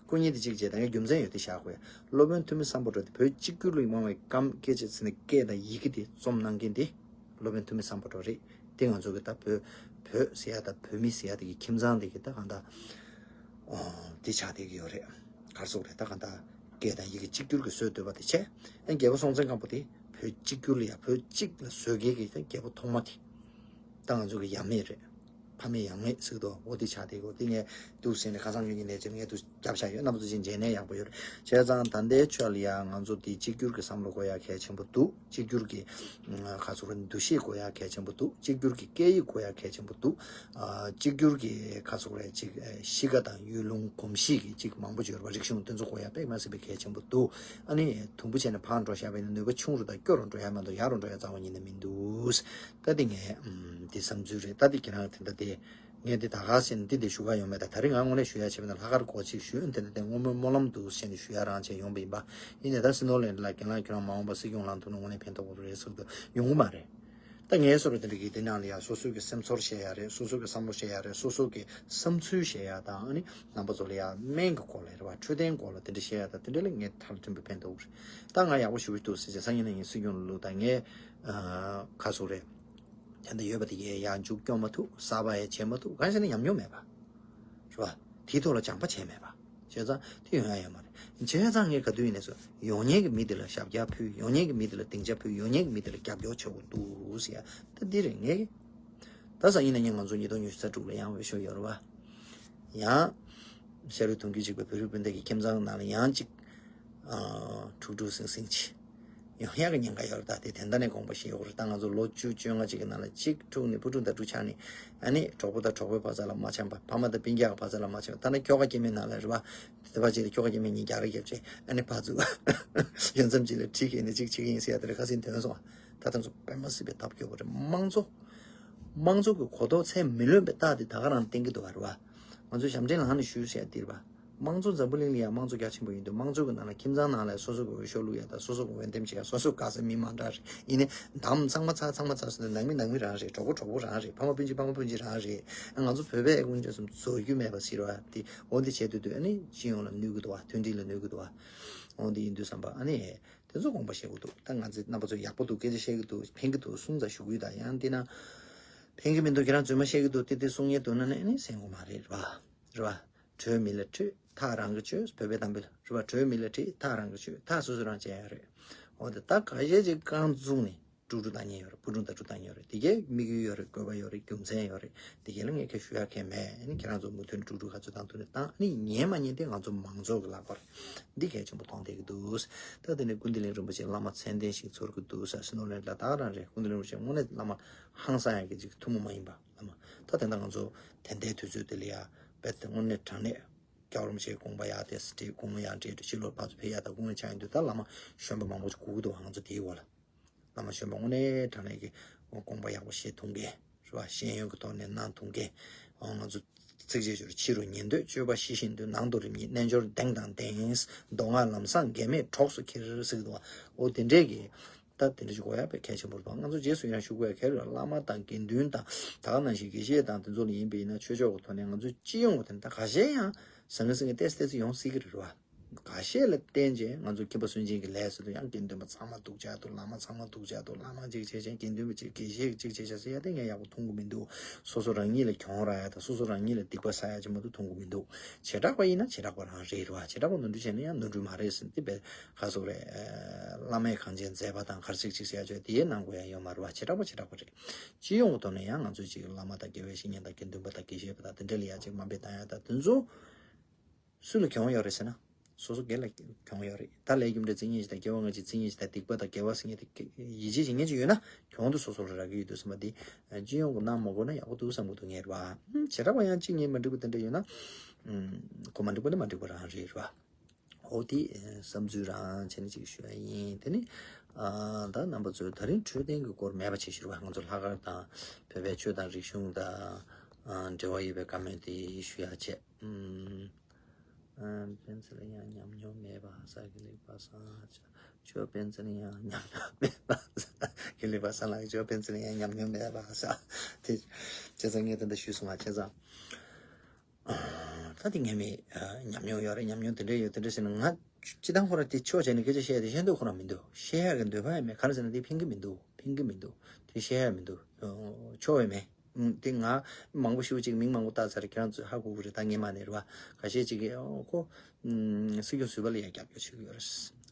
སྐུ་གཉིས་དེ་གཅིག་བྱས་ད་ངས་རྒྱུ་མཚན་ཡོད་དེ་བཞག་དགོས། སློབ་དཔོན་ཐུ་མི་སམ་བྷོ་ཊ་དེ་བོད་གཅིག་གྱུར་ལ་ཡོང་བའི་སྐད་ཆ་ཟེར་ནས་སྐད་དང་ཡི་གེ་དེ་རྩོམ་གནང་མཁན་དེ་སློབ་དཔོན་ཐུ་མི་སམ་བྷོ་ཊ་རེད། དེ་ང་ཚོ་གི་ད་བོད་བོད་ཟེར་ཡ་ད་བོད་མི་ཟེར་ཡ་དེ་གི་ཁྱིམ་ཚང་དེ་གི་ད་གང་ལྟར་ཨོ་དེ་ཆགས་བསྡད་ཀྱི་ཡོད་རེད། ག་རེ་ཟེར་དགོས་རེད། ད་གང་ལྟར་ སྐད་དང་ཡི་གེ་གཅིག་གྱུར་གྱི་སྲོལ་གཏོད་པ་དེ་བྱས། ཨ་ནི་རྒྱལ་པོ་སྲོང་བཙན་སྒམ་པོ་དེ་བོད་གཅིག་གྱུར་ལ་ཡ་བོད་གཅིག་ལ་བཟོ་མཁན་གྱི་རྒྱལ་པོ་ཐོག་མ་དེ། ད་ང་ཚོ་གི་ཡབ་མེས་རེད། ཕ་མེས་ཡང་མེས་ཟེར་གི་འདུག་འོ་དེ་ཆགས་བསྡད་ཀྱི་འོ་དེ་ངས་འདུག་ཟེར་ནས་ཁ་སང་ཉོ་ཉིན་ནས་ཅེར་ངས་འདུག་རྒྱབ་བཞག་ཡོད། རྣམ་པ་ཚོ་ཅིག་མཇལ་ནས་ཡག་པོ་ཡོད་རེད། བྱས་ཙང་ད་ལྟའི་ཆོས་ལ་ཡ་ང་ཚོ་དེ་གཅིག་གྱུར་གྱི་བསམ་བློ་དགོས་ཡ་གལ་ཆེན་པོ་འདུག་གཅིག་གྱུར་གྱི་ཁ་ཚུགས་རེད། འདུ་ཤེས་དགོས་ཡ་གལ་ཆེན་པོ་འདུག་གཅིག་གྱུར་གྱི་སྐད་ཡིག་དགོས་ཡ་གལ་ཆེན་པོ་འདུག་ཨ་གཅིག་གྱུར་གྱི་ཁ་ཚུགས་རེད། ཅིག་ཨ་གཤིས་ཀ་དང་ཡུལ་ལུང་གོམས་གཤིས་ཀྱི་ཅིག་མང་པོ་ཅིག་ཡོད་རེད་པ། རིག་གཞུང་དེ་ཚོ་དགོས་ཡ་དཔེ་མ་སྲིད་པའི་གལ་ཆེན་པོ་འདུག་ཨ་ནི་དུམ་བུ་བྱས་ནས་ཕར་འགྲོ་བཞག་པ་ཡིན་ན་ནུས་པ་ཆུང་རུ་དང་སྐྱོ་རུ་འགྲོ་ཡ་མ་གཏོགས་ཡག་རུ་འགྲོ་ཡ་རྩ་བ་ཉིད་ནས་མི་འདུག་ད་དེ་ངས་ཨམ་དེ་བསམ་ཚུལ་རེད། ད་དེ་ཁྱེད་རང་དེ་འདྲ་དེ། ངས་འདི་ད་ག་ཟེར་ནས་འདི་འདི་ཞུ་ག་ཡོང་མེད། ད་ད་རེས་ང་དངོས་གནས་ཞུ་ཡ་བྱས་པ་ན་ལྷག་དཀར་སྒོ་གཅིག་ཞུ་ཨ་ནི་དེ་འདྲ་དེ་སྔོན་མའི་སྨོན་ལམ་འདུག་བྱས་ནས་ཞུ་ཡ་རང་བྱས་ཡོང་པ་ཡིན་པ། ཡིན་ནའི་ད་སྲིད་ནོར་ལེན་ལ་རྒན་ལགས་ཁྱེད་རང་མ་འོངས་པ་སྲིད་སྐྱོང་ལངས་ཐུབ་ན་དངོས་གནས་ཕན་ཐོགས་པ་རེད་ཟེར་གི་འདུག་ཡོང་གི་མ་རེད། ད་ངའི་བཟོ་འདྲ་དེ་འདྲ་གི་དེ་ནང་ལ་ཡ་སོ་སོའི་གི་སེམས་ཚོར་བཤད་ཡ་རེད། སོ་སོའི་གི་བསམ་བློ་བཤད་ཡ་རེད། སོ་སོའི་གི་བསམ་ཚུལ་བཤད་ཡ་དང་ཨ་ནི་རྣམ་པ་ཚོ་ལ་ཡ་སྨན་གི་སྐོར་ལ་རེད་པ། འཕྲོད་བསྟེན་སྐོར་ལ་དེ་འདྲ་བཤད་ཡ་ད་དེ་འདྲ་ལ་ངས་ཐག་ལ་མཐུན་པའི་ཕན་ཐོགས་རེད། ད་ང་ཡག་པོ་ཞུ་གི་འདུག་ཟེར་བྱས་སང་ཉིན་ནས་ངས་སྲིད་སྐྱོང་ལ་བླུག་ད་ངས་ཨ་ཁ་སོ་རེད། དེ་འདྲ་ཡོད་པ་དེ་གས་ཡང་མཇུག་སྐྱོང་མ་ཐུབ། གསར་པ་ཡང་བྱེད་མ་ཐུབ། གང་ཞིག་ནི་ཉམས་མྱོང་མེད་པ། རེད་པ། དེའི་ཐོག་ལ་སྦྱངས་པ་བྱས་མེད་པ། བྱས་ཙང་དེ་ཡོང་ཡ་ཡོད་མ་རེད། བྱས་ཙང་ངས་ག་དུས་ཡིན་ནས་སོ་ཡོང་མཁན་གྱི་མི་དེ་ལ་ཞབས་སྐྱ་ཕུལ། ཡོང་མཁན་གྱི་མི་དེ་ལ་སྡིངས་ཆ་ཕུལ། ཡོང་མཁན་གྱི་མི་དེ་ལ་རྒྱབ་སྐྱོར་བྱེད་དགོས་འདུག་ཟེར་ཡ་ད་འདི་རེད་ངས། ད་སང་ཉིན་ནས་ངས་ང་ཚོ་ཉིས་སྟོང་ཉི་ཤུ་རྩ་དྲུག་ལ་ཡང་འོས་ཤོག་ཡོད་རེད་པ། ཡང་། ཤ་རུས་གདུང་རྒྱུད་གཅིག་པའི་བོད་རིགས་སྤུན་ཟླ་གི་ཁྱིམ་ཚང་ནང་ལ་ཡང་གཅིག་ཨ། འཁྲུག་འཁྲུག་ཟིང་ཟིང་ཅིག་ཡོང་ཡག་གི་ཉེན་ཁ་ཡོད་རེད། ད་དེ་དེ་འདྲ་ནས་དགོངས་པ་བཞེས་ཡོད་རེད། ད་ང་ཚོ་ལོ་བཅུ་བཅོ་ལྔ་ཅིག་གི་ནང་ལ་གཅིག་འཁྲུག་ནས་ཕུ་འཁྲུག་མདའ་འཁྲུག་ཆགས་ནས་ཨ་ནི་གྲོགས་པོ་དང་གྲོགས་པོའི་བར་མཚམས་ལ་མ་འཆམ་པ། ཕ་མ་དང་སྤུན་ཀྱག་གི་བར་མཚམས་ལ་མ་འཆམ་པ། ད་ནི་ཁྱོ་ག་སྐྱེ་དམན་ནང་ལ་རེད་པ། དེ་བ་ཅིག་ལ་ཁྱོ་ག་སྐྱེ་དམན་གཉིས་རྒྱག་རེས་རྒྱབ་བྱས་ཨ་ནི་ཕར་ཚུར་ཡོང་མཚམས་ཅིག་ལ་ཁྲིད་མཁན་ནས་གཅིག་ཁྲིད་མཁན་ཟེར་ཡ་དེ་འདྲ་ཁ་སང་ཐོན་སོང་། ད་དེ་ཚོ་དཔེ་མ་སྲིད་པའི་ཐབས་སྐྱོ་པོ་རེད། དམངས་གཙོ། དམངས་གཙོ་གི་གོ་རྟོགས་ཚད་མི་ལོན་པའི་རྟགས་དེ་ད་ག་རང་བསྟན་གྱི་འདུག་པ་རེད་པ། ང་ཚོས་ཞབས་འདྲེན་ལངས་ནས་ཞུས་ཟེར་ཡ་དེ་རེད་པ། དམངས་གཙོ་འཛམ་བུ་གླིང་ལ་ཡང་དམངས་གཙོ་རྒྱ་ཆེན་པོ་ཡིན་དུས་དམངས་གཙོ་གི་ནང་ལ་ཁྱིམ་ཚང་ནང་ལ་སོ་སོ་གི་འོས་ཤོག་བླུག་ཡ་དང་སོ་སོ་གི་འོས་འདེམས་བྱེད་ཡ་སོ་སོ་ག་ས་མི་མང་དྲགས་རེད། ཡིན་ནའི་འདམ་ཚང་མ་ཚ་ཚང་མ་ཚ་སོང་ནས་ནང་མི་ནང་མི་རང་རེད། གྲོགས་པོ་གྲོགས་པོ་རང་རེད། ཕ་མ་སྤུན་མཆེད་ཕ་མ་སྤུན་མཆེད་རང་རེད། ང་ཚོ་བོད་པའི་ཀུན་སྤྱོད་སུམ་བཟོ་རྒྱུ་མེད་པ་ཟེར་བ་དེ་འོ་འདི་བྱས་དུས་དུས་ཨ་ནི་སྤྱི་ཡོངས་ལ་གནོད་གི་འདུག་པ། མཐུན་སྒྲིལ་ལ་གནོད་གི་འདུག་པ། འོ་འདི་ཡིན་དུས་བསམ་པ་ཨ་ནི། དེ་ཚོ་དགོངས་པ་བཞེས་དགོས་འདུག་ད་ང་ཚོས་རྣམ་པ་ཚོ་ཡག་པོ་འདུག་སྐད་ཆ་བཤད་ཀྱི་འདུག་ཕན་གྱི་འདུག་གསུང་ཙམ་ཞུ་གི་ཡོད། ད་ཡང་འདི་ན་ཕན་གྱི་མི་འདུག་ཁྱེད་རང་རྫུན་མ་བཤད་ཀྱི་འདུག་དེ་དེ་གསུང་ཡས་འདུག་ན་ནི་ཨ་ནི་གསན་དགོས་མ་རེད། རེད་པ། རེད་པ། གྲོས་མི་ལ་ཁྲིད་ཐག་རང་གིས་ཆོད། བོད་པའི་གཏམ་དཔེ་ལ་རེད་པ། གྲོས་མི་ལ་ཁྲིད་ཐག་རང་གིས་ཆོད། ཐག་སོ་སོ་རང་བཅད་ཡ་རེད། འོ་དེ་ད་ཁ་ཤས་ཅིག་རྐང་བཙུགས་ནས་དཀྲུག་དཀྲུག་བཏང་མཁན་ཡོད་རེད། ཕུ་དཀྲུག་མདའ་དཀྲུག་བཏང་མཁན་ཡོད་རེད། དེ་གའི་དམིགས་ཡུལ་ཡོད་རེད། དགོས་པ་ཡོད་རེད། རྒྱུ་མཚན་ཡོད་རེད། དེ་གའི་ལ་ངས་ཁ་ཞུ་ཡ་གང་མེད། ཨ་ནི་ཁྱེད་རང་ཚོ་མུ་མཐུད་དཀྲུག་དཀྲུག་ག་ཚོད་བཏང་ཐུབ་ནས་བཏང་། ཨ་ནི་ཉན་མ་ཉན་དེ་ང་ཚོ་མང་ཚོགས་ཀྱི་ལག་པར། འདི་གལ་ཆེན་པོ་མཐོང་བསྡད་ཀྱི་འདུག་ད་དེ་ནས་ཀུན་བདེ་གླིང་རིན་པོ་ཆེ་བླ་མ་མཚན་ལྡན་ཞིག་ཚོར་གྱི་འདུག་ཟེར་སྣོ་ལེན་ལ་ད་ག་རང་རེད། ཀུན་བདེ་གླིང་རིན་པོ་ཆེ་དངོས་གནས་བླ་མ་ཧང་སང་ཡ་གི་ཅིག་ཐུན་མོང་མ་ཡིན་པ་བླ་མ། ད་དེ་འདྲ་ང་ཚོ་དེ་འདྲའི་དུས་ཚོད་དེ་ལ་ཡ་དཔེ་དེ་དངོས་གནས་དྲང་གནས་རྒྱལ་བ་རིན་པོ་ཆེའི་དགོངས་པ་ཡག་དེ་སྲིད་ཁྲིའི་དགོངས་པ་ཡག་འདྲེས་ཏེ་ཕྱི་ལོགས་ཕར་ཚུར་ཕེབས་ཡ་ད་དགོངས་པ་ཆགས་ཡོང་དུས་ད་བླ་མ་གཞོན་པ་མང་པོ་ཅིག་སྒུག་གི་འདུག་ང་ཚོ་དེའི་འོག་ལ། བླ་མ་གཞོན་པ་དངོས་གནས་དྲང་གནས་ཀྱི་དགོངས་པ་ཡག་པོ་བཞེས་ཐུབ་མཁན་རེད་པ། ཤེས་ཡོན་གྱི་ཐོག་ནས་གནང་ཐུབ་མཁན། ཨོ་ང་ཚོ་ཚིགས་བཅད་ཤོད་རེད། ཕྱི་རུ་ཉན་འདོད་སྤྱོད་པ་ཞི་ཞིང་དུལ། ནང་དུ་རིམ་གཉིས་རྣལ་འབྱོར་གདེང་དང་ལྡན། མདོ་སྔགས་ལམ་བཟང་འགལ་མེད་གྲོགས་སུ་འཁྱིལ་ཟེར་གྱི་འདུག་ཨོ་དེ་འདྲས་ཀྱི་ད་དེ་འདྲ་ཞིག་དགོས་ཡ་དཔེ་གལ་ཆེན་པོ་རེད་པ། ང་ཚོ་རྗེས་སུ་ཡང་ཞུ་དགོས་ཡ་གལ་རེད། བླ་མ་དང་དགེ་འདུན་དང་ད་ག་ནང་བཞིན་དགེ་བཤེས་དང་དེ་ཚོ་ལ་ཡིན་པ་ཡིན་ན་ཆོས་ཕྱོགས་ཀྱི་ཐོག་ནས་ང་ཚོ་སྤྱི་ཡོངས་ཀྱི་ཐོག་ནས་ད་ག་ཤེད་ཡང་ཟང་ངེ་ཟིང་ངེ་ཏེས་ཏེས་ཡོང་སྲིད་ཀྱི་རེད་པ། ཁ་ཤས་ལ་བརྟེན་བྱས་ང་ཚོ་ཁྱིམ་པ་སུན་འབྱིན་གྱི་ལས་ཟེར་དུས་ཡང་དགེ་འདུན་པ་ཚང་མ་སྡུག་ཅག་འདུག་བླ་མ་ཚང་མ་སྡུག་ཅག་འདུག་བླ་མ་གཅིག་བྱས་བྱས་དགེ་འདུན་པ་གཅིག་དགེ་བཤེས་གཅིག་བྱས་བྱས་ཟེར་ཡ་དེ་ངས་ཡག་པོ་མཐོང་གི་མི་འདུག་སོ་སོ་རང་ཉིད་ལ་གྱོང་རག་ཡ་དང་སོ་སོ་རང་ཉིད་ལ་སྡིག་པ་བསགས་ཡ་ཅིག་མ་གཏོགས་མཐོང་གི་མི་འདུག་བྱེ་བྲག་པ་ཡིན་ན་བྱེ་བྲག་པ་རང་རེད་རེད་པ། བྱེ་བྲག་པ་ནོར་འཁྲུལ་བྱས་ན་ཡང་ནོར་འཁྲུལ་མ་རེད་ཟེར་འདི་བས་ཁ་སོག་རེད། བླ་མས་གང་བྱས་མཛད་པ་དང་གར་ཚིག་ཅིག་ཟེར་ཡ་ཆོས་དེའི་ནང་དགོས་ཡ་ཡོད་མ་རེད་པ། བྱེ་བྲག་པ་བྱེ་བྲག་པ་རེད། སྤྱི་ཡོངས་ཀྱི་ཐོག་ནས་ཡང་ང་ཚོས་ཅིག་བླ་མ་དང་དགེ་བའི་བཤེས་གཉེན་དང་དགེ་འདུན་པ་དང་དགེ་བཤེས་པ་དང་དེ་འདྲ་ལ་ཡ་ཅིག་དམའ་འབེབས་བཏང་ཡ་དང་དེ་ཚོ། སུ་ལ་གྱོང་ཡོད་རེད་ཟེར་ན། སོ་སོ་སྒེར་ལ་གྱོང་ཡོད་རེད། ད་ལས་རྒྱུ་འབྲས་བརྩི་མཁན་ཞིག་དང་སྐྱེ་བ་སྔ་ཕྱི་བརྩི་མཁན་ཞིག་དང་སྡིག་པ་དང་དགེ་བ་བརྩི་མཁན་དེ་ཡིད་ཆེས་བྱེད་མཁན་ཅིག་ཡོད་ན་གྱོང་དེ་སོ་སོ་ལ་རག་གི་ཡོད་དུས་ཙམ་པ་དེ་སྤྱི་ཡོངས་ཀྱི་གནང་མ་དགོས་ན་ཡག་པོ་འདུག་བསམ་གྱི་འདུག་ངས་རེད་པ། བྱེ་བྲག་པ་ཡང་གཅིག་གཉིས་མ་འགྲིག་པ་དེ་འདྲ་ཡོད་ན། གོ་མ་འགྲིག་པ་ནི་མ་འགྲིག་པ་རང་རེད་རེད་པ། འོ་དེ་བསམ་ཚུལ་རང་བྱས་ནས་ཅིག་ཞུ་ཡ་ཡིན། དེ་ནི་ད་རྣམ་པ་ཚོས་ད་རིང་འཕྲོད་བསྟེན་གྱི་སྐོར་མེད་པ་བྱེད་ཞུ་རེད་པ། ང་ཚོ་ལྷག་དཀར་དང་བོད་པའི་ཆོས་དང་རིག་གཞུང་དང་འབྲེལ་བ་ཡོད་པའི་བཀའ་མོལ་དེ་ཞུ་ཡ་བྱས། ཨ། སྤེན་ཚེ་ལ་ཡང་ཉམས་མྱོང་མེད་པ་ཟེར། དགེ་ལེགས་པ་སངས་ལགས་ཀྱིས་ཇོ་སྤེན་ཚེ་ལ་ཡང་ཉམས་མྱོང་མེད་པ་ཟེར། དགེ་ལེགས་པ་སངས་ལགས་ཀྱིས་ཇོ་སྤེན་ཚེ་ལ་ཡང་ཉམས་མྱོང་མེད་པ་ཟེར། དེ་བྱས་ཙང་ངས་དེ་འདྲ་ཞུས་སོང་བ། བྱས་ཙང་། ཨ། ད་དེ་ངས་མི་ཨ་ཉམས་མྱོང་ཡོད་རེད། ཉམས་མྱོང་དེ་འདྲ་ཡོད་དེ་འདྲ་ཟེར་ན་ང་སྤྱི་བཏང་ཁོ་རང་དེ་ཆོས་བྱས་ནས་སྐད་ཆ་བཤད་དེ་བཤད་འདོད་ཁོ་རང་མི་འདུག་བཤད་ཡག་གི་འདོད་པ་ཡང་མེད། ག་རེ་ཟེར་ན་དེ་ཕན་གི་མི་འདུག་ཕན་གི་མི་འདུག་དེ་བཤད་ཡག་མི་འདུག་ཨ། ཆོ་བས་མེད། དེ་ང་མང་པོ་ཞེ་པོ་ཅིག་མིང་མང་པོ་བཏགས་ཚར། ཁྱེད་རང་ཚོས་ཧ་གོ་གི་རེད། ད་ངས་མ་ནས་རེད་བ། ཁ་ཤས་ཅིག་གིས་ཨོ་ཁོ་ཨམ་སྲིད་སྐྱོང་ཟུར་པ་ལ་ཡང་རྒྱབ་སྐྱོར་བྱེད་ཀྱི་ཡོད་རེད།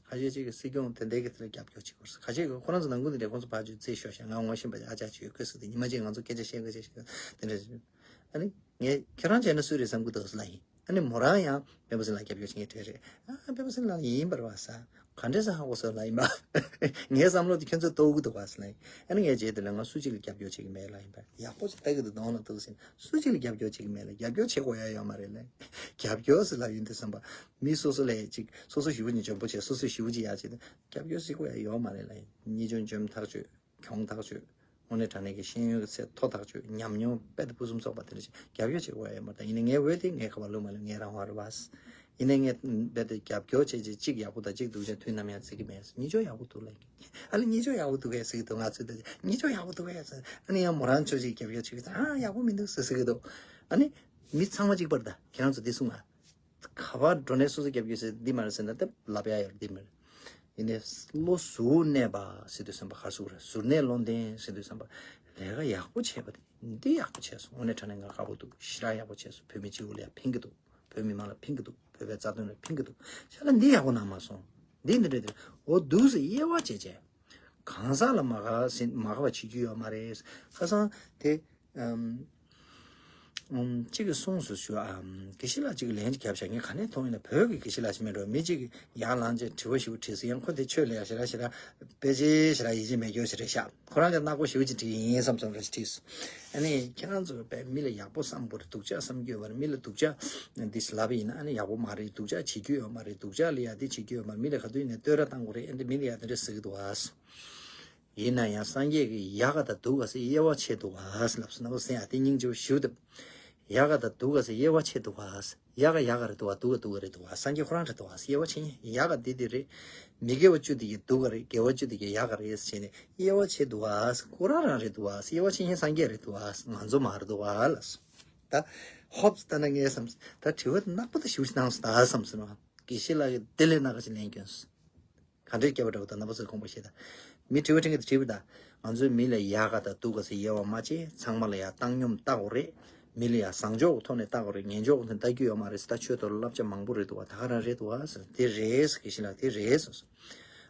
ཁ་ཤས་ཅིག་གིས་སྲིད་སྐྱོང་དེ་འདྲའི་གི་དེ་ལ་རྒྱབ་སྐྱོར་བྱེད་ཀྱི་ཡོད་རེད། ཁ་ཤས་ཀྱིས་ཁོ་རང་ཚོ་ནང་ཁུལ་དེ་འདྲའི་ཁོང་ཚོ་ཕར་ཚུར་རྩོད་ཤོག་ཤག་ང་ངོ་ཤེས་པ་ཨ་ཅག་ཅིག་ཡོད། ཁོས་ཟེར་དེ་ཉི་མ་གཅིག་ང་ཚོ་སྐད་ཆ་བཤད་དགོས་བཤད་ཤོག་དེ་འདྲ་ཞིག་ཨ་ནི་ངས་ཁྱེད་རང་བྱས་ན་སུ་རེད་བསམ་གྱི་འདུག་ཟེར་ལབ་ཡིན། ཨ་ནི་མོ་རང་ཡང་སྤེན་པ་སེང་ལ་རྒྱབ་སྐྱོར་བྱེད་མཁན་གྲས་རེད། ཨ་སྤེན་པ་སེང་ལ་ཡིན་པར་བ་ས། ག་འདྲས་ས་ཧ་གོ་སོང་ལབ་ཡིན་པ། ངའི་བསམ་བློ་དེ་ཁྱོད་ཚོས་རྟོགས་ཀྱི་འདུག་བ་ཟེར་ལབ་ཡིན། ཨ་ནི་ངས་རྗེས་དེ་ལ་ང་སུ་གཅིག་ལ་རྒྱབ་སྐྱོར་བྱེད་ཀྱི་མེད་ལབ་ཡིན་པ། ཡག་པོ་ཅིག་ལྟ་གི་འདུག་གདོང་ལ་འདུག་ཟེར། སུ་གཅིག་ལ་རྒྱབ་སྐྱོར་བྱེད་ཀྱི་མེད་ལ། རྒྱབ་སྐྱོར་བྱེད་དགོས་ཡ་ཡོད་མ་རེད་ལབ། རྒྱབ་སྐྱོར་ཟེར་ལབ་ཡིན་དུས་ཙམ་པ། མི་སོ་སོ་ལས་ཅིག་སོ་སོ་ཞེ་པོ་ཅིག་འཇོན་པོ་བྱས། སོ་སོ་ཞེ་པོ་ཅིག་ཡག་བྱས་ཏེ་རྒྱབ་སྐྱོར་བྱེད་དགོས་ཡ་ཡོད་མ་རེད་ལབ་ཡིན། གཉིས་ཆུང་འཇོན་ཐག་ཆོད། གྱོང་ཐག་ཆོད། དངོས་གནས་དྲང་གནས་ཀྱི་ཤེས་ཡོན་གྱི་ཚད་མཐོ་ཐག་ཆོད། ཉམས་མྱོང་དཔེ་དང་ཕུན་སུམ་ཚོགས་པ་དེ་འདྲ་ཞིག་རྒྱབ་སྐྱོར་བྱེད་དགོས་ཡ་ཡོད་མ་རེད། ད་ཡིན་ནའི་ངའི་འོས་དེ་ངའི་ཁ་པར་བླུགས་མ་ལ་ངའི་རང་དབང་རེད་བ། ཡིན་ནའི་ངས་རྦད་དེ་རྒྱབ་སྐྱོར་བྱས་རྗེས་གཅིག་ཡག་པོ་དང་གཅིག་སྡུག་ཅག་དུས་ནམ་ཡང་བརྩི་གི་མེད། གཉིས་ཆ་ཡག་པོ་འདུག་ལབ་ཀྱི། ཨ་ནི་གཉིས་ཆ་ཡག་པོ་འདུག་གས་ཟེར་གི་འདུག་ང་ཚོས་ད་གཉིས་ཆ་ཡག་པོ་འདུག་གས་ཟེར། ཨ་ནི་ཡང་མོ་རང་ཆོས་ཅིག་རྒྱབ་སྐྱོར་བྱེད་གི་ཟེར། ཨ་ཡག་པོ་མི་འདུག་ཟེར་ཟེར་གི་འདུག་ཨ་ནི་མི་ཚང་མ་གཅིག་པ་རེད། ད་ཁྱེད་རང་ཚོ་འདི་གསུང་ང་། ག་པར་འགྲོ་ནས་སོ་སོ་རྒྱབ་སྐྱོར་ཟེར་འདི་མ་རེད་ཟེར་ན་ད་ལབ་ཡ་ཡོད་འདི་མ་རེད། ཡིན་ནའི་བློ་གཟུར་གནས་པ་ཟེར་དུས་ཙམ་པ་ག་རེ་ཟེར་དགོས་རེད། གཟུར་གནས་བློ་ལྡན་ཟེར་དུས་ཙམ་པ་ལས་ཀ་ཡག་པོ་བྱས་པ་དེ་འདི་ཡག་པོ་བྱས་སོང་། དངོས་གནས་དྲང་གནས་ང་དགའ་པོ་འདུག་ཞེ་དྲག་ཡག་པོ་བྱས་སོང་། བོད་མི་སྤྱི་བོ་ལ་ཡང་ཕན་གི་འདུག་བོད་མི་མང་ལ་ཕན་གི་འདུག་བོད་པའི་རྩ་དོན་ལ་ཕན་གི་འདུག་ཤ་ལ་འདི་ཡག་པོ་གནང་མ་སོང་། འདི་འདི་འདྲ་འདི་འོ་འདུག་ཟེར་དབྱེ་བ་བྱས་བྱས། གང་ཟག་ལ་མ་དགའ་ཟེར་མ་དགའ་བ་བྱེད་རྒྱུ་ཡོད་མ་རེད། ཁ་སང་དེ་ཨམ། ཨམ། གཅིག་གིས་གསུངས་སོང་ཞུ་ཨམ། དགེ་བཤེས་ལགས་གཅིག་གིས་ལན་ཅིག་བརྒྱབ་བཞག་ངས་ག་ནས་མཐོང་ཡིན་ན་བོད་ཀྱི་དགེ་བཤེས་ལགས་ཤིག་མེད་འགྲོ། མི་གཅིག་གིས་ཡར་ལངས་བྱས་དྲི་བ་ཞིག་དྲིས་སོང་། ཡང་ཁོ་དེ་ཆོས་ལ་ཡ་ཞེ་དྲག་ཞེ་དྲག་དཔེ་ཆའི་ཞེ་དྲག་ཡིད་ཆེས་མེད་རྒྱུ་ཞིག་རེད་ཤག་ཁོ་རང་གིས་ནག་པོ་ཞེ་པོ་ཅིག་བྲིས་ཡིན་བསམ་བསམ་རེ་ཞིག་བྲིས་སོང་། ཨ་ནི་ཁྱེད་རང་ཚོ་བས་མི་ལ་ཡག་པོ་བསམ་དགོས་རེད། སྡུག་ཅག་བསམ་རྒྱུ་ཡོད་མ་རེད། མི་ལ་སྡུག་ཅག་འདི་ལབ་པ་ཡིན་ན་ཨ་ནི་ཡག་པོ་མ་རེད། སྡུག་ཅག་བྱེད་རྒྱུ་ཡོད་མ་རེད། སྡུག་ཅག་ལ་ཡ་འདི་བྱེད་རྒྱུ་ཡོད་མ་རེད། མི་ལ་ག་དུས་ཡིན་ནའི་བསྟོད་ར་བཏང་དགོས་རེད། ཨ་འདི་མི་ལ་ཡ་འདི་འདྲ་ཟེར་གི་འདུག་ཨ། ཡིན་ན་ཡང་སངས་རྒྱས་ཀྱིས་ཡག་ག་དང་སྡུག་ག་ཟེར་དབྱེ་བ་ཕྱེ་འདུག་ག་ལབ་སོང་། རྣམ་པ་ཚོ་ཡང་དེ་སྙིང་རྗེ་པོ་ཞེ་པོ་འདུག་ཡག་ག་དང་སྡུག་ག་ཟེར་དབྱེ་བ་ཕྱེ་འདུག་ག་ཟེར། ཡག་ག་ཡག་ག་རེད་འདུག་ག་སྡུག་ག་སྡུག་ག་རེད་འདུག་ག་སངས་རྒྱས་ཁོ་རང་རེད་འདུག་ག་ཟེར་དབྱེ་བ་ཕྱེ་ཉེ། ཡག་ག་འདི་འདི་རེད། མི་དགེ་བ་བཅུ་འདི་གི་སྡུག་ག་རེད། དགེ་བ་བཅུ་འདི་གི་ཡག་ག་རེད་ཟེར་ནས་དབྱེ་བ་ཕྱེ་འདུག་ག་ཟེར། ཁོ་རང་རང་རེད་འདུག་ག་ཟེར་དབྱེ་བ་ཕྱེ་ཉེ། སངས་རྒྱས་རེད་འདུག་ག་ཟེར། ང་ཚོ་མ་རེད་འདུག་ག་ལབ་སོང་། ད་ཧོབ་ལྟ་ན་ངས་བསམ་ད་དྲི་བ་དེ་ནག་པོ་ད་ཞེ་པོ་ཅིག་བཏང་སོང་ད་བསམ་སོང་། དགེ་བཤེས་ལགས་ཀྱིས་དེ་ལས་སྣ་ཁ་ཅིག་ལན་བསྐྱོན་སོང་། ག་འདྲས་སྐྱེ་བ་འདྲ་བོ་དང་རྣམ་པ་ཚོས་དགོངས་པ་བཞེས་དང་། མི་དྲི་བ་དྲི་མཁན་དེ་དྲིས་པ་དང་། ང་ཚོས་མི་ལ་ཡག་ག་དང་སྡུག་ག་ཟེར་དབྱེ་བ་མ་ཕྱེ། ཚང་མ་ལ་ཡང་བཏང་སྙོམས་ལྟ་དགོས་རེད། མི་ལ་ཡང་བཟང་ཕྱོགས་ཀྱི་ཐོག་ནས་ལྟ་དགོས་རེད། ངན་ཕྱོགས་ཀྱི་ཐོག་ནས་ལྟ་རྒྱུ་ཡོད་མ་རེད་ཟེར། ད་ཆོས་ཐོག་ལ་བསླབ་བྱ་མང་པོ་རེད་འདུག་ག་ད་ག་རང་རེད་འདུག་ག་ཟེར། དེ་རེད་ཟེར། དགེ་བཤེས་ལགས་དེ་རེད་ཟེར་སོང་།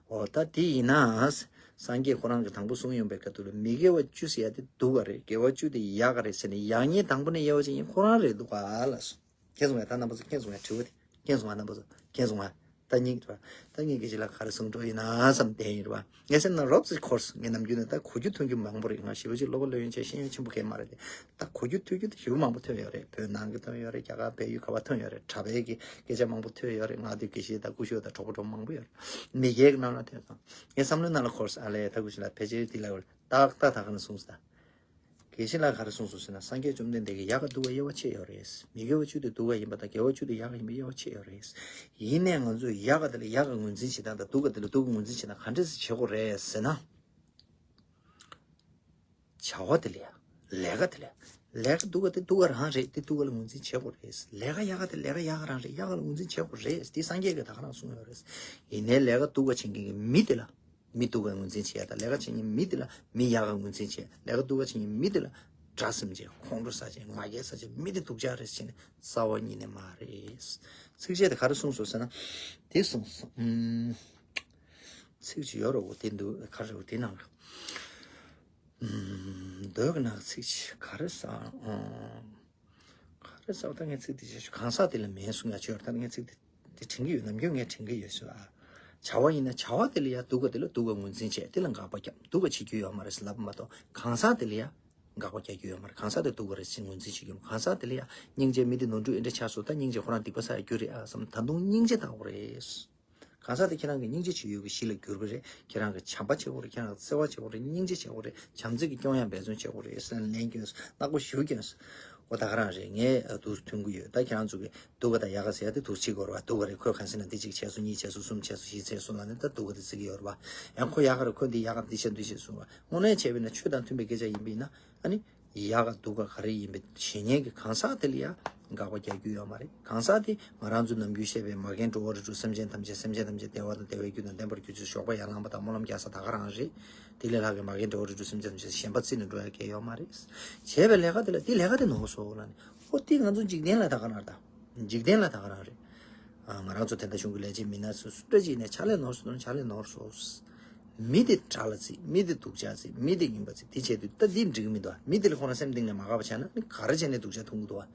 འོ་ད་དེ་ཡིན་ན། སངས་རྒྱས་ཁོ་རང་གིས་དང་པོ་གསུངས་ཡོང་པའི་སྐབས་དུ་ལ་མི་དགེ་བ་བཅུ་ཟེར་ཡ་དེ་སྡུག་ག་རེད། དགེ་བ་བཅུ་དེ་ཡག་ག་རེད་ཟེར་ནས་ཡག་ཉེས་དང་པོ་ནས་དབྱེ་བ་ཕྱེ་མཁན་ཁོ་རང་རེད་འདུག་ག་ལབ་སོང་། མཁྱེན་སོང་ངས། ད་རྣམ་པ་ཚོ་མཁྱེན་སོང་ངས། དྲི་བ་དེ་མཁྱེན་སོང་ངས། རྣམ་པ་ཚོ་མཁྱེན་སོང་ངས། ད་སྙིང་རེད་པ། ད་ངས་དགེ་བཤེས་ལགས་ག་རེ་གསུང་འགྲོ་ཡིན་ན་བསམ་བསྡད་ཡིན་རེད་པ། ངའི་སེམས་ནང་རོབ་ཙམ་འཁོར་སོང་། ངས་ནམ་རྒྱུན་ནས་ད་གོ་རྒྱུ་ཐོས་རྒྱུ་མང་པོ་རེད། ང་ཞེ་པོ་ཅིག་སློབ་པ་སློབ་ཡོན་ཆེ་ཤེས་ཡོན་ཆེན་པོ་གས་མ་རེད་དེ། ད་གོ་རྒྱུ་ཐོས་རྒྱུ་དེ་ཞེ་པོ་མང་པོ་ཐོས་ཡོད་རེད། བོད་ནང་གི་ཐོས་ཡོད་རེད། རྒྱ་གར་བལ་ཡུལ་ག་པར་ཐོས་ཡོད་རེད། གྲྭ་པའི་གི་སྐད་ཆ་མང་པོ་ཐོས་ཡོད་རེད། ང་དེ་དགེ་བཤེས་དང་སྐུ་ཞབས་དང་གྲོགས་པོ་གྲོགས་མང་པོ་ཡོད་རེད། མི་སྒེར་གྱི་ནང་ལ་ཐོས་སོང་། ངའི་བསམ་བློའི་ནང་ལ་འཁོར་སོང་། ཨ་ལས་ད་སྐུ་ཞབས་ལགས་ཕལ་ཆེར་དེ་ལ་ཏག་ཏག་ད་ག་ནས་གསུངས་སོང་ད། དགེ་བཤེས་ལགས་ག་རེ་གསུངས་སོང་ཟེར་ན། སངས་རྒྱས་བཅོམ་ལྡན་འདས་ཀྱིས་ཡག་ག་སྡུག་ག་དབྱེ་བ་ཕྱེ་ཡོད་རེད། མི་དགེ་བ་བཅུ་དེ་སྡུག་ག་ཡིན་པ་དང་དགེ་བ་བཅུ་དེ་ཡག་ག་ཡིན་པ་དབྱེ་བ་ཕྱེ་ཡོད་རེད། ཡིན་ནའི་ང་ཚོས་ཡག་ག་དེ་ལ་ཡག་ག་ངོས་འཛིན་བྱེད་སྟངས་དང་སྡུག་ག་དེ་ལ་སྡུག་ག་ངོས་འཛིན་བྱེད་སྟངས་ག་འདྲས་སེ་བྱེད་དགོས་རེད་ཟེར་ན། བྱ་བ་དེ་ལ་ཡ། ལས་ཀ་དེ་ལ་ཡ། ལས་ཀ་སྡུག་ག་དེ་སྡུག་ག་རང་རེད། དེ་སྡུག་ག་ལ་ངོས་འཛིན་བྱེད་དགོས་རེད། ལས་ཀ་ཡག་ག་དེ་ལས་ཀ་ཡག་ག་རང་རེད། ཡག་ག་ལ་ངོས་འཛིན་བྱེད་དགོས་རེད། དེ་སངས་རྒྱས་ཀྱིས་ད་ག་རང་གསུངས་ཡོད་རེད། ཡིན་ནའི་ལས་ཀ་སྡུག་ག་བྱེད་མཁན་གྱི་མི་དེ་ལ། མི་སྡུག་ག་ངོས་འཛིན་བྱེད་ཡ་དང་། ལས་ཀ་བྱེད་མཁན་མི་དེ་ལ་མི་ཡག་ག་ངོས་འཛིན་བྱེད། ལས་ཀ་སྡུག་ག་བྱེད་མཁན་མི་དེ་ལ་དགྲ་བསམ་བྱེད། ཁོང་ཁྲོ་ཟ་བྱེད། ང་རྒྱལ་ཟ་བྱེད། མི་དེ་སྡུག་ཅག་རེད་ཟེར་ནས་རྩ་བ་ཉིད་ནས་མ་རེད། ཚིགས་བཅད་དེ་ག་རེ་གསུངས་སོང་ཟེར་ན། དེ་གསུངས་སོང་། ཨུམ། ཚིག་ཅིག་ཡོད་རེད་འོ། དེ་འདུག་ག་རེ་རེད་འོ། དེ་ནང་ལ། ཨུམ། མདོ་གི་ནང་ཚིག་ཅིག་ག་རེ་ཟེར། ཨུམ། ག་རེ་ཟེར་བ། ད་ངས་ཚིག་དེ་བྱས་ཤོག་གང་ཟག་དེ་ལ་མེད་གསུང་ཡ་ཆོས་རེད། ད་ངས་ཚིག་དེ་དེ་དྲན་གྱི་ཡོད། ནམ་རྒྱུན་ངས་དྲན་གྱི་ཡོད་ཟེར་བ། བྱ་བ་ཡིན་ན་བྱ་བ་དེ་ལ་ཡ་སྡུག་ག་དེ་ལ་སྡུག་ག་ངོས་འཛིན་བྱས། དེ་ལ་དགག་པ་བརྒྱབ། སྡུག་ག་བྱེད་རྒྱུ་ཡོད་མ་རེད་ཟེར་ལབ་མ་གཏོགས། གང་ཟག་དེ་ལ་ཡ་དགག་པ་རྒྱག་རྒྱུ་ཡོད་མ་རེད། གང་ཟག་དེ་སྡུག་ག་རེད་ཟེར་ངོས་འཛིན་བྱེད་རྒྱུ་ཡོད་མ་རེད། གང་ཟག་དེ་ལ་ཡ་སྙིང་རྗེ། མི་དེ་ནོར་འཁྲུལ་འདི་འདྲ་ཆགས་སོང་། ད་སྙིང་རྗེ། ཁོ་རང་སྡིག་པ་བསགས་ཡ་རྒྱུ་རེད་ཨ་བསམ། ད་དུང་སྙིང་རྗེ་བཏང་དགོས་རེད། གང་ཟག་དེ་ཁྱེད་རང་གི་སྙིང་རྗེ་བྱེད་ཡུལ་གྱི་གཞི་ལ་གྱུར་པ་རེད། ཁྱེད་རང་གི་བྱམས་པ་བྱེད་དགོས་རེད། ཁྱེད་རང་གི་བརྩེ་བ་བྱེད་དགོས་རེད། སྙིང་རྗེ་བྱེད་དགོས་རེད། བྱམས་བརྩེ་གི་སྐྱོང་ཡང་འབད་བརྩོན་བྱེད་དགོས་རེད་ཟེར་ནས་ལན་བསྐྱོན་སོང་། ནག་པོ་ཞེ་པོ་བསྐྱོན་སོང་། འོ་ད་ག་རང་རེད། ངས་འདུག་སེ་ཐོན་གྱི་ཡོད། ད་ཁྱེད་རང་ཚོ་གིས་སྡུག་ག་དང་ཡག་ག་ཟེར་ཡ་དེ་འདུག་སེ་བྱེད་དགོས་རེད་བ། སྡུག་ག་རེད། ཁོས་གང་ཟེར་ན་འདི་གཅིག་བྱས་སོང་། གཉིས་བྱས་སོང་། གསུམ་བྱས་སོང། བཞི་བྱས་སོང་ལབ་ནས་ད་སྡུག་ག་དེ་བརྩི་གི་ཡོད་རེད་བ། ཡང་ཁོ་ཡག་ག་རེད། ཁོས་འདི་ཡག་ག་འདི་བྱས་འདི་བྱས་གསུངས་བ། དངོས་གནས་བྱས་པ་ཡིན་ན་ཆོས་དང་མཐུན་པའི་སྐད་ཆ་ཡིན་པ་ཡིན་ན། ཨ་ནི་ཡག་ག་སྡུག་ག་ག་རེ་ཡིན་པའི་བྱེད་ཉན་གྱི་གང་ཟག་དེ་ལ་ཡ་ དགག་པ་རྒྱག་རྒྱུ་ཡོད་མ་རེད། གང་ཟག་དེ་ང་རང་ཚོ་ནམ་རྒྱུན་བཤད་པའི་མ་རྒན་འགྲོ་བ་རིགས་དྲུག་སེམས་ཅན་ཐམས་ཅད་སེམས་ཅན་ཐམས་ཅད་བདེ་བ་དང་བདེ་བའི་རྒྱུ་དང་ལྡན་པར་གྱུར་ཅིག་ཞོགས་པ་ཡར་ལངས་པ་དང་སྨོན་ལམ་རྒྱག་ས་ད་ག་རང་རེད། དེ་ལས་ལྷག་གི་མ་རྒན་འགྲོ་བ་རིགས་དྲུག་སེམས་ཅན་ཐམས་ཅད་གཞན་པ་རྩིས་ནས་འགྲོ་ཡ་གལ་ཡོད་མ་རེད། བྱས་པའི་ལས་ཀ་དེ་ལ་དེ་ལས་ཀ་དེ་ནོར་སོང་ལ་ནི་ཨོ་དེ་ང་ཚོ་འཇིག་རྟེན་ལ་ད་ག་རང་རེད། འཇིག་རྟེན་ལ་ད་ག་རང་རེད། ཨ། ང་རང་ཚོ་དེ་འདྲ་གཞུང་གི་ལས་བྱེད་མི་སྣ་སུ་སུ་འདྲ་ཅིག་ནས་ཕྱག་ལས་ནོར་སོང་ཕྱག་ལས་ནོར་སོང་། མི་དེ་དགྲ་ལ་བརྩིས། མི་དེ་སྡུག་ཅག་བརྩིས། མི་དེ་ངན་པ་བརྩིས། དེ་བྱས་དུས་ད་འདི་འགྲིག་གི་མི་འདུག་མི་དེ་ལ་ཁོ་རང་སེམས་གཏིང་ནས་མ་དགའ་བ་བྱས་ན་ནི་ག་རེ་བྱས་ནས་སྡུག་ཅག་མཐོང་གི་འདུག་བ།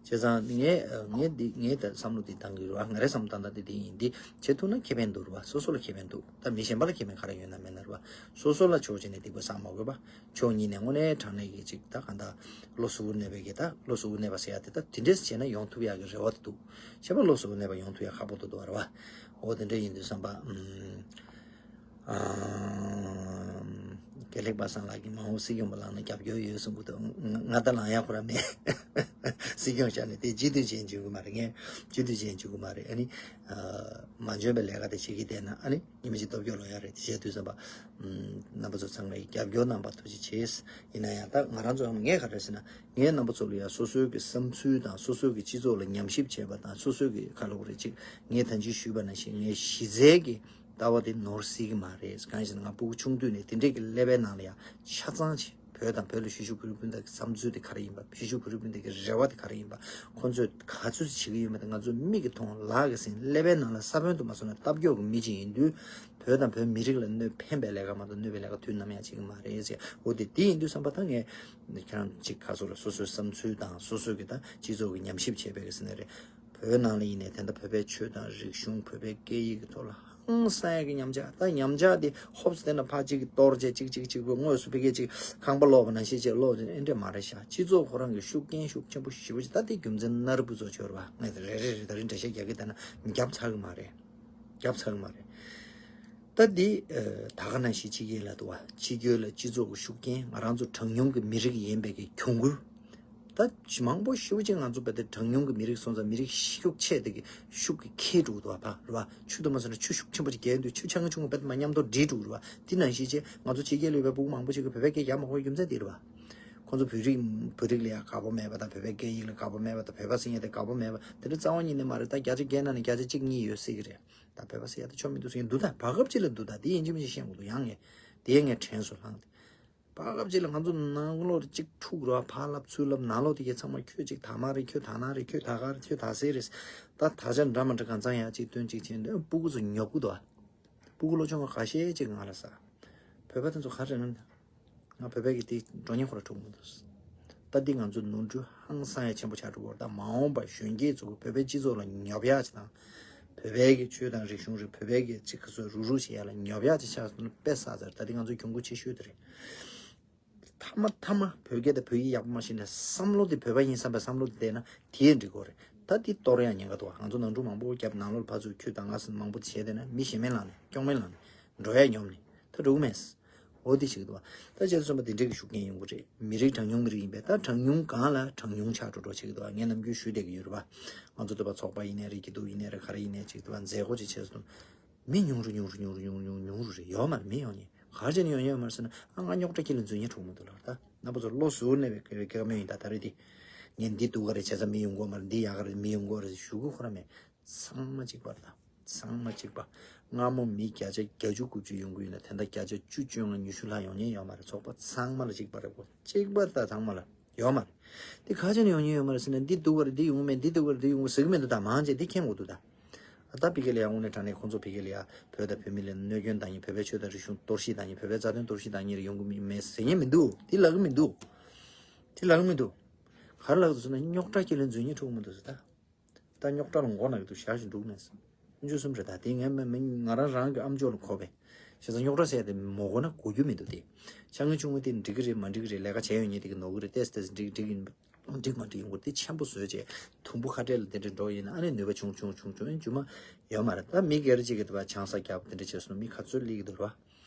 བྱས་ཙང་ངས་ངས་འདི་ངས་ད་བསམ་བློ་འདི་བཏང་གི་རེད་བ། ང་རའི་བསམ་བློ་བཏང་སྟངས་འདི་འདི་ཡིན། འདི་བྱེད་ཐུབ་ན་ཁེ་ཕན་འདུག་རེད་བ། སོ་སོ་ལ་ཁེ་ཕན་འདུག་ད་མི་གཞན་པ་ལ་ཁེ་ཕན་ག་རེ་ཡོད་ན་མེད་ན་རེད་བ། སོ་སོ་ལ་ཆོག་བྱས་ནས་སྡིག་པ་བསགས་མ་དགོས་པ། ཕྱོགས་གཉིས་ནས་དངོས་གནས་དྲང་གནས་ཀྱི་ཅིག་ད་གང་ལྟར་བློ་གཟུ་བོར་གནས་པའི་གི་ད་བློ་གཟུ་བོར་གནས་པ་ཟེར་ཡ་དེ་ད་དེ་འདྲས་བྱས་ན་ཡོང་ཐུབ་ཡག་གི་རེ་བ་དེ་འདུག་བྱས་པ་བློ་གཟུ་བོར་གནས་པ་ཡོང་ཐུབ་ཡག་ཁག་པོ་འདུག་འདུག་བ་རེད་བ། འོ་དེ་འདྲ་ཡིན་དུས་བསམ་པ་ཨམ། ཨམ། དགེ་ལེགས་པ་སངས་ལགས་ཀྱིས་མ་འོངས་སྲིད་སྐྱོང་པ་ལངས་ན་རྒྱབ་སྐྱོར་ཡོད་གསུང་གི་འདུག་ང་ང་ད་ལངས་ཡག་ཁོ་རང་མེད། སྲིད་སྐྱོང་བཞག་ནས་དེ་སྤྱི་འཐུས་ཅན་འཇུག་གི་མ་རེད། ངས་སྤྱི་འཐུས་ཅན་འཇུག་གི་མ་རེད། ཨ་ནི། ཨ། མ་འཇོན་པའི་ལས་ཀ་དེ་བྱེད་ཀྱི་བསྡད་ན་ཨ་ནི། ཉི་མ་གཅིག་སྟོབས་སྐྱོ་ལོ་ཡ་རེད། དེ་བྱས་དུས་ཙམ་པ། ཨམ། རྣམ་པ་ཚོ་ཚང་མས་རྒྱབ་སྐྱོར་གནང་བ་ཐུགས་རྗེ་ཆེ། ཡིན་ན་ཡང་ད་ང་རང་ཚོ་ངས་ག་རེ་ཟེར་ན། ངས་རྣམ་པ་ཚོ་ལ་ཡ་སོ་སོའི་གི་བསམ་ཚུལ་དང་སོ་སོའི་གི་སྤྱི་ཚོགས་ལ་ཉམས་ཞིབ་བྱས་པ་དང་སོ་སོའི་གི་ག་ལབ་དགོས་རེད། ཅིག་ངས་ད་ཅི་ཞུས་པ་ནང་བཞིན་ངའི་གཞི་རྩའི་གི་ལྟ་བ་དེ་ནོར་སྲིད་གི་མ་རེད། གང་ཡིན་ཟེར་ན་ང་སྤུ་གུ་ཆུང་དུས་ནས་དེ་འདྲས་གི་ཀླད་པའི་ནང་ལ་ཡ་ཆ་ཚང་ཅིག་བོད་དང་བོད་ལ་གཞིས་བཞུགས་བོད་རིགས་སྤུན་ཟླ་གི་བསམ་ཚུལ་དེ་ག་རེ་ཡིན་པ། གཞིས་བཞུགས་བོད་རིགས་སྤུན་ཟླ་གི་རེ་བ་དེ་ག་རེ་ཡིན་པ། ཁོ་ཚོས་ག་ཚོད་བྱེད་ཀྱི་ཡོད་མེད་དེ་ང་ཚོས་མིག་གིས་མཐོང་ལག་གིས་ཟིན། ཀླད་པའི་ནང་ལ་ས་བོན་དུ་མ་སོང་ན་ལྟ་སྐྱོ་གི་མི་ཅིག་ཡིན་དུས། བོད་དང་བོད་མི་རིགས་ལ་གནོད་ཕན་པའི་ལས་ཀ་མ་གཏོགས་གནོད་པའི་ལས་ཀ་དུས་ནམ་ཡང་བྱེད་ཀྱི་མ་རེད་ཟེར། འོ་དེ་དེ་ཡིན་དུས་བསམ་པ་ད་ངས་ཁྱེད་རང་ཅིག་ཁ་སོ་ལ་སོ་སོའི་བསམ་ཚུལ་དང་སོ་སོའི་གི་ད་སྤྱི་ཚོགས་ཀྱི་ཉམས་ཞིབ་བྱས་པའི་གི་ཟེར་ནས་རེད། བོད་ནང་ལ་ཡིན་ནའི་དེ་འདྲ་བོད་པའི་ཆོས་དང་རིག་གཞུང་བོད་པའི་སྐད་ཡིག་གི་ཐོག་ལ་ཧང་སང་ཡ་གི་ཉམས་ཆག་ད་ཉམས་ཆག་དེ་ཧོབ་སྟེ་ན་ཕ་གཅིག་གི་གཏོར་བྱས་གཅིག་གཅིག་གཅིག་པོ་དངོས་སུ་ཕ་གི་གཅིག་ཁང་པ་སློག་པ་ནང་བཞིན་བྱས་སློག་ཅིག་ཨེ་འདྲ་མ་རེད་ཤག་སྤྱི་ཚོགས་ཁོ་རང་གི་ཤུགས་རྐྱེན་ཤུགས་ཆེན་པོ་ཞེ་པོ་ཅིག་ད་དེ་རྒྱུ་མཚན་ནར་བུ་ཚོ་འབྱོར་བ་ངས་རེ་རེ་རེ་ད་རིང་འགྲེལ་བཤད་རྒྱག་གི་ད་ན་རྒྱབ་ཚར་གི་མ་རེད། རྒྱབ་ཚར་གི་མ་རེད། ད་འདི་ད་ག་ནང་བཞིན་ཕྱི་རྒྱལ་ལ་འདུག་བ། ཕྱི་རྒྱལ་ལ་སྤྱི་ཚོགས་ཀྱི་ཤུགས་རྐྱེན་ང་རང་ཚོ་གྲངས་ཉུང་གི་མི་རིགས་ཡིན་པའི་གི་གྱོང་གུན། ད་མང་པོ་ཞེ་པོ་ཅིག་ང་ཚོ་བལ་ཏེ་གྲངས་ཉུང་གི་མི་རིགས་སོང་ཙང་མི་རིགས་ཤུགས་ཆེ་དེ་གི་ཤུགས་ཀྱི་ཁེ་འགྲོ་འདུག་བ། ཕ་རེད་བ། ཆུ་དུ་མ་སོང་ན་ཆུ་ཤུགས་ཆེན་པོ་ཅིག་རྒྱག་དུས་ཆུ་ཆང་ཆུང་བལ་ཏེ་མ་མཉམ་དུ་འདྲེས་འགྲོ་རེད་བ། དེ་ནང་བཞིན་ཅིག་ང་ཚོ་ཕྱི་རྒྱལ་ལ་ཡོད་པའི་ཕྲུ་གུ་མང་པོ་ཞིག་གི་བོད་པའི་སྐད་རྒྱག་མ་དགོས་རྒྱུ་མཚན་དེ་རེད་བ། ཁོང་ཚོ་བོད་རིགས་བོད་རིགས་ལ་ཡང་དགའ་པོ་མེད་པ་དང་བོད་པའི་སྐད་ཡིག་ལ་དགའ་པོ་མེད་པ་དང་བོད་པ་ཟེར་མཁན་དེ་དགའ་པོ་མེད་པ་དེ་འདྲ་རྩ་བ་ཉིད་ནས་མ་རེད། ད་བརྒྱ་ཆ་བརྒྱད་ནང་ནས་བརྒྱ་ཆ་གཅིག་གཉིས་ཡོད་སྲིད་ཀྱི་རེད། ད་བོད་པ་ཟེར་ཡ་ད་ཆོ་མི་འདུག་ཟེར་མཁན་འདུག་ད་བར་སྐབས་ཅིག་ལ་འདུག་ད་དེ་ཡིན་གཅིག་མིན་གཅིག་ཤེས་དགོས་འདུག་ཡང་ངས་དེ་ངས་དྲན་སོང་ལྷང་དེ། བར་སྐབས་ཅིག་ལ་ང་ཚོ་ནང་ལོགས་ལ་གཅིག་འཁྲུག་རོགས་ཕར་ལབ་ཚུར་ལབ་ནང་ལོགས་དེ་གའི་ཚང་མ་ཁྱོད་གཅིག་ཐ་མག་རེད། ཁྱོད་ད་ནང་རེད། ཁྱོད་ད་ག་རེད། ཁྱོད་ད་ཟེར་རེད། ད་ད་ཆ་འདྲ་མ་འདྲ་གང་ཚང་ཡ་གཅིག་སྟོན་གཅིག་བྱས་འདི་སྤུ་གུ་ཚོ་ཉོབ་གི་འདུག་ཨ། སྤུ་གུ་ལོ་ཆུང་བ་ཁ་ཤས་ཅིག་ང་ལ་ཟ། བོད་པ་དེ་ཚོ་ག་རེ་ན། ང་བོད་པའི་གི་དེ་འགྲོ་ཉེན་ཁོ་ར་འཁྲུག་མི་འདུག་ད་འདི་ང་ཚོ་ནོར་འཁྲུལ་ཧང་སང་ཡ་ཆེན་པོ་ཆགས་འགྲོ་གི་རེད། ད་མ་འོངས་པ་གཞོན་སྐྱེས་ཚོ་བོད་པའི་སྤྱི་ཚོགས་ལ་ཉོབ་ཡག་ཅིག་དང་། བོད་པའི་གི་ཆོས་དང་རིག་གཞུང་རེད། བོད་པའི་གི་ཅིག་ག་ཚོད་རུག་རུག་བྱེད་ཡག་ལ་ཉོབ་ཡག་ཅིག་ཆགས་སོང་ན་དཔེ་བསགས་ཚར། ད་འདི་ང་ཚོའི་གྱོང་གུད་ཆེ་ཤོས་དེ་རེད། མཐའ་མ་མཐའ་མ་བོད་སྐད་དང་བོད་ཡིག་ཡག་པོ་མ་ཤེས་ན་བསམ་བློ་དེ་བོད་པ་ཡིན་བསམ་པའི་བསམ་བློ་དེ་བསྡད་ན་དེ་ཡང་འགྲིག་གི་རེད། ད་དེ་གཏོར་ཡང་ཉེན་ཁ་འདུག་ང་ཚོ་ནང་འཁྲུག་མང་པོ་བརྒྱབ་ནང་ལོགས་ཕར་ཚུར་ཁྱོད་དང་ང་མང་པོ་བྱས་བསྡད་ན་མི་ཞེ་མེད་ལངས་ནས་སྐྱོ་མེད་ལངས་ནས་འགྲོ་ཡ་ཉོབ་ནས་ད་འགྲོ་གི་མེད། འོ་དེ་བྱེད་ཀྱི་འདུག་ད་བྱས་ཙང་བསམ་པ་དེ་འདྲའི་གི་ཤུགས་རྐྱེན་ཡོང་གི་རེད། མི་རིགས་གྲངས་ཉུང་མི་རིགས་ཡིན་པས་ད་གྲངས་ཉུང་སྒང་ལ་གྲངས་ཉུང་ཆགས་འགྲོ་འགྲོ་བྱེད་ཀྱི་འདུག་ངས་ནམ་རྒྱུན་ཞུས་བསྡད་ཀྱི་ཡོད་རེད་པ། ང་ཚོ་འདི་པ་ཚོགས་པ་ཡིན་ནའི་རེད། སྐྱིད་སྡུག་ཡིན་ནའི་རེད། ག་རེ་ཡིན་ནའི་ཅིག་འདི་པ་མཛད་སྒོ་ཅིག་བྱས་སོང་། མི་ཉུང་རུ་ཉུང་རུ་ཉུང་རུ་ཉུང་རུ་ཉུང་རུ་ཉུང་རུ་རེད། ཡོད་མ་རེད། མི་ཡོང་ཉེ་ག་རེ་བྱས་ནས་ཡོང་ཉེ་ཡོད་མ་རེད་ཟེར་ན། ཨ་ང་རྙོག་དྲ་ཁྱེར་ལ་འཛུལ་ཉེ་འགྲོ་གི་མི་འདུག་ལབ་རེད། ད་རྣམ་པ་ཚོ་བློ་གཟུར་གནས་པའི་སྐད་སྐད་མོ་ཡིན། ད་ད་རེས་དེ་ངས་འདི་སྡུག་ག་རེད་བྱས་ཙང་མི་ཡོང་གི་ཡོད་མ་རེད། འདི་ཡག་ག་རེད་མི་ཡོང་གི་ཡོད་མ་རེད་ཞུ་གི་ཁོ་རང་མེད། ཚང་མ་གཅིག་པ་རེད། ད་ཚང་མ་གཅིག་པ། སྔ་མོ་མི་བརྒྱ་ཆ་བརྒྱད་ཅུ་དགུ་བཅུ་ཡོང་གི་ཡོད་ན་ད་ལྟ་བརྒྱ་ཆ་བཅུ་བཅོ་ལྔ་ཉི་ཤུ་ལྷག་ཡོང་ཉེ་ཡོད་མ་རེད། ཚོགས་པ་ཚང་མ་ལ་གཅིག་པ་རེད་གོ། གཅིག་པ་རེད། ད་ཚང་མ་ལ་ཡོད་མ་རེད། འདི་ག་བྱས་ནས་ཡོང་ཉེ་ཡོད་མ་རེད་ཟེར་ན། འདི་སྡུག་ག་རེད་འདི་ཡོང་མེད། འདི་སྡུག་ག་རེད་འདི་ཡོང་མེད་ཟེར་གི་མི་འདུག་ད་མང་ཆེ་འདི་མཁྱེན་དགོས་འདུག་ད། ད་ཕ་གི་ལ་ཡ་དངོས་གནས་དྲང་གནས་ཁོང་ཚོ་ཕ་གི་ལ་ཡ་བོད་དང་བོད་མི་ལ་གནོད་སྐྱོན་བཏང་ཉེ། བོད་པའི་ཆོས་དང་རིག་གཞུང་གཏོར་བཤིག་བཏང་ཉེ། བོད་པའི་རྩ་དོན་གཏོར་བཤིག་བཏང་ཉེ་རེད། ཡོང་གི་མི་མེད་ཟེར་ཉེ་མི་འདུག་འདི་ལབ་གི་མི་འདུག་འདི་ལབ་གི་མི་འདུག་ག་རེ་ལབ་འདུག་ཟེར་ན་རྙོག་དྲ་ཁྱེར་ལ་འཛུལ་ཉེ་འགྲོ་གི་མི་འདུག་ཟེར་ད། ད་རྙོག་དྲ་ལ་མགོ་ན་གི་འདུག་ཞག་ཞིག་འགྲོ་གི་མེད་ཟེར། སྤུན་མཆེད་གསུམ་རེད། ད་དེ་ངས་མི་མི་ང་རང་རང་གི་ཨམ་ཅོག་ལ་གོ་བས། བྱས་ཙང་རྙོག་དྲ་ཟེར་ཡ་དེ་མ་གོ་ན་གོ་རྒྱུ་མི་འདུག་སྟེ། ཆ་ངན་ཆུང་ངུ་དེ་འགྲིག་གི་རེད་མ་འགྲིག་གི་རེད། ལས་ཀ་བྱས་ཡོད་ཉེ་དེ་གི་ནོར་གི་རེད། ཏེས་ཏེས་འགྲིག་འགྲིག་ཡིན་འགྲིག་མ་འགྲིག་ཡོང་གི་རེད། དེ་ཆེན་པོ་བཟོས་བྱས་དུམ་བུ་ཁ་བྲལ་ལ་དེ་འདྲ་འགྲོ་ཡིན་ན་ཨ་ནི་ནུས་པ་ཆུང་ཆུང་ཆུང་ཆུང་རྒྱུ་མ་ཡོད་མ་རེད། ད་མི་སྒེར་གཅིག་གི་དེ་བ་ཆང་ས་རྒྱབ་དེ་འདྲ་བྱས་སོང་ན་མི་ག་ཚོད་སླེབས་ཀྱི་འདུག་ར།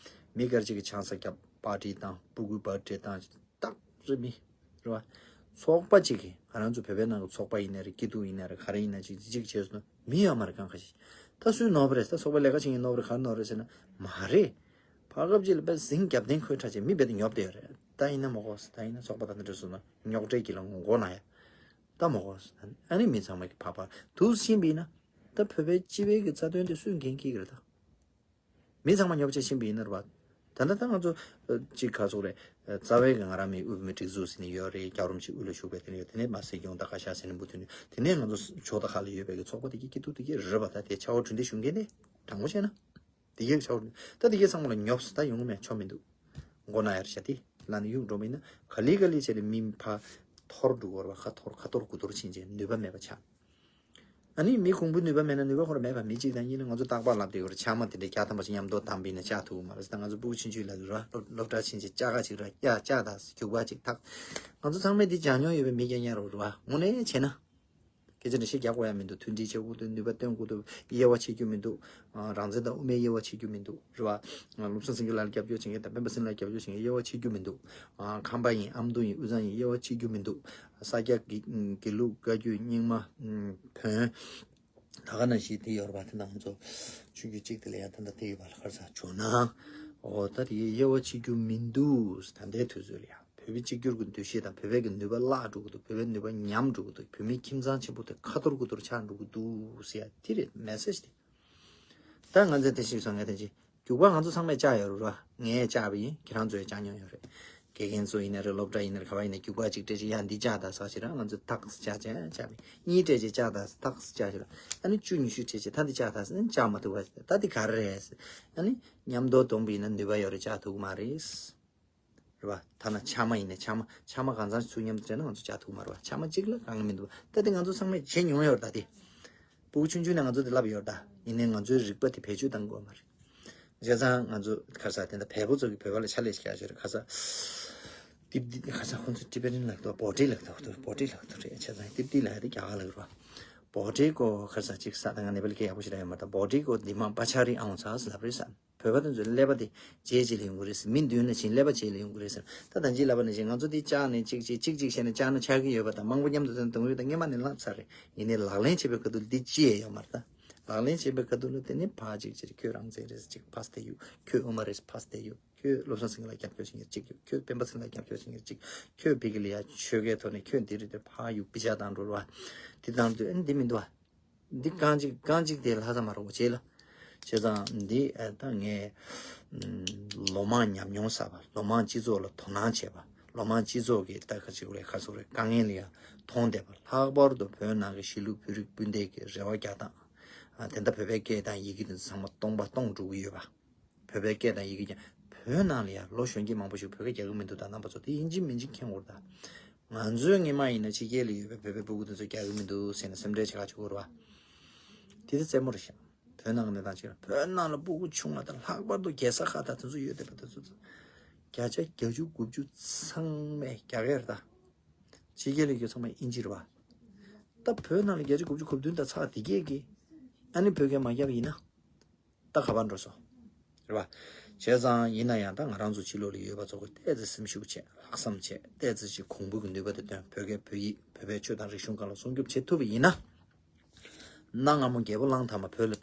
མི་སྒེར་གཅིག་གི་ཆང་ས་རྒྱབ་པར་ཊི་དང་སྤུ་གུའི་པར་ཊི་དང་། སྟག་རི་མི་རེད་བ། ཚོགས་པ་གཅིག་གིས་ང་རང་ཚོ་བོད་པའི་ནང་གི་ཚོགས་པ་ཡིན་ན་རེད། སྐྱིད་སྡུག་ཡིན་ན་རེད། ག་རེ་ཡིན་ན་གཅིག་གཅིག་བྱས་སོང་ན་མི་ཡོད་མ་རེད་གང་ག་ཞིག་ད་སུའི་ནོར་བུ་རེད། ད་ཚོགས་པ་ལས་ཀ་བྱེད་མཁན་ནོར་བུ་རེད། ག་རེ་ནོར་རེད་ཟེར་ན་མ་རེད། བར་སྐབས་གཅིག་ལ་དཔེ་ཟིང་རྒྱབ་རྟེན་ཁོའི་ཁྲ་ཆེ་མི་རྦད་དེ་ཉོབ་བསྡད་ཡོད་རེད། ད་ཡིན་ན་མ་གོ་ད་ཡིན་ན་ཚོགས་པ་ད་འདི་འདྲ་སོང་ན་རྙོག་དྲའི་གི་ལ་མགོ་ན་ཡ། ད་མོ་གོ། ཨ་ནི་མི་ཚང་མ་གི་ཕ་ཕ་དུ་ཤིན་པ་ཡིན་ན། ད་བོད་པའི་སྤྱི་པའི་གི་རྩ་དོན་དེ་སུས་འགན་འཁྱེར་གི་རེད་ད། མི་ཚང་མ་ཉོབ་ཆ་ཤིན་པ་ཡིན་ན་རེད་བ། ད་ལྟ་ད་ང་ཚོ་ཅིག་ག་ཚོགས་རེད། རྩ་བའི་གི་ང་རང་མི་དབུས་མི་སྒྲིག་འཛུགས་ཟེར་ནས་ཡོད་རེད། རྒྱལ་བ་རིན་པོ་ཆེ་དབུ་ལ་བཞུགས་པའི་དེ་ནས་ཡོད། དེ་ནས་མ་སྲིད་སྐྱོང་ད་ཁ་ཤ་ཟེར་ནས་འབུ་དུས་ནས་དེ་ནས་ང་ཚོ་ཕྱོགས་ད་ཁ་ལ་ཡོད་པའི་གི་ཚོགས་པ་དེ་གི་སྐྱིད་སྡུག་དེ་གི་རེད་བ། ད་དེ་ཆ་བོ་གྲུ་འདེགས་ཞུ་མཁན་དེ་དྲང་པོ་བཤད་ན། དེ་གའི་ཆའོ། ད་དེ་གའི་ཚང་མ་ལ་ཉོབ་སུ་ད་ཡོང་མེད་ཆོ་མི་འདུག་མགོ་ན་ཡར་བྱ་དེ་ལ་ནི་ཡུག་འགྲོ་མིན་ན་ག་ལི་ག་ལི་བྱས་ནས་མི་ཕ་ཐོར་འགྲོ་གོ་ར་བ། ཁ་ཐོར་ཁ་ཐོར་གུ་ཐོར་ཕྱིན་ཆད་ནུས་པ་མེད་པ་ཆགས། ཨ་ནི་མི་ཁུང་བུ་ནུས་པ་མེད་ན་ནུས་པ་ཁོ་ར་མེད་པ། མི་གཅིག་དང་གཉིས་ནི་ང་ཚོ་རྟག་པར་ལབ་དེ་གོ་ར་ཆ་མ་དེ་འདྲ་བརྒྱ་ཐམ་པ་ཞིག་མཉམ་དུ་བཏང་པིན་ན་ཆགས་ཐུབ་མ་རེད། ད་ང་ཚོ་སྤུ་གུ་ཆུང་ཆུང་ལ་ར་སློབ་སློབ་གྲྭ་ཕྱིན་ཆད་ལྕགས་ཁ་ཅིག་ར་ཡ་ལྕགས་དང་རྒྱུག་པ་ཅིག་ཐག་ང་ཚོ་ཚང་མས་འདི་སྦྱང་མྱོང་ཡོད་པའི་མི་རྐྱང་རྐྱང་རོ་ར་བ། དངོས་གནས་བྱས་ན། སྐད་ཆ་འདྲ་ཞིག་རྒྱག་དགོས་ཡ་མི་འདུག་མཐུན་སྒྲིལ་བྱེད་དགོས་འདུག་ནུས་པ་བཏོན་དགོས་འདུག་དབྱེ་བ་ཕྱེ་རྒྱུ་མི་འདུག་ཨ། རང་བཙན་དང་དབུ་མའི་དབྱེ་བ་ཕྱེ་རྒྱུ་མི་འདུག་རེད་བ། ཨ། བློ་བཟང་སེང་གེ་ལགས་ལ་རྒྱབ་སྐྱོར་བྱེད་མཁན་དང་སྤེན་པ་སེང་ལགས་ལ་རྒྱབ་སྐྱོར་བྱེད་མཁན་དབྱེ་བ་ཕྱེ་རྒྱུ་མི་འདུག་ཨ། ཁམས་པ་ཡིན་ཨ་མདོ་ཡིན་དབུས་གཙང་ཡིན་དབྱེ་བ་ཕྱེ་རྒྱུ་མི་འདུག་ས་སྐྱ་དགེ་དགེ་ལུགས་བཀའ་བརྒྱུད་རྙིང་མ་བོན། ད་ག་ནང་བཞིན་དེ་ཡོད་རེད་བ། དེ་ནང་ཚོ་ཆོས་བརྒྱུད་གཅིག་དེ་ལ་ཡང་ད་ལྟ་དེ་ཡོད་པ་ལ་ཁར་ས་ཇོ་ནང་། འོ་ད་དེ་དབྱེ་བ་ཕྱེ་རྒྱུ་མི་འདུག་ད་ལྟའི་དུས་ཚོད་ལ་ཡང་། བོད་མི་གཅིག་གྱུར་གྱི་འདུ་ཤེས་དང་བོད་པའི་གི་ནུས་པ་བརླག་འགྲོ་གི་འདུག་བོད་པའི་ནུས་པ་ཉམས་འགྲོ་གི་འདུག་བོད་མི་ཁྱིམ་ཚང་ཆེན་པོ་དེ་ཁ་ཐོར་དགུ་ཐོར་ཆགས་འགྲོ་གི་འདུག་ཟེར་ཡ་དེ་རེད་མེ་སེ་ཇི་དེ། ད་ང་ཚོས་དེ་ཞིག་སོང་ངས་དེ་ཅི་རྒྱུག་པ་ང་ཚོ་ཚང་མས་བཅག་ཡོད་རེད་ར། ངས་བཅག་པ་ཡིན། ཁྱེད་རང་ཚོས་བཅག་མྱོང་ཡོད་རེད། དགེ་རྒན་ཚོ་ཡིན་ན་རེད། སློབ་གྲྭ་ཡིན་ན་རེད། ག་བ་ཡིན་ན་རྒྱུག་པ་གཅིག་སྤྲད་ཅིག་ཡ་འདི་བཅག་ད་ཟེར་ཞིག་ར། ང་ཚོས་ཐག་བཅག་བཅག་བཅག་པ་གཉིས་སྤྲད་ཅིག་བཅག་ད་ཐག་བཅག་ཞིག་ར། ཨ་ནི་བཅུ་ཉི་ཤུ་སྤྲད་ཅིག་ད་འདི་བཅག་ད་ཟེར་ན་བཅག་མ་ཐུབ་པ་ད་འདི་ག་རེ་རེད་ཟེར། ཨ་ནི་མཉམ་དུ་བསྡོམས་པ་ཡིན་ན་ནུས་པ་ཡོད་རེད། བཅག་ཐུབ་ཀྱི་མ་རེད། རེད་བ། ཐ་ན་ཆ་མ་ཡིན་ནའི་ཆ་མ་ཆ་མ་གང་ཚང་ཚུར་མཉམ་དུ་སྤྲད་ན་ང་ཚོ་བཅག་ཐུབ་མ་རེད་བ། ཆ་མ་གཅིག་ལ་གང་གི་མི་འདུག་ད་དེ་ང་ཚོ་ཚང་མས་བྱེད་མྱོང་ཡོད་རེད། ད་དེ་སྤུ་གུ་ཆུང་ཆུང་ནས་ང་ཚོ་དེ་ལབ་ཡོད་རེད། ད་ཡིན་ནའི་ང་ཚོའི་རིག་པ་དེ་བེད་སྤྱོད་གཏང་དགོས་མ་རེད། བྱས་ཙང་ང་ཚོ་ཁ་ས་དེ་འདྲ་བལ་པོ་ཚོ་གི་བོད་པ་ལ་ཕྱག་ལས་ཤིག་རྒྱག་ཤོར་རེད། ཁ་ས་ཏིབ་ཏིབ་ཁ་ས་ཁོང་ཚོ་ཏི་བེ་ཊན་ལབ་འདུག་བོ་ཊི་ལབ་འདུག་བོ་ཊི་ལབ་འདུག་རེད། བྱས་ཙང་ཏིབ་ཏིབ་ལབ་ཡ་དེ་རྒྱ་གར་ལབ་རེད་བ། བོ་ཊི་ཀོ་ཁ་ས་ཅིག་ས་ད་ང་ནེ་པ་ལི་སྐད་ཡག་པོ་ཞིག་རག་ཡོད་མ་རེད། ད་བོ་ཊི་ཀོ་དི་མ་པ་ཆ་རི་ཨང་ཚ་ལབ་རེད་ས། བོད་པ་དེ་ཚོས་ཀླད་པ་དེ་རྗེས་ཅིག་ལ་ཡོང་གི་རེད་ཟེར། མི་མདུན་ལ་ཕྱིན་ཀླད་པ་རྗེས་ལ་ཡོང་གི་རེད་ཟེར། ད་ད་ཅི་ལབ་པ་ནང་བཞིན་ང་ཚོ་འདི་བཅག་ནས་གཅིག་གཅིག་གཅིག་གཅིག་བྱས་ནས་བཅག་ན་ཆགས་ཀྱི་ཡོད་པ་དང་མང་པོ་མཉམ་དུ་འདོན་གཏོང་ཡོད་དང་སྔོན་མ་ནས་བརླག་ཚར་རེད། ཡིན་ནའི་ལག་ལེན་བྱེད་པའི་ཁ་ཐུག་ལ་འདི་ཅི་ཡང་ཡོད་མ་རེད། ད་ལག་ལེན་བྱེད་པའི་ཁ་ཐུག་ལ་དེ་ནི་ཕར་གཅིག་བྱས་ཁྱོད་རང་བཙན་རེད་ཟེར་གཅིག་ཕར་སྟེར་ཡོད། ཁྱོད་དབུ་མ་རེད་ཕར་སྟེར་ཡོད། ཁྱོད་བློ་བཟང་སེང་གེ་ལ་རྒྱབ་སྐྱོར་བྱེད་མཁན་གཅིག་ཡོད། ཁྱོད་སྤེན་པ་ཚེ་རིང་ལ་རྒྱབ་སྐྱོར་བྱེད་མཁན་གཅིག་ཁྱོད་བི་གི་ལ་ཡ་ཆོལ་ཁའི་ཐོག་ནས་ཁྱོད་འདི་རེད་དེ་ཕར་ཡུག་པི་ཆ་བཏང་འགྲོ་རེད་བ། དེ་བཏང་དུས་ཨ་ནི་འདི་མི་འདུག་བ། འདི་རྐང་གཅིག་རྐང་གཅིག་དེ་ལྷག་ཙམ་མ་རུང་བ་བྱས་ལ། བྱས་ཙང་འདི་ཨ་ད་ངས་ཨམ་ལོ་མང་ཉམས་མྱོང་བསགས་པ། ལོ་མང་སྤྱི་ཚོགས་ལ་དོ་སྣང་བྱས་པ། ལོ་མང་སྤྱི་ཚོགས་ཀྱི་ད་ག་ཅིག་རེད་ག་ཟེར་རེད་དཀའ་ངལ་ལ་ཡང་མཐོང་བསྡད་པ། ལྷག་པར་དུ་བོད་ནང་གི་གཞིས་ལུས་བོད་རིགས་སྤུན་ཟླའི་གི་རེ་བ་རྒྱག་སྟངས། ཨ་དེ་འདྲ་བོད་པའི་སྐད་དང་ཡི་གེ་དེ་ཚོ་ཚང་མ་སྟོང་པ་སྟོང་འགྲོ་གི་ཡོད་པ། བོད་པའི་སྐད་དང་ཡི་གེ་ཀྱང་བོད་ནང་ལ་ཡང་ལོ་གཞོན་སྐྱེས་མང་པོ་ཞིག་བོད་སྐད་རྒྱག་གི་མི་འདུག་ད་རྣམ་པ་ཚོ་དེ་ཡིན་གཅིག་མིན་གཅིག་མཁྱེན་དགོས་རེད་ད། ང་ཚོའི་སྔོན་མ་ཡིན་ན་ཕྱི་རྒྱལ་ལ་ཡོད་པའི་བོད་པའི་སྤུ་གུ་དེ་ཚོ་རྒྱག་གི་མི་འདུག་ཟེར་ནས་སེམས་ཁྲལ་བྱེད་ཁ་བྱེད་དགོས་རེད་བ། དེ་དེ་རྩེད་མོ་རེད་ཤག་བོད་ནང་གི་གནས་སྟངས་ཅིག་ལ་བོད་ནང་ལ་སྤུ་གུ་ཆུང་བ་དང་ལྷག་པར་དུ་རྒྱལ་ས་ཁག་དང་དེ་ཚོ་ཡོད་བསྡད་པ་དེ་ཚོ་ཚོ་བརྒྱ་ཆ་བརྒྱད་ཅུ་དགུ་བཅུ་ཚང་མས་རྒྱག་གི་རེད་ད། ཕྱི་རྒྱལ་ལ་ཡོད་ཚང་མ་ཨིན་ཇི་རེད་བ། ད་བོད་ནང་ལ་བརྒྱ་ཆ་དགུ་བཅུ་གོ་བདུན་དང་ཚགས་དེ་གས་ཀྱི་ཨ་ནི་བོད་སྐད་མ་རྒྱབ་ཡིན་ན། ད་ག་པར་འགྲོ་སོང་། རེད་བ། བྱས་ཙང་ཡིན་ན་ཡང་ད་ང་རང་ཚོ་ཕྱི་ལོགས་ལ་ཡོད་པ་ཚོ་གི་ཏོག་ཙམ་སེམས་ཤུགས་བྱས་ལྷག་བསམ་བྱས་ཏོག་ཙམ་ཅིག་གོང་བུ་གི་ནུས་པ་དེ་བཏོན། བོད་སྐད་བོད་ཡིག་བོད་པའི་ཆོས་དང་རིག་གཞུང་སྒང་ལ་སྲུང་སྐྱོབ་བྱེད་ཐུབ་པ་ཡིན་ན། གནའ་སྔ་མོ་རྒྱལ་པོ་གླང་དར་མ་བོད་ལ།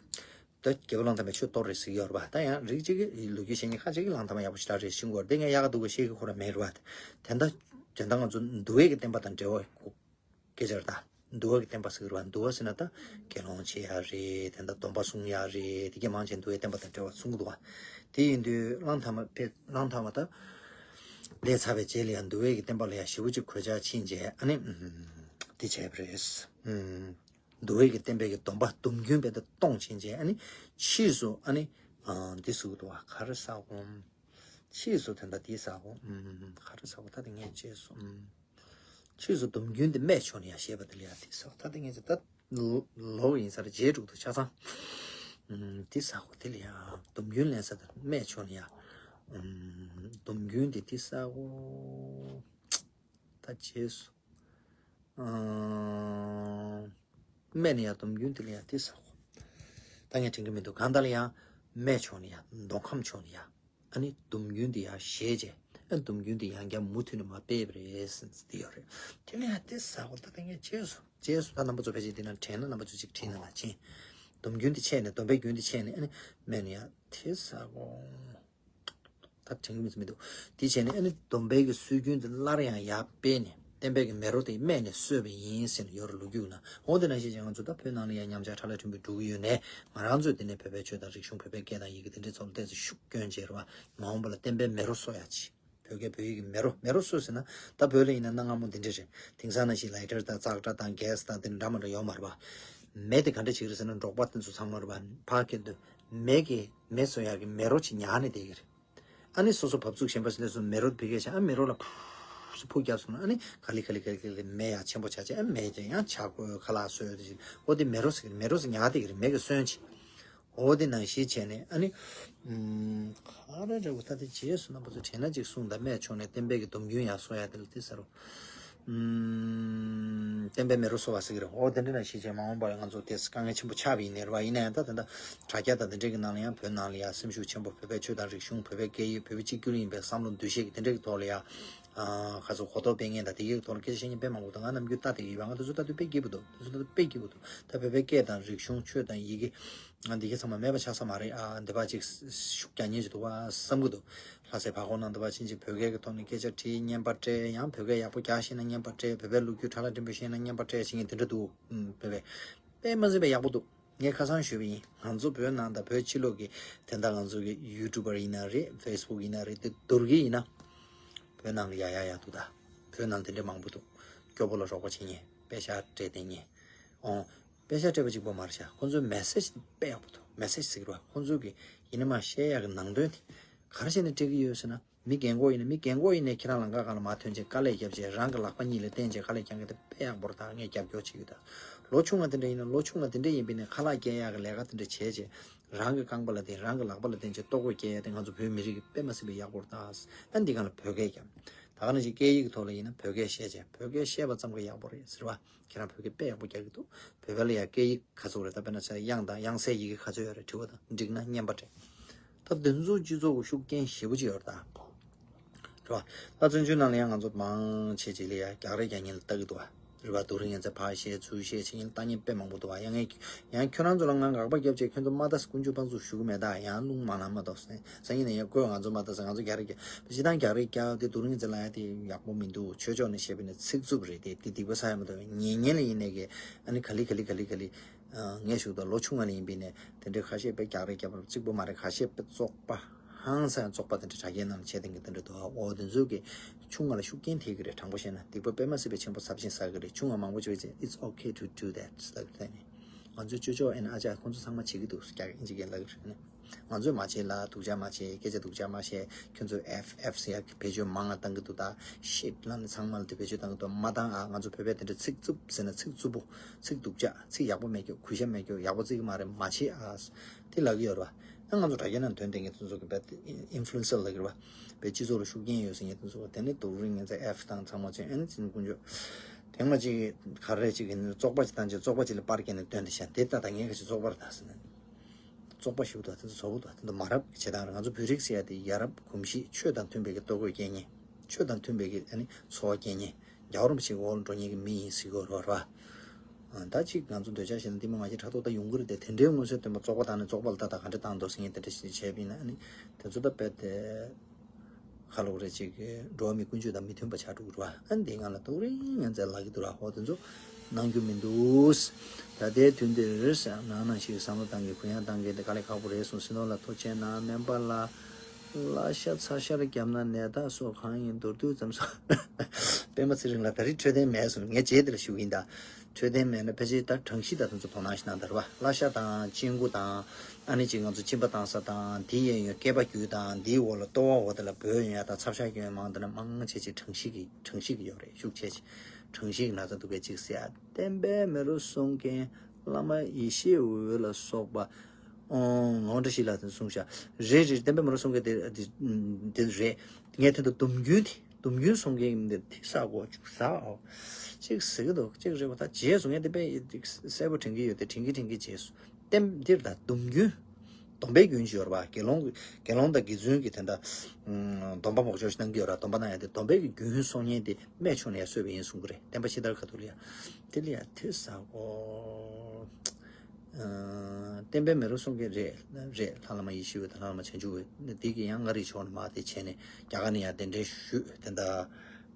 ད་རྒྱལ་པོ་གླང་དར་མའི་ཆོས་གཏོར་རེད་ཟེར་གྱི་ཡོད་རེད་བ། ད་ཡང་རིགས་གཅིག་གིས་ལོ་རྒྱུས་བཤད་མཁན་ཁ་ཅིག་གིས་གླང་དར་མ་ཡག་པོ་ཞེ་དྲག་རེད་ཤི་མགོར་དེ་ངས་ཡག་ག་སྡུག་ག་བཤད་ཀྱི་ཁོ་རང་མེད་རེད་བ། དེ་འདྲ་དོན་དག་ང་ཚོ་འདུལ་བའི་གི་བསྟན་པ་དང་འབྲེལ་བ་སྐད་ཆ་རེད་ད། འདུལ་བ་གི་བསྟན་པ་ཟེར་གི་རེད་བ། འདུལ་བ་ཟེར་ན་ད་དགེ་སློང་བྱེད་ཡ་རེད། དེ་འདྲ་སྡོམ་པ་སྲུང་ཡ་རེད། དེ་གའི་མང་ཆེ་འདུལ་བའི་བསྟན་པ་དང་འབྲེལ་བ་གསུང་གི་འདུག་བ། དེ་ཡིན་དུས་གླང་དར་མ་ཕེབས་གླང་དར་མ་ད་སླེབས་ཚར་བའི་རྗེས་ལ་ཡང་འདུལ་བའི་གི་བསྟན་པ་ལ་ཡང་ཞེ་པོ་ཅིག་གོད་ཆག་ཕྱིན་རྗེས་ཨ་ནི་དེ་བྱས་པ་རེད། འདུལ་བའི་གི་བསྟན་པའི་གི་སྡོམ་པ་སྡོམ་རྒྱུན་དཔེ་ད་སྟོངས་ཕྱིན་རྗེས་ཨ་ནི་ཕྱིས་སུ་ཨ་ནི་འདི་ཟེར་གི་འདུག་བ། ག་རེ་ཟེར་དགོས། ཕྱིས་སུ་དེ་འདྲ་འདི་ཟེར་དགོས། ག་རེ་ཟེར་དགོས། ད་དེ་ངས་བྱས་སོང་། ཕྱིས་སུ་སྡོམ་རྒྱུན་དེ་མེད་ཆོག་ནི་ཡ་ཞེས་པ་དེ་ལ་ཡ་དེ་ཟེར། ད་དེ་ངས་ད་ལོ་ཡིན་ས་རེད། རྗེས་འགྲོ་དུ་ཆ་ཚང་། དེ་ཟེར་གོ་དེ་ལ་ཡ་སྡོམ་རྒྱུན་ལེན་ས་དེ་མེད་ཆོག་ནི་ཡ། སྡོམ་རྒྱུན་དེ་དེ་ཟེར་གོ། ད་རྗེས་སུ། སྨད་ནས་ཡང་སྡོམ་རྒྱུན་དེ་ལ་ཡང་དེ་ཟེར་གོ། ད་ངས་དྲན་གི་མི་འདུག་གང་ལྟར་ལ་ཡང་སྨད་ཕྱོགས་ནས་ཡང་མདོ་ཁམས་ཕྱོགས་ནས་ཡང་ཨ་ནི་སྡོམ་རྒྱུན་དེ་ཡང་བཞེས་རྗེས་ཨ་ནི་སྡོམ་རྒྱུན་དེ་ཡང་བསྐྱར་མུ་མཐུད་ནས་མར་སྤེལ་བ་རེད་ཟེར་དེ་ཡོད་རེད། དེ་ལ་ཡང་དེ་ཟེར་གོ། ད་ལྟ་ངས་རྗེས་སུ་རྗེས་སུ་ད་རྣམ་པ་ཚོ་ཕལ་ཆེར་དེ་ན་དྲན་ན་རྣམ་པ་ཚོ་ཅིག་དྲན་ན་ལ་ཕྱིན། སྡོམ་རྒྱུན་དེ་ཆད་ནས་སྡོམ་པའི་རྒྱུན་དེ་ཆད་ནས་ཨ་ནི་སྨད་ནས་ཡང་དེ་ཟེར་གོ། ད་དྲན་གི་མི་འདུག་དེ་བྱས་ནས་ཨ་ནི་སྡོམ་པའི་གི་སྲོལ་རྒྱུན་དེ་སླར་ཡང་ཡར་སྤེལ་ནས་ བསྟན་པའི་གི་མེ་རོ་དེ་སྨད་ནས་གསོས་པ་ཡིན་ཟེར་ནས་ཡོད་རེད་ལོ་རྒྱུས་ནང་། འོ་དེ་ནང་བཞིན་བྱས་ང་ཚོ་ད་བོད་ནང་ལ་ཡང་ཉམས་ཆག་ཁྲ་ལ་ཕྲན་བུ་འགྲོ་གི་ཡོད་ནས། ང་རང་ཚོས་དེ་ནས་བོད་པའི་ཆོས་དང་རིག་གཞུང་། བོད་པའི་སྐད་དང་ཡི་གེ་དེ་འདྲའི་ཚོ་ལ་ཏོག་ཙམ་ཤུགས་སྐྱོན་བྱས་རེད་བ། མ་འོངས་པ་ལ་བསྟན་པའི་མེ་རོ་གསོ་ཡག་ཅིག་བོད་སྐད་བོད་ཡིག་གི་མེ་རོ། མེ་རོ་གསོས་ཟེར་ན་ད་བོད་ལ་ཡིན་ན་གནའ་སྔ་མོ་འདི་འདྲ་རེད། དེང་སང་ནང་བཞིན་ལའི་ཊར་དང་ཙག་སྒྲ་དང་གེ་སི་དང་དེ་འདྲ་མ་འདྲ་ཡོད་མ་རེད་བ། མེ་དེ་ག་འདྲ་བྱེད་ཀྱི་རེད་ཟེར་ན། འབྲོག་པ་དེ་ཚོ་ཚང་མ་རེད་བ། ཕར་སྐད་དུ་མེ་གི་མེ་གསོ་ཡག་གི་མེ་རོ་ཅིག་ཉར་ནས་བསྡད་ཀྱི་རེད། ཨ་ནི་སོ་སོ་བབས་ཚུགས་གཞན་པ་ཞིག་ལས་སོ་མེ་རོ་ཕུད་ཀྱི་བྱས། ཨ་མེ་རོ་ལ་ཕུ་ཕུ་བརྒྱབ་སོང་ན། ཨ་ནི་ག་ལེ་ག་ལེ་ག་ལེ་ག་ལེ་མེ་ཡང་ཆེན་པོ་ཆགས་བྱས། ཨ་མེ་དེ་ཡང་ཆག་སྒོ་ཁ་ལག་བཟོས་དེ་བཞིན། འོ་དེ་མེ་རོ་ཟེར་གི་རེད། མེ་རོ་ཟེར་ཉར་བསྡད་ཀྱི་རེད། མེ་གི་སོན་ཅིག་འོ་དེ་ནང་བཞིན་བྱས་ནས། ཨ་ནི་ཨམ། ག་རེ་འདྲ་བོ་ད་དེ་རྗེས་སུ་རྣམ་པ་ཚོ་དྲན་ན་ཅིག་གསུངས་དང་སྨད་ཕྱོགས་ནས་བསྟན་པའི་གི་སྡོམ་རྒྱུན་ཡར་གསོ་ཡག་དེ་ལ་དེ་ཟེར་རོ། ཨམ། བསྟན་པའི་མེ་རོ་གསོ་བ་ཟེར་གི་རེད། འོ་དེ་འདྲ་ནང་བཞིན་བྱས་མ་འོངས་པར་ང་ཚོ་དེ་དཀའ་ངལ་ཆེན་པོ་ཆགས་པ་ཡིན་ནའི་རེད་བ། ཡིན་ན་ཡང་ད་དེ་འདྲ་དྲ་རྒྱ་དང་དེ་འདྲའི་གི་ནང་ལ་ཡང་བོད་ནང་ལ་ཡང་སེམས་ཤུགས་ཆེན་པོ། བོད་པའི་ཆོས་དང་རིག་གཞུང་། བོད་པའི་སྐད་ཡིག་བོད་པའི་གཅིག་གྱུར་ཡིན་པའི་བསམ་བློ་འདུ་ཤེས་ཀྱི་དེ་འདྲའི་གི་ཐོག་ལ་ཡང་། ཨ། ཁ་ཚོ་གོ་རྟོགས་སྤེལ་མཁན་དང་དེ་གའི་ཐོག་ལ་སྐད་ཆ་བཤད་མཁན་དཔེ་མང་པོ་འདུག་ང་ནམ་རྒྱུན་ལྟ་བསྡད་ཀྱི་ཡོད་པ། ང་དེ་ཚོ་ལྟ་དུས་དཔེ་སྐྱིད་པོ་འདུག་དེ་ཚོ་ལྟ་དུས་དཔེ་སྐྱིད་པོ་འདུག་ད་བོད་པའི་སྐད་དང་རིག་གཞུང་། ཆོས་དང་ཡི་གེ། ང་འདི་གའི་ཚང་མ་མེད་པ་ཆགས་ས་མ་རེད། ཨ། འདི་པ་ཅིག་ཤུགས་རྒྱག་མཁན་ཞིག་འདུག་བ་བསམ་གྱི་འདུག་ལྷ་སའི་བར་སྐོར་ནང་འདི་པ་ཕྱིན་ཅིག་བོད་སྐད་ཀྱི་ཐོག་ནས་སྐད་ཆ་དྲིས། བརྙན་པར་སྤྲད། ཡང་བོད་སྐད་ཡག་པོ་རྒྱག་ཤེས་ན་བརྙན་པར་སྤྲད། བོད་པའི་ལོ་རྒྱུས་ཕྲ་ལ་འགྲན་པོ་ཤེས་ན་བརྙན་པར་སྤྲད་བྱེད་མཁན་དེ་འདྲ་འདུག་ཨུམ། བོད་པའི་དཔེ་མ་སྲིད་པའི་ཡག་པོ་འདུག་ངས་ཁ་སང་ཞུས་པ་ཡིན། ང་ཚོ་བོད་ནང་དང་བོད་ཕྱི་ལོགས་ཀྱི་དེ་འདྲ་ང་ཚོ་གི་ཡུ་ཊུབ་པར་ཡིན་ན་རེད། ཕེ་སི་བུག་ཡིན་ན་རེད། དེ་བསྡུར་གི་ཡིན་ན། བོད་ནང་ལ་ཡག་ཡག་ཡག་འདུག་ད་བོད་ནང་དེ་འདྲ་མང་པོ་འདུག་སྐྱོ་པོ་ལ་རོགས་པ་བྱེད་མཁན། པེ་ཤག་སྤྲད་བསྡད་མཁན། ཨོ། པེ་ཤག་སྤྲད་པ་གཅིག་པོ་མ་རེད་ཤག་ཁོང་ཚོའི་མེ་སེ་ཇི་དཔེ་ཡག་པོ་འདུག་མེ་སེ་ཇི་ཟེར་གི་རེད་བ། ཁོང་ཚོ་གི་ཡིན་ན་མ་བཤད་ཡག་གི་ནང་དོན་དེ། ག་རེ་བྱས་ནས་སྤྲད་ཀྱི་ཡོད་ཟེར་ན། མི་རྒན་གོག་ཡིན་ན། མི་རྒན་གོག་ཡིན་ནའི་ཁྱེད་རང་ལམ་ཁ་སྒང་ལ་མར་ཐོན་བྱས་དཀའ་ལས་བརྒྱབ་བྱས། རང་གི་ལག་པ་གཉིས་ལ་བརྟེན་བྱས་དཀའ་ལས་རྒྱག་མཁན་དེ་དཔེ་ཡག་པོ་རེད། ད་ངས་རྒྱབ་སྐྱོར་བྱེད་ཀྱི་ད། ལོ་ཆུང་བ་དེ་འདྲ་ཡིན་ན། ལོ་ཆུང་བ་དེ་འདྲ་ཡིན་པས་ནས་ཁ་ལག་སྐྱེལ་ཡག་གི་ལས་ཀ་དེ་འདྲ་བྱས་བྱས། རང་གི་རྐང་པ་ལ་བརྟེན། རང་གི་ལག་པ་ལ་བརྟེན་བྱས་ལྟོ་གོས་སྐྱེལ་ཡག་དེ་ང་ཚོ་བོད་མི་རིགས་ཀྱི་དཔེ་མ་སྲིད་པའི་ཡག་པོ་རེད་ད། ཨ། འདི་སྒང་ལ་བོད་སྐད་རྒྱབ། ད་ག་ནང་བཞིན་སྐད་ཡིག་གི་ཐོག་ལ་ཡིན་ན་བོད་སྐད་བཤད་བྱས། བོད་སྐད་བཤད་པ་ཙམ་གྱིས་ཡག་པོ་རེད་ཟེར་བ། ཁྱེད་རང་བོད་སྐད་དཔེ་ཡག་པོ་རྒྱག་གི་འདུག་བོད་པ་ལ་ཡང་སྐད་ཡིག་ག་ཚོད་རེད། ད་དཔེར་ན་ཆ་དབྱངས་དང་དབྱངས་གསལ་ཡི་གེ་ག་ཚོད་ཡོད་རེད་དྲི་བ་དང་། འགྲིག་ན་བརྙན་པར་སྤྲད། ད་འདི་ཚོ་སྤྱི་ཚོགས་ཀྱི་ཤུགས་རྐྱེན་ཞེ་པོ་ཅིག་ཡོད་རེད་ད། རེད་བ། ད་བཙན་བྱོལ་ནང་ལ་ཡང་ང་ཚོ་མང་ཆེ་ཅིག་ལ་ཡང་རྒྱག་རེས་རྒྱག་མཁན་ལ་ལྟ་གི་འདུག་བ། རེད་བ། སྡུག་རུས་ངན་ཚ་ཕར་བཤད་ཚུར་བཤད་བྱེད་མཁན་ལ་ལྟ་མཁན་དཔེ་མང་པོ་འདུག་བ། ཡང་ངས་ཡང་ཁྱོད་རང་ཚོ་ལ་ང་དགག་པ་བརྒྱབ་བྱས་ཁྱོད་ཚོ་མ་ལྟ་ཟེར་ཀུན་སྤྱོད་དཔང་བཙུགས་ཞུ་གི་མེད། ད་ཡང་རླུང་མ་ལངས་མ་གཏོགས་ཟེར། སང་ཉིན་ནས་ཡང་ཁོས་ང་ཚོ་མ་ལྟ་ཟེར། ང་ཚོ་རྒྱག་རེས་རྒྱག་སྤྱིར་བཏང་རྒྱག་རེས་རྒྱག་དེ་སྡུག་རུས་ངན་ཚ་ལ་ཡང་དེ་ཡག་པོ་མི་འདུག་ཆོས་ཕྱོགས་ནས་བཤད་པ་ཡིན་ན་ཚིག་རྩུབ་རེད་དེ། དེ་སྡིག་པ་བསགས་ཡ་མ་གཏོགས། ཉན་མཁན་ལ་ཡིན་ནའི་གི་ཨ་ནི་ག་ལེ་ག་ལེ་ག་ལེ་ག་ལེ། ཨ། ངས་ཞུ་དང་ལོ་ཆུང་བ་ལ་ཡིན་པས་ནས་དེ་འདྲའི་ཁ་ཤས་དཔེ་རྒྱག་རེས་རྒྱབ་པ་གཅིག་པོ་མ་རེད། ཁ་ཤས་དཔེ་བཙོག་པ། ཧང་སང་བཙོག་པ་དེ་འདྲ་དྲ་རྒྱའི་ནང་ལ་བྱེད་བསྡད་མཁན་དེ་འདྲ་འདུག་འོ་དེ་ཚོ་གི་ཆུང་བ་ལ་ཤུགས་རྐྱེན་ཐེབས་ཀྱི་རེད། དྲང་པོ་བཤད་ན་སྡིག་པ་དཔེ་མ་སྲིད་པའི་ཆེན་པོ་ཚབས་ཆེན་བསགས་ཀྱི་རེད། ཆུང་བ་མང་པོ་ཅིག་བྱས། It's okay to do that ལབ་ཀྱི་རེད། ང་ཚོའི་ཅོ་ཅོ་ཨེན་ཨ་ཅག་ཁོང་ཚོ་ཚང་མ་བྱེད་ཀྱི་འདུག་རྒྱ་སྐད་ཨིན་ཇི་སྐད་ལབ་ཀྱི་རེད། ང་ཚོས་མ་བྱེད་ལ། སྡུག་ཅག་མ་བྱེད། སྐད་ཆ་སྡུག་ཅག་མ་བཤད། ཁྱོད་ཚོས་ཨེཕ་ཨེཕ་ཟེར་ཡག་གི་བེད་སྤྱོད་མང་ང་བཏང་གི་འདུག་ད་ཤིཊ་ལབ་ནས་ཚང་མ་ལ་དེ་བེད་སྤྱོད་བཏང་གི་འདུག་མ་བཏང་ཨ། ང་ཚོ་བོད་པས་དེ་འདྲ་ཚིག་རྩུབ་ཟེར་ན་ཚིག་རྩུབ་པོ། ཚིག་སྡུག་ཅག་ཚིག་ཡག་པོ་མེད་རྒྱུ། གུས་ཞབས་མེད་རྒྱུ། ཡག་པོ་བརྩི་གི་མ་རེད། མ་བྱེད་ཨ། དེ་ལབ་ཀྱི་ཡོད་རེད་བ། ཨ། ང་ཚོ་དྲ་རྒྱའི་ནང་དོན་བསྟན་མཁན་དེ་ཚོ་གི་བེད་ཨིན་ཕུ་ལུ་ཨེན་སར་ལབ་ཀྱི་རེད་བ། བེད་སྤྱི་ཚོགས་ལ་ཤུགས་རྐྱེན་ཡོད་ཟེར་མཁན་དེ་ཚོ་གི། དེ་ནས་སྡུག་རུས་ངན་ཚ་ཨེཕ་དང་ཚང་མ་བྱས། ཨ་ནི་ཚིག་ཀུན་སྤྱོད་དེ་མ་ཅིག་ག་རེ་ཅིག་གི་བཙོག་པ་ཅིག་བཏང་བྱས་བཙོག་པ་ཅིག་ལ་པར་བརྒྱབ་ནས་སྟོན་བསྡད་ཤག་དེ་ལྟ་ད་ངས་ག་ཅིག་བཙོག་པ་རེད་ད་ཟེར་ན། བཙོག་པ་ཞིག་འདུག་དེ་ཚོ་བཙོག་པོ་འདུག་དེ་ཚོ་མ་རབས་ཀྱི་བྱེད་སྟངས་རེད། ང་ཚོ་བོད་རིགས་ཟེར་ཡ་དེ་ཡ་རབས་གོམས་གཤིས། ཆོས་དང་མཐུན་པའི་གི་ལྟོ་གོས་སྐྱེལ་མཁན། ཆོས་དང་མཐུན་པའི་གི་ཨ་ནི་འཚོ་བ་སྐྱེལ་མཁན། རྒྱལ་བ་རིན་པོ་ཆེ་གི་འོག་ལ་འགྲོ་མཁན་གི་མི་ཡིན་ཟེར་གྱི་ཡོད་རེད་བ། ཨ། ད་ཅིག་ང་ཚོ་འདོད་ཆགས་ཞེ་སྡང་གཏི་མུག་ང་རྒྱལ་ཕྲག་དོག་ད་ཡོང་གི་རེད་དེ། དེ་འདྲའི་མངོན་གསལ་དོད་པོ་བཙོག་པ་བཏང་ནས་བཙོག་པ་ལ་ལྟ། ད་ག་འདྲ་བཏང་འདུག་ཟེར་མཁན་དེ་འདྲ་ཞིག་བྱས་པ་ཡིན་ན། ཨ་ནི་དེ་ཚོ་ད་རྦད་དེ། ཁ་ལོག་རེ་ཅིག་འགྲོ་བ་མི་ཀུན་སྤྱོད་དང་མི་མཐུན་པ་ཆགས་འགྲོ་གི་རེད་བ། ཨ་ནི་དེའི་སྒང་ལ་སྡུག་རུས་ངན་ཚ་ལབ་ཀྱི་འདུག་ར། འོ་དེ་ཚོ་གནང་རྒྱུ་མི་འདུག་ད་ལྟའི་དུས་འདིར་ནང་ནང་ཞིག་བསམ་བློ་བཏང་གི་གུ་ཡངས་བཏང་གི་དེ་དཀའ་ལས་ཁག་པོ་རེད་གསུངས། སྲིད་ནོར་ལ་ཐུགས་རྗེ་གནང་། སྨན་པ་ལ། གླ་ཤ་ཚ་ཤར་བརྒྱབ་ན་ནད་རྟགས་སོགས་གང་ཡིན་མདོར་བསྡུས་ཙམ་གསུངས། པད་མ་ཚེ་རིང་ལགས་ད་རེས་འཕྲོད་བསྟེན་མེད་གསུངས། ངས་རྗེས་དེ་ལ་ཞུ་གི་ཡིན་ད། འཕྲོད་བསྟེན་མེད་ན་ཕལ་ཆེར་ད་གྲངས་གཞི་ད་དེ་ཚོ་དོ་སྣང་ཞིག་གནང་དང་རེད་བ། གླ་ཤ་དང་གཅིན་སྐུ་དང་། ཨ་ནི་ཅིག་ང་ཚོ་གཅིན་པ་བཏང་ས་དང་། དེའི་གཡས་གཡོན་སྐེད་པ་རྒྱུ་དང་། དེའི་འོག་ལ་ལྟོ་བ་འོག་དེ་ལ་སྦོས་ཡོང་ཡ་དང་། ཚབ་ཤ་སྐྱོན་མང་དེ་འདྲ་མང་ཆེ་ཆེ་གྲངས་གཞི་གི་གྲངས་གཞི་གི་ཡོད་རེད། ཤུགས་ཆེ་ཆེ་གྲངས་གཞི་གི་ན་ཚ་འདུག་གས་ཅིག་ཟེར་ཡ། བསྟན་པའི་མེ་རོ་གསུང་མཁན་བླ་མ་ཡེ་ཤེས་འོད་ལ་སོགས་པ། ཨོང་། ངོ་འདྲ་ཞིག་ལ་དེ་གསུངས་ཤག་རེད་རེད། བསྟན་པའི་མེ་རོ་གསུང་མཁན་དེ་དེ་དེ་རེད། ངས་དེ་འདྲ་སྡོམ་རྒྱུན་དེ། སྡོམ་རྒྱུན་སྲུང་མཁན་ཡིན་དེ་ཐིག་ཟ་གོ་བཅུག་ཟ་འོ། གཅིག་ཟེར་གི་འདུག་གཅིག་རེད་པ། ད་རྗེས་སུ་ངས་དེ་དཔེ་གསལ་པོ་དྲན་གི་ཡོད་དེ། དྲན་གི་དྲན་གི་རྗེས་སུ་བསྟན་འདིར་ད་སྡོམ་རྒྱུན། སྡོམ་པའི་རྒྱུན་ཞིག་ཡོད་རེད་པ། དགེ་སློང་། དགེ་སློང་དང་དགེ་ཚུལ་གྱི་དེ་འདྲ། ཨུམ། སྡོམ་པ་མོག་ཅོག་ཞིག་གནང་གི་ཡོད་རེད། སྡོམ་པ་གནང་ཡ་དེ། སྡོམ་པའི་གི་རྒྱུན་སྲུང་མཁན་དེ་སྨད་ཕྱོགས་ནས་ཡར་གསོས་པ་ཡིན་གསུང་གི་རེད། བསྟན་པ་ཤིང་རྟར་ཁ་ཐུག་ལ་ཡ། དེ་ལ་ཡ་ཐིག་ཟ་གོ། ཨ། བསྟན་པའི་མེ་རོ་གསུང་མཁན་རེད། རེད། ལྷ་བླ་མ་ཡེ་ཤེས་འོད་དང་ལྷ་བླ་མ་བྱང་ཆུབ་འོད། དེ་གི་ཡང་མངའ་རིས་ཕྱོགས་ནས་མར་དེ་བྱས་ནས་རྒྱ་གར་ནས་ཡང་གདན་འདྲེན་ཞུས། དེ་འདྲ་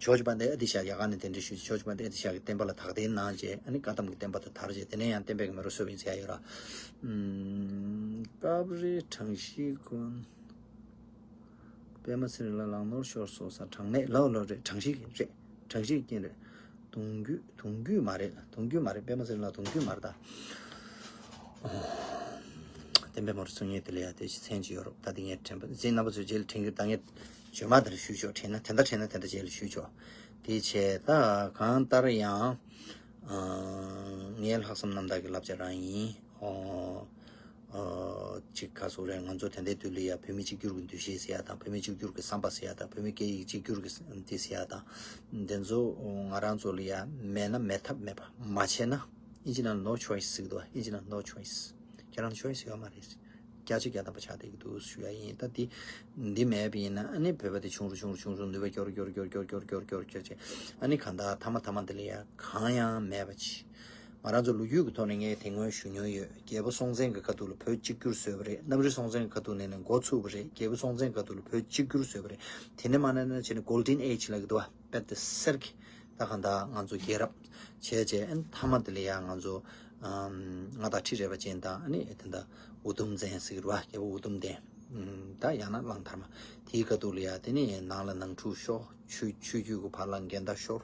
ཇོ་ཇོ་པཎྜི་ཏ་ཨ་ཏི་ཤ་ཡ་ག་ནས་གདན་འདྲེན་ཞུས། ཇོ་ཇོ་པཎྜི་ཏ་ཨ་ཏི་ཤ་གི་བསྟན་པ་ལ་དག་ཐེར་གནང་རྗེས་ཨ་ནི་བཀའ་གདམས་ཀྱི་བསྟན་པ་དང་དར་རྗེས་དེ་ནས་ཡང་བསྟན་པའི་གི་མེ་རོ་གསོས་པ་ཡིན་ཟེར་ཡ་ཡོད་ར། ཨམ། སྐབས་རེ་གྲངས་གཞི་ཀུན། པདྨ་ཚེ་རིང་ལ་ལག་ནོར་ཤོར་སོང་ས། གྲངས་གནས་ལོ་ལོ་རེད། གྲངས་གཞི་རེད། གྲངས་གཞི་རྐྱེན་རེད། གདུང་རྒྱུད། གདུང་རྒྱུད་མ་རེད། གདུང་རྒྱུད་མ་རེད། པདྨ་ཚེ་རིང་ལ་གདུང་རྒྱུད་མ་རེད་ད། བསྟན་པའི་མོར་གསུང་ཡས་དེ་ལ་ཡ་དེ་ཞིག་མཚན་ཅིག་ཡོད་རོགས། ད་དེ་ངས་དྲན་པ་འཛིན་རྣམ་པ་ཚོའི་རྗེས་ལ་དྲན་གྱི། ད་ངས་བརྗོད་མ་དེ་ལ་ཞུས་ཆོག་དྲན་ན་དེ་འདྲ། དྲན་ན་དེ་འདྲ་རྗེས་ལ་ཞུས་ཆོག་དེ་བྱས་ད་གང་ལྟར་ཡང་། ཨ། ངའི་ལྷག་བསམ་རྣམ་དག་གི་བསླབ་བྱ་རང་ཡིན། ཨོ། ཨོ། ཅིག་ག་ཟེར་རེད། ང་ཚོ་དེ་འདྲའི་དུས་ལ་ཡ་བོད་མི་གཅིག་གྱུར་གྱི་འདུ་ཤེས་ཟེར་ཡ་དང་། བོད་མི་གཅིག་གྱུར་གྱི་བསམ་པ་ཟེར་ཡ་དང་། བོད་མི་སྐད་ཡིག་གཅིག་གྱུར་གྱི་འདི་ཟེར་ཡ་དང་། འདི་ཚོ་ང་རང་ཚོ་ལ་ཡ་མེད་ན་མེད་ཐབས་མེད་པ། མ་བྱས་ན། ཨིན་ཇི་ནང་no choice ཟེར་གྱི་འདུག་ཨིན་ཇི་ནང་no choice། ཁྱེད་རང་choice ཡོད་མ་རེད། བརྒྱ་ཆ་བརྒྱ་ཐམ་པ་ཆགས་བསྡད་ཀྱི་འདུག་ཞུ་ཡ་ཡིན། ད་འདི་འདི་མེད་པ་ཡིན་ན་ཨ་ནི་བོད་པ་དེ་ཆུང་རུ་ཆུང་རུ་ཆུང་རུ་ནུས་པ་སྐྱོར་སྐྱོར་བྱས། ཨ་ནི་གང་ལྟར་མཐའ་མ་མཐའ་མ་འདི་ལ་ཡ་གང་ཡང་མེད་པ་ཅིག་ང་རང་ཚོ་ལོ་རྒྱུས་ཀྱི་ཐོག་ནས་ངས་དེ་སྔོན་ཞུ་མྱོང་ཡོད། རྒྱལ་པོ་སྲོང་བཙན་གྱི་ཁ་ཐུག་ལ་བོད་གཅིག་གྱུར་བཟོས་པ་རེད། གནམ་རི་སྲོང་བཙན་གྱི་ཁ་ཐུག་ནས་ནས་འགོ་ཚུགས་པ་རེད། རྒྱལ་པོ་སྲོང་བཙན་གྱི་ཁ་ཐུག་ལ་བོད་གཅིག་གྱུར་བཟོས་པ་རེད། དེ་ནས་མ་ནས་ནས་བྱས་ནས་Golden Age ལབ་ཀྱི་འདུག་བ། དཔེ་དེ་གསེར་གྱི། ད་གང་ལྟར་ང་ཚོ་རྒྱལ་རབས་བྱས་རྗེས་ཨ་ནི་མཐའ་མ་དེ་ལ་ཡ་ང་ཚོ་ཨམ། མངའ་བདག་ཁྲི་རལ་པ་ཅན་དང་ཨ་ནི་དེ་འདྲ་འུ་དུམ་བཙན་ཟེར་གྱི་རེད་བ། རྒྱལ་པོ་འུ་དུམ་བསྟན། ཨམ། ད་ཡང་ན་གླང་དར་མ། དེའི་ཁ་ཐུག་ལ་ཡ་དེ་ནས་ནང་ལ་ནང་འཁྲུག་ཤོར། ཆོས་ཆོས་བརྒྱུད་ཀྱི་བར་ལ་འགལ་ཟླ་ཤོར།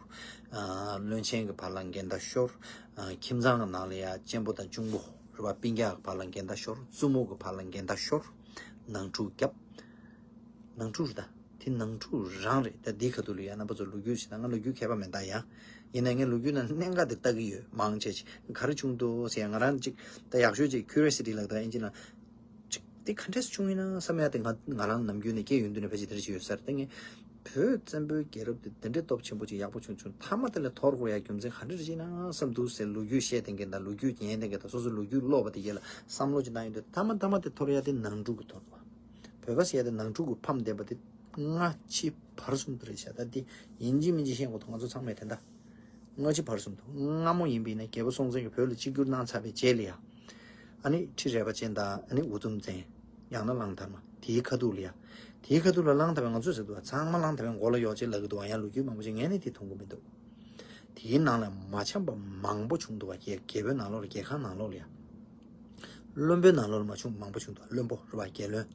ཨ། བློན་ཆེན་གྱི་བར་ལ་འགལ་ཟླ་ཤོར། ཨ། ཁྱིམ་ཚང་གི་ནང་ལ་ཡ་གཅེན་པོ་དང་གཅུང་པོ་རེད་བ། སྤུན་ཀྱག་གི་བར་ལ་འགལ་ཟླ་ཤོར། བཙུན་མོ་གི་བར་ལ་འགལ་ཟླ་ཤོར། ནང་འཁྲུག་བརྒྱབ། ནང་འཁྲུག་རེད་ད། དེ་ནང་འཁྲུག་རང་རེད། ད་འདིའི་ཁ་ཐུག་ལ་ཡ་རྣམ་པ་ཚོ་ལོ་རྒྱུས་བྱེད་ན། ང་ལོ་རྒྱུས་མཁས་པ་མེད་ད་ཡ། ཡིན་ན་ངས་ལོ་རྒྱུས་ནང་གནད་འགག་དེ་ལྟ་གི་ཡོད། མང་ཆེ་ཆེ་ག་རེ་བྱུང་འདུག་ཟེར་ཡ། ང་རང་ཅིག་ད་ཡག་ཤོས་ཅིག་curiosity ལབ་ད་ཨིན་ཇི་ལ། ཅིག་དེ་ག་འདྲས་བྱུང་ཡིན་ན་བསམ་ཡ་དེ་ང་ང་རང་ནམ་རྒྱུན་ནས་སྐྱེས་ཡོང་དུས་ནས་ཕལ་ཆེར་དེ་འདྲ་ཞིག་ཡོད་ས་རེད། ད་ངས་བོད་བཙན་པོའི་རྒྱལ་རབས་དེ་དེ་འདྲའི་སྟོབས་ཆེན་པོ་ཅིག་ཡག་པོ་བྱུང་བྱུང་། མཐའ་མ་དེ་ལ་འཐོར་དགོས་ཡ་རྒྱུ་མཚན་ག་འདྲ་རེད་ཅེ་ན་བསམ་འདུག་ཟེར། ལོ་རྒྱུས་བཤད་མཁན་དང་ལོ་རྒྱུས་ཉན་མཁན་དང་སོ་སོ་ལོ་རྒྱུས་ཀློག་པ་དེ་གས་ལ་བསམ་བློ་ཅིག་བཏང་ཡོང་དུས་མཐའ་མ་མཐའ་མ་དེ་འཐོར་ཡ་དེ་ནང་འཁྲུག་གི་འཐོར་བ། བོད་པ་ཟེར་ཡ་དེ་ནང་འཁྲུག་གི་ཕམ་བསྡད་པ་དེ་སྔ་ཕྱི་བར་གསུམ་དུ་རེད་བྱ། ད་དེ་ཡིན་གཅིག་མིན་གཅིག་བཤད་དགོས་ཐོག་ང་ཚོ་ཚང་མས་དེ་འདྲ། སྔ་ཕྱི་བར་གསུམ་དུ། སྔ་མོ་ཡིན་པ་ཡིན་ན་རྒྱལ་པོ་སྲོང་བཙན་གྱིས་བོད་ལ་གཅིག་གྱུར་གནང་ཚར་བའི་རྗེས་ལ་ཡ། ཨ་ནི་ཁྲི་རལ་པ་ཅན་དང་ཨ་ནི་འུ་དུམ་བཙན། ཡང་ན་གླང་དར་མ། དེའི་ཁ་ཐུག་ལ་ཡ། དེའི་ཁ་ཐུག་ལ་གླང་དར་མ་ང་ཚོས་ཟེར་འདུག་བ། ཚང་མ་གླང་དར་མའི་མགོ་ལ་གཡོག་ཅེས་ལབ་ཀྱི་འདུག་བ། ཡང་ལོ་རྒྱུས་མང་པོ་ཅིག་ངས་ནི་དེ་མཐོང་གི་མི་འདུག་དེའི་ནང་ལ་མ་འཆམ་པ་མང་པོ་བྱུང་འདུག་བ། རྒྱལ་རྒྱལ་པོའི་ནང་ལོགས་ལ། རྒྱལ་ཁང་ནང་ལོགས་ལ་ཡ། བློན་པོའི་ནང་ལོགས་ལ་མ་བྱུང་མང་པོ་བྱུང་འདུག་བློན་པོ་རེད་བ། རྒྱལ་བློན།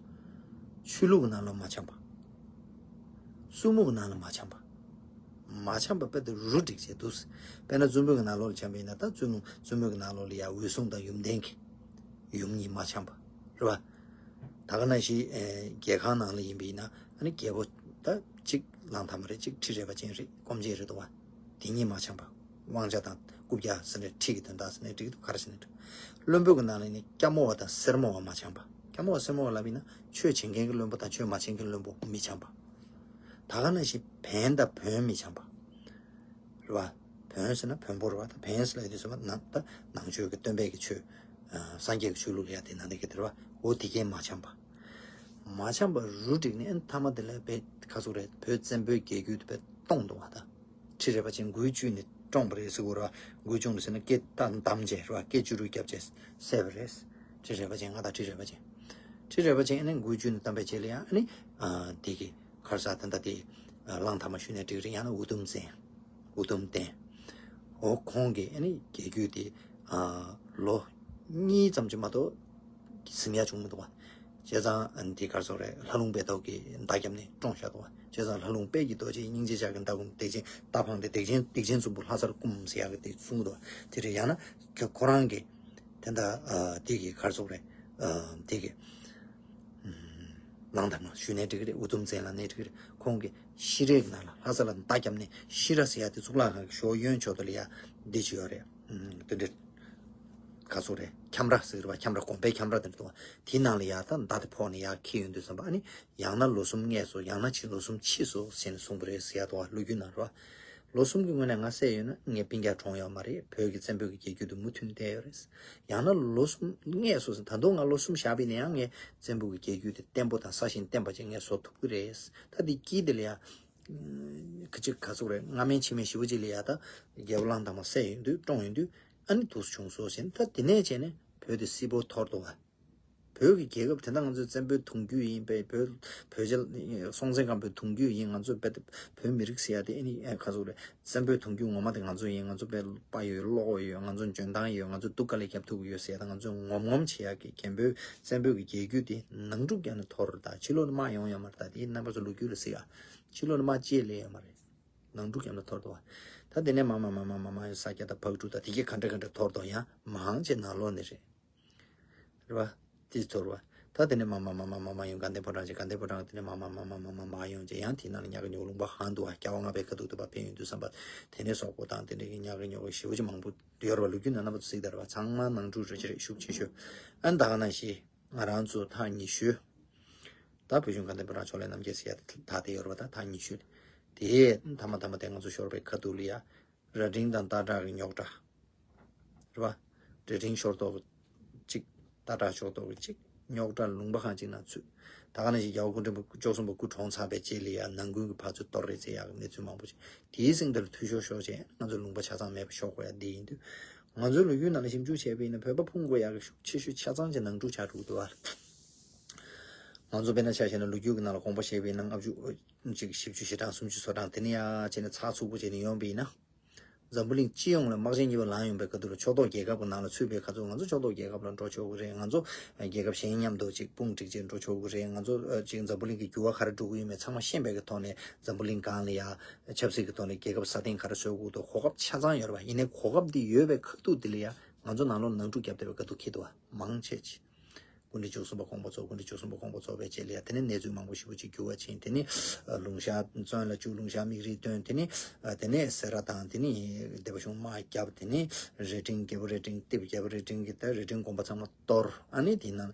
ཆོས་ལུགས་ཀྱི་ནང་ལོགས་མ་འཆམ་པ། བཙུན་མོ་གི་ནང་ལ་མ་འཆམ་པ། མ་འཆམ་པ་དཔེ་དེ་རུ་སྒྲིག་བྱས་འདུག་དཔེར་ན་བཙུན་མོ་གི་ནང་ལོགས་ལ་འཆམ་པ་ཡིན་ན། ད་བཙུན་མོ་བཙུན་མོ་གི་ནང་ལོགས་ལ་ཡ་འོད་སྲུང་དང་ཡུམ་བརྟན་གྱི་ཡུམ་གཉིས་མ་འཆམ་པ་རེད་བ། ད་ག་ནང་བཞིན་ཨེ་རྒྱལ་ཁང་ནང་ལ་ཡིན་པ་ཡིན་ན་ཨ་ནི་རྒྱལ་པོ་ད་གཅིག་གླང་དར་མ་རེད། གཅིག་ཁྲི་རལ་པ་ཅན་རེད། སྐོམ་ཆེན་རེད་འདུག་བ། དེ་གཉིས་མ་འཆམ་པ། དབང་ཆ་དང་རྐུབ་བཀྱག་ཟེར་ནས་ཁྲི་གི་དོན་དག་ཟེར་ནས་འགྲིག་འདུག་ག་རེ་ཟེར་ནས་འགྲིག་བློན་པོ་གི་ནང་ལ་ནི་སྐྱ་མོ་བ་དང་སེར་མོ་བ་མ་འཆམ་པ། སྐྱ་མོ་བ་སེར་མོ་བ་ལབ་ཡིན་ན་ཆོས་བྱེད་མཁན་གྱི་བློན་པོ་དང་ཆོས་མ་བྱེད་མཁན་བློན་པོ་མི་འཆམ་པ། ད་ག་ནང་བཞིན་བན་དང་བོན་མི་འཆམ་པ། རེད་བ། བོན་ཟེར་ན་བོན་པོ་རེད་བ། ད་བན་ཟེར་ལབ་ཡོང་དུས་ཙམ་པ་ནང་ད་ནང་ཆོས་ཀྱི་སྟོན་པའི་གི་ཆོས། ཨ། སངས་རྒྱས་ཀྱི་ཆོས་ལུགས་ལ་ཡ་དེ་ནང་བསྡད་ཀྱི་དེ་རེད་བ། འོ་དེ་གས་མ་འཆམ་པ། མ་འཆམ་པ་རུ་སྒྲིག་ནས་ཨ་ནི་མཐའ་མ་དེ་ལ་དཔེ་ག་ཟེར་རེད། བོད་བཙན་པོའི་རྒྱལ་རྒྱུད་དེ་དཔེ་སྟོངས་འདུག་བ། ད་ཁྲི་རལ་པ་ཅན་མགུལ་བཅུས་ནས་བཀྲོངས་པ་རེད་ཟེར་གྱི་རེད་བ། མགུལ་བཅུ་ནས་ཟེར་ན་སྐེ་ད་བསྡམས་བྱས་རེད་བ། སྐེ་བཅུ་དྲུག་བརྒྱབ་བྱས་བསད་པ་རེད། ཁྲི་རལ་པ་ཅན། མངའ་བདག་ཁྲི་རལ་པ་ཅན། ཁྲི་རལ་པ་ཅན་ཨ་ནི་མགུལ་བཅུས་ནས་བསྡམས་པའི་རྗེས་ལ་ཡང་ཨ་ནི། ཨ། དེ་གི་ག་རེ་ཟེར། ད་ལྟ་དེ་གླང་དར་མ་ཞུས་ནས་འགྲིག་རེད། ཡང་ན་འུ་དུམ་བཙན། འུ་དུམ་བསྟན། འོ་ཁོང་གིས་ཨ་ནི་རྒྱལ་རྒྱུད་དེ། ཨ། ལོ་གཉིས་ཙམ་ཅིག་མ་གཏོགས་ཟིན་ཡ་བྱུང་མི་འདུག་བ། བྱས་ཙང་ཨ་ནི་དེ་ག་རེ་ཟེར་རེད། ལྷ་ལུང་དཔལ་ཐོག་གིས་མདའ་བརྒྱབ་ནས་བཀྲོངས་བཞག་འདུག་བ། བྱས་ཙང་ལྷ་ལུང་དཔལ་གྱི་རྡོ་རྗེ་སྙིང་རྗེ་ལྕགས་ཀྱི་མདའ་ཁུང་བདེ་ཆེན་མདའ་འཕངས་ཏེ་བདེ་ཆེན་བདེ་ཆེན་གསུམ་པོ་ལྷ་སར་བཀུམ་ཟེར་ཡག་གི་དེ་གསུང་གི་འདུག་བ། དེ་རེད། ཡང་ན་ཁོ་རང་གིས་དེ་འདྲ། ཨ། དེ་གི་ག་རེ་ཟེར་རེད། ཨ། དེ་གི་གླང་དར་མ་ཞུས་ནའི་འགྲིག་གི་རེད། འུ་དུམ་བཙན་ལབ་ནའི་འགྲིག་གི་རེད། ཁོང་གིས་ཤི་རའི་ནང་ལ་ལྷ་ས་ལ་མདའ་བརྒྱབ་ནས་ཤི་ར་ཟེར་ཡ་དེ་གཙུག་ལག་ཁང་གི་ཞོ་གཡོན་ཕྱོགས་དེ་ལ་ཡ་འདི་ཅིག་ཡོད་རེད། ཨ། དེ་འདྲ་ག་ཟེར་རེད། ཁྱམས་ར་ཟེར་གི་རེད་བ། ཁྱམས་ར། དགོན་པའི་ཁྱམས་ར་དེ་འདྲ་འདུག་བ། དེའི་ནང་ལ་ཡ་ད་མདའ་དེ་ཕོག་ནས་ཡར་འཁྱེར་ཡོང་དུས་ཙམ་པ་ཨ་ནི། ཡང་ན་ལོ་གསུམ་སྔས་སོ། ཡང་ན་ཕྱི་ལོ་གསུམ་ཕྱིས་སོ་ཟེར་ནས་གསུངས་པ་རེད་ཟེར་ཡ་འདུག་བ། ལོ་རྒྱུས་ནང་རེད་བ། ལོ་གསུམ་གྱི་སྔོན་ནས་ང་བསད་ཡོད་ན་ངའི་སྤུན་ཀྱག་གྲོངས་ཡོད་མ་རེད། བོད་ཀྱི་བཙན་པོ་གི་རྒྱལ་རྒྱུད་དེ་མུ་མཐུད་བསྡད་ཡོད་རེད། ཡང་ན་ལོ་གསུམ་སྔས་སོ་ཟེར། ད་དུང་ང་ལོ་གསུམ་བཞག་པ་ཡིན་ན་ཡང་ངའི་བཙན་པོ་གི་རྒྱལ་རྒྱུད་དེ་བརྟན་པོ་དང་སྲ་ཞིང་བརྟན་པ་ཅིག་ངས་བཟོ་ཐུབ་ཀྱི་རེད། ད་དེ་དཀྱིལ་དེ་ལ་ཡ། ཁ་ཅིག་ག་ཟེར་རེད། སྔ་མའི་ཕྱི་མའི་ཞེ་པོ་ཅིག་ལ་ཡ་ད་རྒྱལ་པོ་གླང་དར་མ་བསད་ཡོང་དུས། བཀྲོངས་ཡོང་དུས། ཨ་ནི་འདུག་སེ་བྱུང་སོང་ཟེར། ད་དེ་ནས་བྱས་ནས་བོད་དེ་སིལ་བུར་འཐོར་འདུག་བ། བོད་ཀྱི་རྒྱལ་ཁབ་དེ་འདྲ་ང་ཚོའི་བཙན་པོའི་གདུང་རྒྱུད་ཡིན་པས། བོད་བོད་རྒྱལ་སྲོང་བཙན་སྒམ་པོའི་གདུང་རྒྱུད་ཡིན། ང་ཚོ་བོད་བོད་མི་རིགས་ཟེར་ཡ་དེ་ཨ་ནི་ཨ་ཁ་ཟུག་རེད། བཙན་པོའི་གདུང་རྒྱུད་ངོ་མ་དེ་ང་ཚོ་ཡིན། ང་ཚོ་དཔེ་དཔའ་ཡོད། བློ་ཡོད། ང་ཚོ་འཇོན་ཐང་ཡོད། ང་ཚོ་སྡུག་དཀའ་ལས་རྒྱབ་ཐུབ་ཀྱི་ཡོད་ཟེར་ཡ་དང་། ང་ཚོ་ངོམ་ངོམ་བྱེད་ཡ་གི་རྒན་པོའི་བཙན་པོའི་གི་རྒྱལ་རྒྱུད་དེ་ནང་འཁྲུག་བརྒྱབ་ནས་འཐོར། ད་ཕྱི་ལོགས་ནས་དམག་ཡོང་ཡ་མ་རེད། ད་དེ་རྣམ་པ་ཚོ་ལོ་རྒྱུས་ལ་གཟིགས་ཨ། ཕྱི་ལོགས་ནས་དམག་ཅིག་སླེབས་ཡོད་མ་རེད། ནང་འཁྲུག་བརྒྱབ་ནས་འཐོར་འདུག་བ། ད་དེ་ནས་མར་མར་མར་མར་མར་མར་ས་སྐྱ་དང་ཕག་གྲུ་དང་དེ་གས་ག་འདྲ་ག་འདྲ་འཐོར་འདུག་ཡང་མང་ཆེ་ནང་ལོགས་ནས་རེད། རེད་བ། དེ་འཐོར་བ། ད་དེ་ནས་མར་མར་མར་མར་མར་མར་ཡོང་དགའ་ལྡན་ཕོ་བྲང་ཅིག་དགའ་ལྡན་ཕོ་བྲང་དེ་ནས་མར་མར་མར་མར་མར་མར་མར་ཡོང་ཅིག་ཡང་དེ་ནང་ལ་ཉག་གི་ཉོག་ལུང་པ་གང་འདུག་བ། རྒྱལ་བ་ལྔ་པའི་ཁ་ཐུག་ཏུ་ཕར་ཕེབས་ཡོང་དུས་ཙམ་པ་དེ་ནས་སོག་པོ་དང་དེ་འདྲ་གི་ཉག་གི་ཉོག་གི་ཞེ་པོ་ཅིག་མང་པོ་ཡོད་རེད་བ། ལོ་རྒྱུས་ནང་རྣམ་པ་ཚོ་གཟིགས་དང་རེད་བ། ཚང་མ་ནང་འཁྲུག་རེ་ཅིག་རེད། ཤུགས་ཆེ་ཤོས། ཨ་ནི་ད་ག་ནང་བཞིན། ང་རང་ཚོ་ཐག་ཉེ་ཤོས། ད་བོད་གཞུང་དགའ་ལྡན་ཕོ་བྲང་ཕྱོགས་ལས་རྣམ་རྒྱལ་ཟེར་ཡ་དེ་ད་དེ་ཡོད་རེད་བ། ད་ཐག་ཉེ་ཤོས་དེ་མཐའ་མ་མཐའ་མ་དེ་ང་ཚོ་ཤོར་བའི་ཁ་ཐུག་ལ་ཡ། རྭ་སྒྲེང་དང་སྟག་བྲག་གི་རྙོག་དྲ། རེད་བ། རྭ་སྒྲེང་ཤོར་ཏོག་གཅིག་སྟག་བྲག་ཤོར་ཏོག་གཅིག་རྙོག་དྲ་ལུང་པ་ཁག་ཅིག་ནང་ཚུད། ད་ག་ནང་བཞིན་རྒྱལ་བ་སྐུ་ཕྲེང་བཅུ་གསུམ་པ་སྐུ་གྲོངས་ཚར་བའི་རྗེས་ལ་ཡ་ནང་ཁུལ་གྱི་ཕར་ཚུར་གཏོར་རེས་བྱེད་ཡག་གི་གནས་ཚུལ་མང་པོ་ཞིག་དེའི་སྟེང་དེ་ལ་འཐུས་ཤོར་ཤོར་བྱས་ང་ཚོ་ལུང་པ་ཆ་ཚང་མེད་པ་ཤོར་དགོས་ཡ་འདི་ཡིན་དུས། ང་ཚོའི་ལོ་རྒྱུས་ནང་ལ་ཞིབ་འཇུག་བྱས་པ་ཡིན་ན་བོད་པ་ཕུང་དགོས་ཡག་གི་ཤུགས་ཆེ་ཤོས་ཆ་ཚང་ཅིག་ནང་འཁྲུག་ཆགས་འགྲོ་གི་འདུག་བ། ང་ཚོ་དཔེར་ན་ཆ་བཞག་ན་ལོ་རྒྱུས་ཀྱི་ནང་ལ་དགོངས་པ་བཞེས་པ་ཡིན་ན་ལྔ་བཅུ་ཅིག་བཞི་བཅུ་ཞེ་གྲངས་སུམ་ཅུ་སོ་གྲངས་དེ་ནས་ཡར་བྱས་ནས་ཚགས་ཚུད་པོ་བྱས་ནས་ཡོང་པ་ཡིན་ན། འཛམ་བུ་གླིང་སྤྱི་ཡོངས་ལ་དམག་ཆེན་གཉིས་པ་ལངས་ཡོང་པའི་སྐབས་དུས་ལ་ཕྱོགས་གཏོགས་རྒྱལ་ཁབ་ཀྱི་ནང་ལ་ཚུད་པའི་ཁ་ཚུར་ང་ཚོ་ཕྱོགས་གཏོགས་རྒྱལ་ཁབ་ལ་འགྲོ་ཆོག་གི་རེད། ང་ཚོ་རྒྱལ་ཁབ་གཞན་མཉམ་དུ་ཅིག་དཔུང་སྒྲིག་བྱས་འགྲོ་ཆོག་གི་རེད། ང་ཚོ་ཅིག་འཛམ་བུ་གླིང་གི་འགྱུར་བ་ག་རེ་འགྲོ་གི་ཡོད་མེད་ཚང་མ་ཤེས་པའི་གི་ཐོག་ནས་འཛམ་བུ་གླིང་སྒང་ལ་ཡ་ཆབ་སྲིད་ཀྱི་ཐོག་ནས་རྒྱལ་ཁབ་སྲ་བརྟན་ག་རེ་བཟོ་དགོས་འདུག་གོ་སྐབས་ཆ་ཚང་ཡོད་རེད་བ། ཡིན་ནའི་གོ་སྐབས་འདི་ཡོད་པའི་ཁ་ཐུག་འདི་ལ་ཡ་ང་ཚོ་ནང་ལོགས་ནང་འཁྲུག་བརྒྱབ་བསྡད་པའི་དཀའ་སྡུག་འཁྱེར་འདུག་བ། མང་ཆེ་ཆེ། སྐུ་ཕྲེང་བཅུ་གསུམ་པ་དགོངས་པ་རྫོགས། སྐུ་ཕྲེང་བཅུ་གསུམ་པ་དགོངས་པ་རྫོགས་པའི་རྗེས་ལ་ཡ་དེ་ནས་གནས་ཚུལ་མང་པོ་ཞེ་པོ་ཅིག་འགྱུར་བ་ཕྱིན། དེ་ནས་ལུང་ཤར་བཙོན་ལ་བཅུག་ལུང་ཤར་མིག་རིལ་བཏོན། དེ་ནས་དེ་ནས་སེ་ར་དང་དེ་ནས་སྡེ་པ་གཞུང་དམག་བརྒྱབ། དེ་ནས་རྭ་སྒྲེང་རྒྱལ་པོ་རྭ་སྒྲེང་རྟེ་བ་རྒྱལ་པོ་རྭ་སྒྲེང་གི་ད་རྭ་སྒྲེང་དགོན་པ་ཚང་མ་གཏོར། ཨ་ནི་དེ་ནང་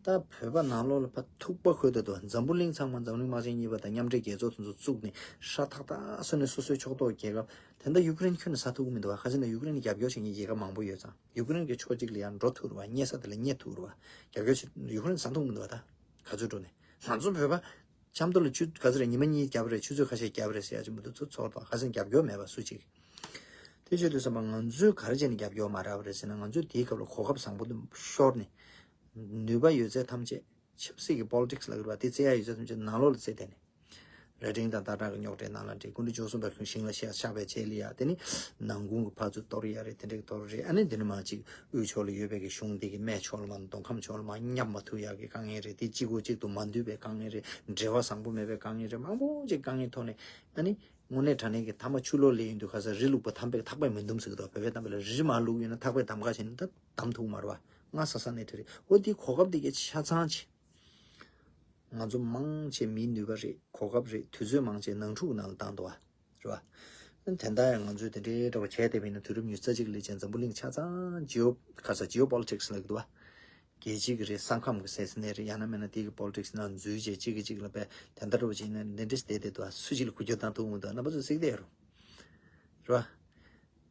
ད་བོད་པ་ནང་ལོགས་ལ་ཕར་ཐུག་པ་ཁོལ་དུ་དོ། འཛམ་བུ་གླིང་ཚང་མ་འཛམ་གླིང་དམག་ཆེན་གཉིས་པ་དང་མཉམ་འབྲེལ་རྒྱལ་ཚོགས་དེ་ཚོ་བཙུགས་ནས་ཧྲ་ཐག་ཐག་སོང་ནས་སོ་སོའི་ཕྱོགས་གཏོགས་རྒྱལ་ཁབ་དེ་འདྲ་ཡུ་ཀེ་རེན་ཁྱོན་ནས་ཟ་ཐུབ་ཀྱི་མི་འདུག་བ། ཁ་ཅིག་ན་ཡུ་ཀེ་རེན་ནས་རྒྱབ་སྐྱོར་བྱེད་མཁན་རྒྱལ་ཁབ་མང་པོ་ཡོད་ཙང་ཡུ་ཀེ་རེན་གྱི་ཕྱོགས་གཅིག་ལ་ཡང་འགྲོ་ཐུབ་རེད་བ། རྙེད་ས་དེ་ལ་རྙེད་ཐུབ་རེད་བ། རྒྱབ་སྐྱོར་བྱེད་ཡུ་ཀེ་རེན་ཟ་ཐུབ་མི་འདུག་བ། ད་ག་ཚོད་འགྲོ་ནས་ང་ཚོ་བོད་པ་ཆབ་མདོ་ལ་ཆུ་ག་ཚོད་རེད། ཉི་མ་གཉིས་རྒྱབ་རེད། ཆུ་ཚོད་ཁ་ཤས་རྒྱབ་རེད་ཟེར་ཡ་ཅིག་མི་འདུག་ཚོ་ཚོར་དང་ཁ་སང་རྒྱབ་སྐྱོར་མེད་པ་སུ་གཅིག་དེ་བྱེད་དུས་ཙམ་པ་ང་ཚོས་ག་རེ་བྱས་ནས་རྒྱབ་སྐྱོར་མ་རག་པ་རེད་ཟེར་ན། ང་ཚོས་དེའི་སྐབས་ལ་གོ་སྐབས་བཟང་པོ་འདི་ཤོར་ནས་ནུས་པ་ཡོད་ཚད་ཐམས་ཅད་ཆབ་སྲིད་ཀྱི་པོ་ལི་ཊིག་སི་ལབ་ཀྱི་རེད་བ། དེ་རྩེ་ཡ་ཡོད་ཚད་ཐམས་ཅད་ནང་ལོགས་ལ་རྩེ་བསྡད་ནས། རྭ་སྒྲེང་དང་སྟག་བྲག་གི་རྙོག་དྲའི་ནང་ལ་འདྲེ། སྐུ་ཕྲེང་བཅུ་གསུམ་པ་ཁོང་ཞིང་ལ་ཤ་ཆགས་པའི་རྗེས་ལ་ཡ་དེ་ནི་ནང་ཁུལ་གྱི་ཕར་ཚུར་གཏོར་ཡ་རེད། དེ་འདྲའི་གཏོར་རེད། ཨ་ནི་འདི་ནི་མ་གཅིག་དབུས་ཕྱོགས་ལ་ཡོད་པའི་གི་གཞུང་འདི་གི་སྨད་ཕྱོགས་ལ་མ་མདོ་ཁམས་ཕྱོགས་ལ་མ་བསྙབ་མ་ཐུབ་ཡ་གི་དཀའ་ངལ་རེད། དེ་གཅིག་གོ་གཅིག་ཏུ་མ་འདུས་པའི་དཀའ་ངལ་རེད། འབྲེལ་བ་བཟང་པོ་མེད་པའི་དཀའ་ངལ་རེད། མང་པོ་ཅིག་དཀའ་ངལ་ཐོག་ནས་ཨ་ནི་དངོས་གནས་དྲང་གནས་ཀྱི་ཐ་མ་ཆུ་ལོག་སླེབས་ཡོང་དུས་ཁ་སང་རི་བླུགས་པ་ཐག་པས་ཐག་པས་མི་འདུམ་ཟེར་གི་འདུག་བོད་པའི་གཏམ་དཔེ་ལ་རི་མར་བླུགས་ཡོད་ན་ཐག་པས་འདམ་ག་བྱས་ན་ད་འདམ་ཐུབ་མ་རེད་བ། སྔ་ས་ས་ནས་དེ་རེད། འོ་དེའི་གོ་སྐབས་དེ་གའི་ཆ་ཚང་ཆེ། ང་ཚོ་མང་ཆེ་མིའི་ནུས་པ་རེད། གོ་སྐབས་རེད། དུས་ཚོད་མང་ཆེ་ནང་འཁྲུག་ནང་ལ་བཏང་འདུག་བ། རེད་བ། དེ་འདྲ་ཡང་ང་ཚོས་དེ་འདྲའི་འདྲ་བ་བྱས་བསྡད་པ་ཡིན་ན་དུས་རབས་ཉི་ཤུ་རྩ་གཅིག་ལ་བྱས་འཛམ་བུ་གླིང་ཆ་ཚང་ཇི་ཨོ་ཁ་ས་ཇི་ཨོ་པོ་ལི་ཊིག་སི་ལབ་ཀྱི་འདུག་བ། རྒྱལ་སྤྱི་གི་རེད། ས་ཁམས་ཀྱི་ཟེར་ནའི་རེད། ཡང་ན་མིན་ན་དེ་གི་པོ་ལི་ཊིག་སི་ནང་འཛུལ་བྱས་གཅིག་གིས་གཅིག་ལ་བས་དེ་འདྲ་འདྲ་བ་བྱས་ན་འདི་འདྲ་བསྡད་བསྡད་འདུག་བ། སུ་གཅིག་ལ་འགུལ་སྐྱོད་བཏང་ཐུབ་མི་འདུག་རྣམ་པ་ཚོས་གཟིགས་བསྡད་ཡོད་རེད་བ།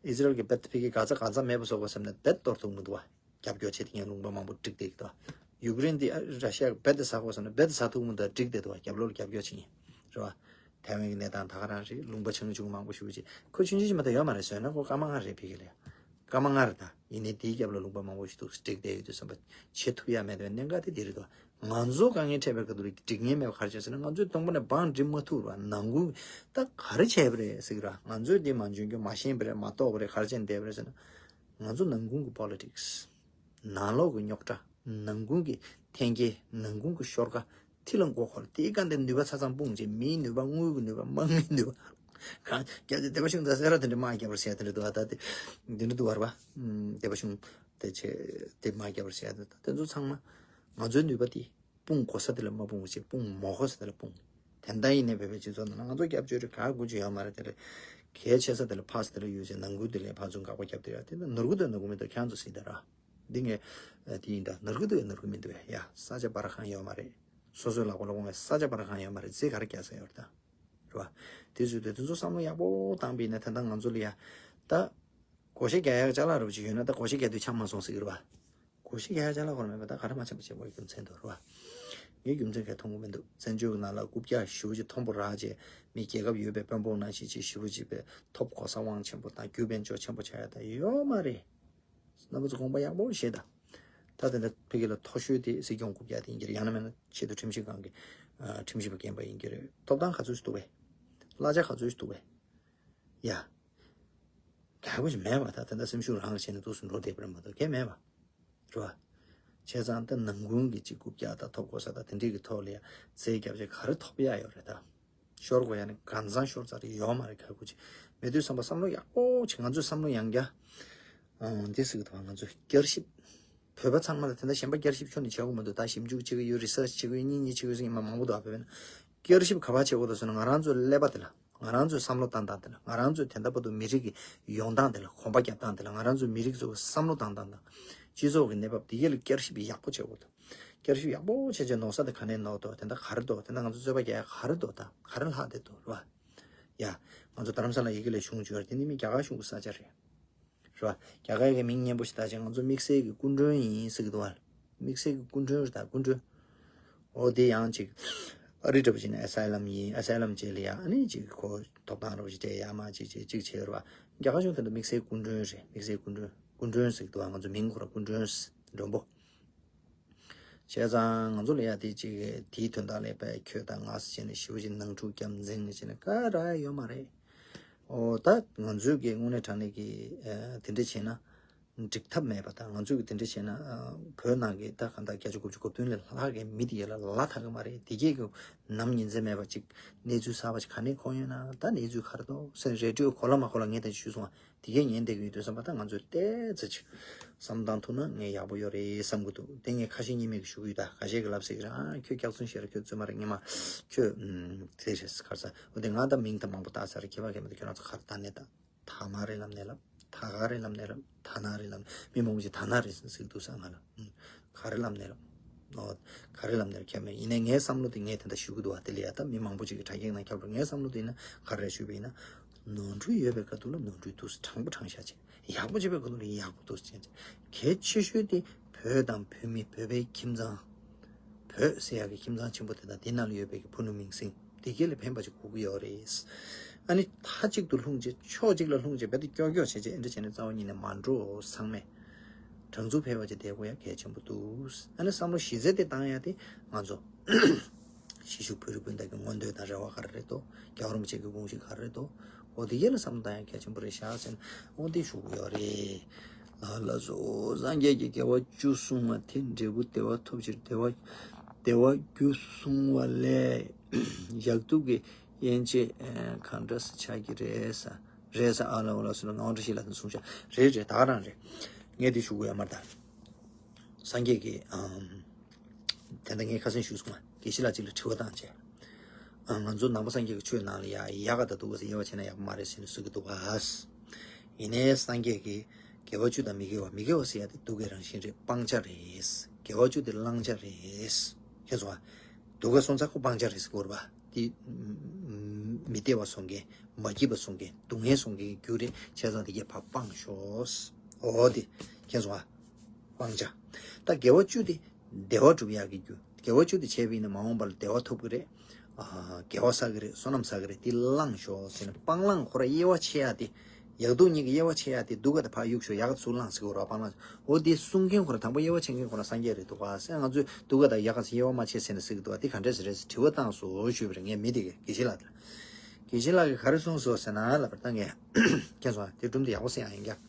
ཨི་ཟི་རལ་གྱི་བེད་ཕི་གི་ག་ཚ་ག་ཚ་མེད་པ་བཟོ་དགོས་བསམ་ན་བེད་གཏོར་ཐུབ་མི་འདུག་བ། རྒྱབ་སྐྱོར་བྱེད་དེ་ངས་ལུང་པ་མང་པོ་བསྒྲིགས་བསྡད་ཀྱི་འདུག་ཡུཀ་རེན་དེ་ཨ་ར་ཤི་ཡ་གི་བེད་དེ་ཟ་དགོས་བསམ་ན་བེད་དེ་ཟ་ཐུབ་མི་འདུག་བསྒྲིགས་བསྡད་འདུག་བ། རྒྱབ་ལོགས་ལ་རྒྱབ་སྐྱོར་བྱེད་མཁན་རེད་བ། ཐའེ་ཝན་གྱི་གནས་སྟངས་ད་ག་རང་རེད། ལུང་པ་ཆུང་ཆུང་མ་གཏོགས་ཡོད་མ་རེད། བཟོས་ན་ཁོ་སྐར་མ་ལྔ་རེད་ཕ་གི་ལ། སྐར་མ་ལྔ་རེད་ད། ཡིན་ནའི་དེའི་རྒྱབ་ལ་ལུང་པ་མང་པོ་ཞིག་འདུག་བསྒྲིགས་བསྡད་ཡོད་དུས་ཙམ་པ་བྱེད་ཐུབ་ཡ་མེད་པའི་གནད་འགག་དེ་འདི་རེད་དོ། ང་ཚོ་དཀའ་ངལ་འཕྲད་པའི་སྐབས་དུ་ལ་སྒྲིག་ངན་མེད་པ་ག་རེ་བྱས་ཟེར་ན། ང་ཚོས་སྟོང་པ་ནས་བང་སྒྲིག་མ་ཐུབ་ར། ནང་ཁུལ་ད་ག་རེ་བྱས་པ་རེད་ཟེར་གི་ར། ང་ཚོས་འདི་མ་འཇོན་རྒྱུ་མ་ཤེས་པ་རེད། མ་རྟོགས་པ་རེད། ག་རེ་བྱས་ནས་བསྡད་པ་རེད་ཟེར་ན། ང་ཚོ་ནང་ཁུལ་གྱི་པོ་ལི་ཊིག་སི། ནང་ལོགས་ཀྱི་རྙོག་དྲ། ནང་ཁུལ་གྱི་འཐེན་འཁྱེར། ནང་ཁུལ་གྱི་ཤོར་ཁ། ཐི་ལ་མགོ་འཁོར་དེའི་སྒང་དེ་ནུས་པ་ཆ་ཚང་སྤུངས་བྱས། མིའི་ནུས་པ། དངུལ་གྱི་ནུས་པ། དམག་མིའི་ནུས་པ། གང་རྒྱབ་ཚེ་སྡེ་པ་གཞུང་དང་སེ་ར་དེ་འདྲ་དམག་རྒྱབ་པར་ཟེར་དེ་འདྲ་འདུག་ད་དེ་འདི་འདྲ་འདུག་བར་བ། སྡེ་པ་གཞུང་དེ་ཆེ་དེ་དམག་རྒྱབ་པར་ཟེར་དེ་དེ་ཚོ་ཚང་མ་ང་ཚོའི་ནུས་པ་དེ་སྤུངས་དགོས་ས་དེ་ལ་མ་སྤུངས་པ་བྱས། སྤུངས་མ་དགོས་ས་དེ་ལ་སྤུངས། དེ་འདྲ་ཡིན་ནའི་བོད་པའི་སྤྱི་ཚོགས་ནང་ལ་ང་ཚོ་སྐྱབས་བཅོལ་རེད། ག་དགོས་ཀྱི་ཡོད་མ་རེད། དེ་ལ་གལ་ཆེ་ས་དེ་ལ་ཕར་ས་དེ་ལ་ཡོད་ཅེས་ནང་ཁུལ་དེ་ལ་ཕར་ཚུར་དགག་པ་རྒྱབ་དེ་ཡོད། དེ་ནོར་གི་འདུག་ནོར་གི་མི་འདུག་ཁྱེད་ཚོ་གཟིགས་དང་ར། འདི་ངས་དེ་ཡིན་ད། ནོར་གི་འདུག་ནོར་གི་མི་འདུག་ཡ། ས་ཆ་སྤར་གང་ཡོད་མ་རེད། སོ་སོའི་ལག་པ་ལ་འོང་བའི་ས་ཆ་སྤར་གང་ཡོད་མ་རེད། རྫས་ག་རེ་རྒྱག་ས་ཡོད་རེད་ད། རེད་བ། དེ་ཚོ་དེ་དེ་ཚོ་བསམ་བློ་ཡག་པོ་བཏང་པ་ཡིན་ན་ད་ལྟ་ང་ཚོ་ལ་ཡ། ད་བགོ་བཤའ་རྒྱག་ཡག་ཅ་ལག་རེད་བ་ཅིག་ཡོད་ན་ད་བགོ་བཤའ་རྒྱག་དུས་ཆག་མ་སོང་ཟེར་གི་རེད་བ། བགོ་བཤའ་རྒྱག་ཡག་ཅ་ལག་ཁོ་རང་མེད་པ་ད་ག་རེ་མ་ཆག་པ་བྱེད་དགོས་རྒྱུ་མཚན་འདུག་རེད་བ། ངའི་རྒྱུ་མཚན་ག་མཐོང་གི་མི་འདུག་བཙན་བྱོལ་གྱི་ནང་ལ་རྐུབ་བཀྱག་ཞེ་པོ་ཅིག་མཐོན་པོ་རག་བྱས། མི་རྒྱལ་ཁབ་ཡོད་པའི་དཔོན་པོ་ནང་བཞིན་ཅིག་ཞེ་པོ་ཅིག་པའི་ཐོབ་གོ་ས་དབང་ཆེན་པོ་དང་རྒྱུ་དཔལ་འབྱོར་ཆེན་པོ་ཆགས་ཡ་ད་ཡོད་མ་རེད། རྣམ་པ་ཚོ་དགོངས་པ་ཡག་པོ་བཞེས་དང་། ད་དེ་འདྲ་ཕ་གི་ལ་མཐོ་ཤོས་དེ་སྲིད་སྐྱོང་རྐུབ་བཀྱག་དེ་ཡིན་གྱི་རེད། ཡང་ན་མིན་ན་ཆེད་དུ་ཁྲིམས་ཞིབ་ཁང་གི་ཨ་ཁྲིམས་ཞིབ་པ་རྒན་པ་ཡིན་གྱི་རེད། ཐོབ་ཐང་ག་ཚོད་ཞིག་འདུག་པས། གླ་ཆ་ག་ཚོད་ཞིག་འདུག་པས། ཡ། ག་གོ་ཞིག་མེད་པ། ད་དེ་འདྲ་སེམས་ཤུགས་རང་ལ་བྱས་ནས་འདུག་སེ་འགྲོ་བསྡད་པ་རེད་མ་གཏོགས་གལ་མེད་པ། རེད་བ། བྱས་ཙང་ད་ནང་ཁུལ་གྱི་ཅིག་རྐུབ་བཀྱག་དང་ཐོབ་གོ་ས་དང་དེ་འདྲས་ཀྱི་ཐོག་ལ་ཡ་རྩོད་རྒྱབ་བྱས་ག་རེ་ཐོབ་ཡ་ཡོད་རེད་ད། ཤོར་དགོས་ཡ་ནི་གང་ཚང་ཤོར་ཚར་ཡོད་མ་རེད། ག་གོ་ཅིག་མེད་དུས་བསམ་པ་བསམ་བློ་ཡག་པོ་ཅིག་ང་ཚོས་བསམ་བློ་ཡང་བརྒྱ། ཨང་འདི་ཟེར་གི་འདུག་ང་ཚོས་བསྐྱར་ཞིབ། བོད་པ་ཚང་མ་ལ་དེ་འདྲ་གཞན་པ་བསྐྱར་ཞིབ་ཁྱོན་ནས་བྱེད་དགོས་མི་འདུག་ད་ཞིབ་འཇུག་བྱེད་ཀྱི་ཡོད། རི་སར་ཆི་བྱེད་ཀྱི་ཡོད། གཉིས་གཉིས་བྱེད་ཀྱི་ཡོད་ཟེར་མཁན་མང་པོ་འདུག་ཨ་བོད་པ་ན་བསྐྱར་ཞིབ་ག་པར་བྱེད་དགོས་འདུག་ཟེར་ན། ང་རང་ཚོའི་ཀླད་པ་དེ་ལ། ང་རང་ཚོའི་ད་ལྟ་བར་དུ་མི་རིགས་ཀྱི་ཡོང་སྟངས་དེ་ལ། གོམ་པ་རྒྱབ་སྟངས་དེ་ལ། ང་རང་ཚོའི་མི་རིགས་ཚོའི་བསམ་བློ་བཏང་སྟངས་དང་། སྤྱི་ཚོགས་ཀྱི་གནས་བབ་དེ་གས་ལ་བསྐྱར་ཞིབ་ཡག་པོ་བྱེད་དགོས་འདུག་བསྐྱར་ཞིབ་ཡག་པོ་བྱས་བྱས་ནོར་ས་དེ་ག་ནས་ནོར་འདུག་དེ་འདྲ་ག་རེ་འདུག་དེ་འདྲ་ང་ཚོ་རྩོད་པ་རྒྱག་ཡ་ག་རེ་འདུག་ད་ག་རེ་ལྷག་བསྡད་འདུག་རེད་བ། ཡ། ང་ཚོ་རྡ་རམ་ས་ལ་ཡི་གེ་ལས་གཞུང་བཅོལ་བ་དེ་ནི་མི་རྒྱ་གར་གཞུང་གི་ས་ཆ་རེད། རེད་བ། རྒྱ་གར་གྱི་མིང་སྙན་པོ་ཞིག་བཏགས་བྱས་ང་ཚོ་དམིགས་བསལ་གྱི་སྐུ་མགྲོན་ཡིན་ཟེར་གྱི་འདུག་བ། དམིགས་བསལ་གྱི་སྐུ་མགྲོན་རེད། ད་སྐུ་མགྲོན། འོ་དེ་ཡང་ཅིག་ཨ་རི་འདྲ་པོ་ཅིག་ནས་ཨེ་སའི་ལམ་ཡིན། ཨེ་སའི་ལམ་བྱས་ལ་ཡ་ཨ་ནི་ཅིག་ཁོ་ཐོབ་ཐང་འདྲ་པོ་ཅིག་སྤྲད་ཡ་མ་ཅིག་ཅིག་ཅིག་བྱས་རེད་བ། རྒྱ་གར་གཞུང་དེ་འདྲ་དམིགས་བསལ་སྐུ་མགྲོན་རེད། དམིགས་བསལ་སྐུ་མགྲོན། སྐུ་མགྲོན་ཟེར་གྱི་འདུག་བ། ང་ཚོ་མིང་ཁོ་རང་སྐུ་མགྲོན་ཟེར། མགྲོན་པོ། བྱས་ཙང་ང་ཚོ་ལ་ཡ་དེ་ཅིག་དེའི་དོན་དག་ལ་ཡ་དཔེ་ཁྱོད་དང་ང་ཟེར་བྱས་ནས་ཞེ་པོ་ཅིག་ནང་འཁྲུག་རྒྱབ་འཛིང་བྱས་ནས་ག་རེ་ཡོད་མ་རེད། ཨོ་ད་ང་ཚོས་ཀྱི་དངོས་གནས་དྲང་གནས་ཀྱི་ཨ་དེ་འདྲ་བྱས་ན་འགྲིག་ཐབས་མེད་པ་དང་། ང་ཚོས་ཀྱི་དེ་འདྲ་བྱས་ན་ཨ་བོད་ནང་གི་ད་གང་ལྟར་བརྒྱ་ཆ་དགུ་བཅུ་གོ་བདུན་ལས་ལྷག་གི་མི་དེ་ཡ་ལ་ལ་ཐག་གི་མ་རེད། དེ་གས་ཀྱི་ནམ་ཉིན་མཚན་མེད་པ་ཅིག་གནས་ཚུལ་གསར་པ་ཅིག་ག་ནས་གོ་ཡོད་ན། ད་གནས་ཚུལ་ག་རེ་འདུག་ཟེར་རེ་ཌི་ཡོ་གོ་ལ་མ་གོ་ལ་ངས་ད་ཞུས་སོང་བ། དེ་གས་ཉན་བསྡད་ཀྱི་ཡོད་དུས་ཙམ་པ་ད་ང་ཚོས་ཏོག་ཙམ་ཅིག་བསམ་བློ་བཏང་ཐུབ་ན་ངས་ཡག་པོ་ཡོད་རེད་བསམ་གྱི་འདུག་དེ་ངས་ཁ་ཞེ་གཉིས་མེད་ཀྱི་ཞུ་གི་ཡོད། ད་ཁ་ཤས་ཀྱིས་ལབ་སྲིད་ཀྱི་རེད། ཨ་ཁྱོད་སྐྱག་རྫུན་བཤད་ར། ཁྱོད་རྩོད་མ་རེད། ངས་མ་ཁྱོད་ཨུམ་དེ་རེད་ག་རེ་ཟེར། འོ་དེ་ང་ད་མིང་ད་མང་པོ་བཏགས་ཚར་རེད། ཁྱད་པར་གང་ཡང་མི་འདུག་ཁྱོད་རང་ཚོ་ག་རེ་ད་ནས་ད་ད་མ་རེད་ལབ་ནས་ལབ། ད་ག་རེད་ལབ་ནས་ལབ། ད་ན་རེད་ལབ། མི་མང་པོ་ཅིག་ད་ན་རེད་ཟེར་གྱི་འདུག་ས་ང་ལ། ཨུམ། ག་རེ་ལབ་ནས་ལབ། ཨོ། ག་རེ་ལབ་ནས་ལབ་ཁྱད་མེད། ཡིན་ནའི་ངའི་བསམ་བློ་དེ་ངས་དེ་འདྲ་ཞུ་གི་འདུག་བ། དེ་ལ་ཡ་ད་མི་མང་པོ་ཅིག་གིས་དྲ་རྒྱའི་ནང་ཁྱབ་འགྲོ། ངའི་བསམ་བློ་དེ་ཡིན་ན་ག་རེ་ཞུས་པ་ཡིན་ན། ནོར་འཁྲུལ་ཡོད་པའི་ཁ་ཐུག་ལ་ནོར་འཁྲུལ་འདུག་སེ་དྲང་པོ་དྲང་བཞག་བྱས། ཡག་པོ་བྱེད་པའི་ཁ་ཐུག་ལ་ཡག་པོ་འདུག་སེ་བྱས། གལ་ཆེ་ཤོས་དེ་བོད་དང་བོད་མི། བོད་པའི་ཁྱིམ་ཚང་། བོད་ཟེར་ཡག་གི་ཁྱིམ་ཚང་ཆེན་པོ་དེ་དང་དེ་ནང་ལ་ཡོད་པའི་གི་ཕུ་ནུ་མིང་སྲིང་དེ་གས་ལ་ཕན་པ་ཅིག་དགོས་ཀྱི་ཡོད་རེད། ཨ་ནི་མཐའ་གཅིག་ཏུ་ལྷུང་བྱས། ཕྱོགས་གཅིག་ལ་ལྷུང་བྱས། རྦད་དེ་ཀྱོག་ཀྱོག་བྱས་བྱས་ཨེ་འདྲ་བྱས་ནས་རྩ་བ་ཉིད་ནས་མ་འགྲོ། ཚང་མས་དྲང་ཚུགས་ཕལ་བ་ཅིག་བསྡད་དགོས་ཡ་གལ་ཆེན་པོ་འདུག་ཨ་ནི་བསམ་བློ་གཞི་རྩ་དེ་བཏང་ཡ་དེ་ང་ཚོ་གཞིས་བཞུགས་བོད་རིགས་སྤུན་ཟླ་གི་མངོན་འདོད་དང་རེ་བ་ག་རེ་རེད་དོ། རྒྱལ་བ་རིན་པོ་ཆེ་གི་དགོངས་གཞི་ག་རེ་རེད་དོ། འོ་དེ་གས་ལ་བསམ་བློ་བཏང་ཡ་གལ་ཆེན་པོ་རེད་ཤག་ཟེར་ནས་འོ་དེ་ཞུ་གི་ཡོད་རེད། ལགས་ལགས་སོ། སངས་རྒྱས་ཀྱིས་དགེ་བ་བཅུ་གསུངས་པ་དེ། འབྲས་བུ་བདེ་བ་ཐོབ་ཕྱིར་བདེ་བ། བདེ་བ་རྒྱུ་གསུངས་པ་ལས་ཡག་སྡུག་གི་དབྱེ་འབྱེད་གང་འདྲ་སེ་ཆགས་ཀྱི་རེད་ས། རེད་ས། ཨ་ལ་འོ་ལ་སུ་ལ་ངག་དབང་བཀྲ་ཤིས་ལགས་ཀྱིས་གསུངས་ཤག་རེད་རེད། ད་ག་རང་རེད། ངས་འདི་ཞུ་དགོས་ཡ་མ་རེད་ད། སངས་རྒྱས་ཀྱིས་ཨམ། དེ་འདྲ་ངས་ཁ་སང་ཞུས་སོང་ང་། དགེ་བཤེས་ལགས་གཅིག་ལ་དྲི་བ་བཏང་བྱས། ཨ། ང་ཚོ་ནང་པ་སངས་རྒྱས་ཀྱི་ཆོས་ནང་ལ་ཡ་ཡག་ག་དང་སྡུག་ག་ཟེར་དབྱེ་བ་ཕྱེ་ན་ཡག་པོ་མ་རེད་ཟེར་ནས་ཟེར་གྱི་འདུག་ག་ཡིན་ནའི་སངས་རྒྱས་ཀྱིས་དགེ་བ་བཅུ་དང་མི་དགེ་བ། མི་དགེ་བ་ཟེར་ཡ་དེ་སྡུག་གི་རང་བཞིན་རེད། སྤང་བྱ་རེད། དགེ་བ་བཅུ་དེ་བླང་བྱ་རེད། ཁྱེད་ཚོ་ཨ། སྡུག་ག་སོང་ཙང་ཁོ་སྤང་བྱ་རེད་ཟེར་གྱི་ཡོད་རེད་པ། དེ་མི་བདེ་བ་སོང་མཁན། མ་སྐྱིད་པ་སོང་མཁན། སྡུག་བསྔལ་སོང་མཁན་གྱི་རྒྱུ་རེད། བྱས་ཙང་དེ་གས་ཕར་སྤང་ཤོག་འོ་དེ། ཁྱེད་ཚོ་ཨ། སྤང་བྱ། ད་དགེ་བ་བཅུ་དེ་བདེ་བ་སྒྲུབ་ཡག་གི་རྒྱུ། དགེ་བ་བཅུ་དེ་བྱས་པ་ཡིན་ན་མ་འོངས་པ་ལ་བདེ་བ་ཐོབ་ཀྱི་རེད། ཨ། དགེ་བ་བསགས་ཀྱི་རེད། བསོད་ནམས་བསགས་ཀྱི་རེད། དེ་བླངས་ཤོག་ཟེར་ནས་སྤང་བླང་ཁོ་ར་དབྱེ་བ་ཕྱེ་ཡག་དེ། ཡག་སྡུག་གཉིས་ཀྱི་དབྱེ་བ་ཕྱེ་ཡག་དེ་སྡུག་ག་དེ་ཕར་གཡུག་ཤོག་ཡག་ག་ཚུར་བླངས་ཟེར་གྱི་ཡོད་རེད་པ། སྤང་བླང་། འོ་དེ་གསུང་མཁན་ཁོ་ར་དང་པོ་དབྱེ་བ་ཕྱེ་མཁན་ཁོ་ར་སངས་རྒྱས་རེད་འདུག་ག་ཟེར། ང་ཚོས་སྡུག་ག་དང་ཡག་ག་ཟེར་དབྱེ་བ་མ་ཕྱེ་ཟེར་ནས་ཟེར་གྱི་འདུག་ག་དེ་ག་འདྲས་ཟེར་རེད་ཟེར་དྲི་བ་བཏང་སོང་ཞུས་པ་རེད། ངས་མི་དེ་གས་དགེ་བཤེས་ལགས་དེ་ལ། དགེ་བཤེས་ལགས་ཀྱིས་ག་རེ་གསུངས་སོང་ཟེར་ན་ལབ་པར་ད་ངས། ཁྱེད་ཚོ་དེ་སྒྲུང་དེ་ཡག་པོ་གསན་ཡག་ཡིན་ཀྱང་།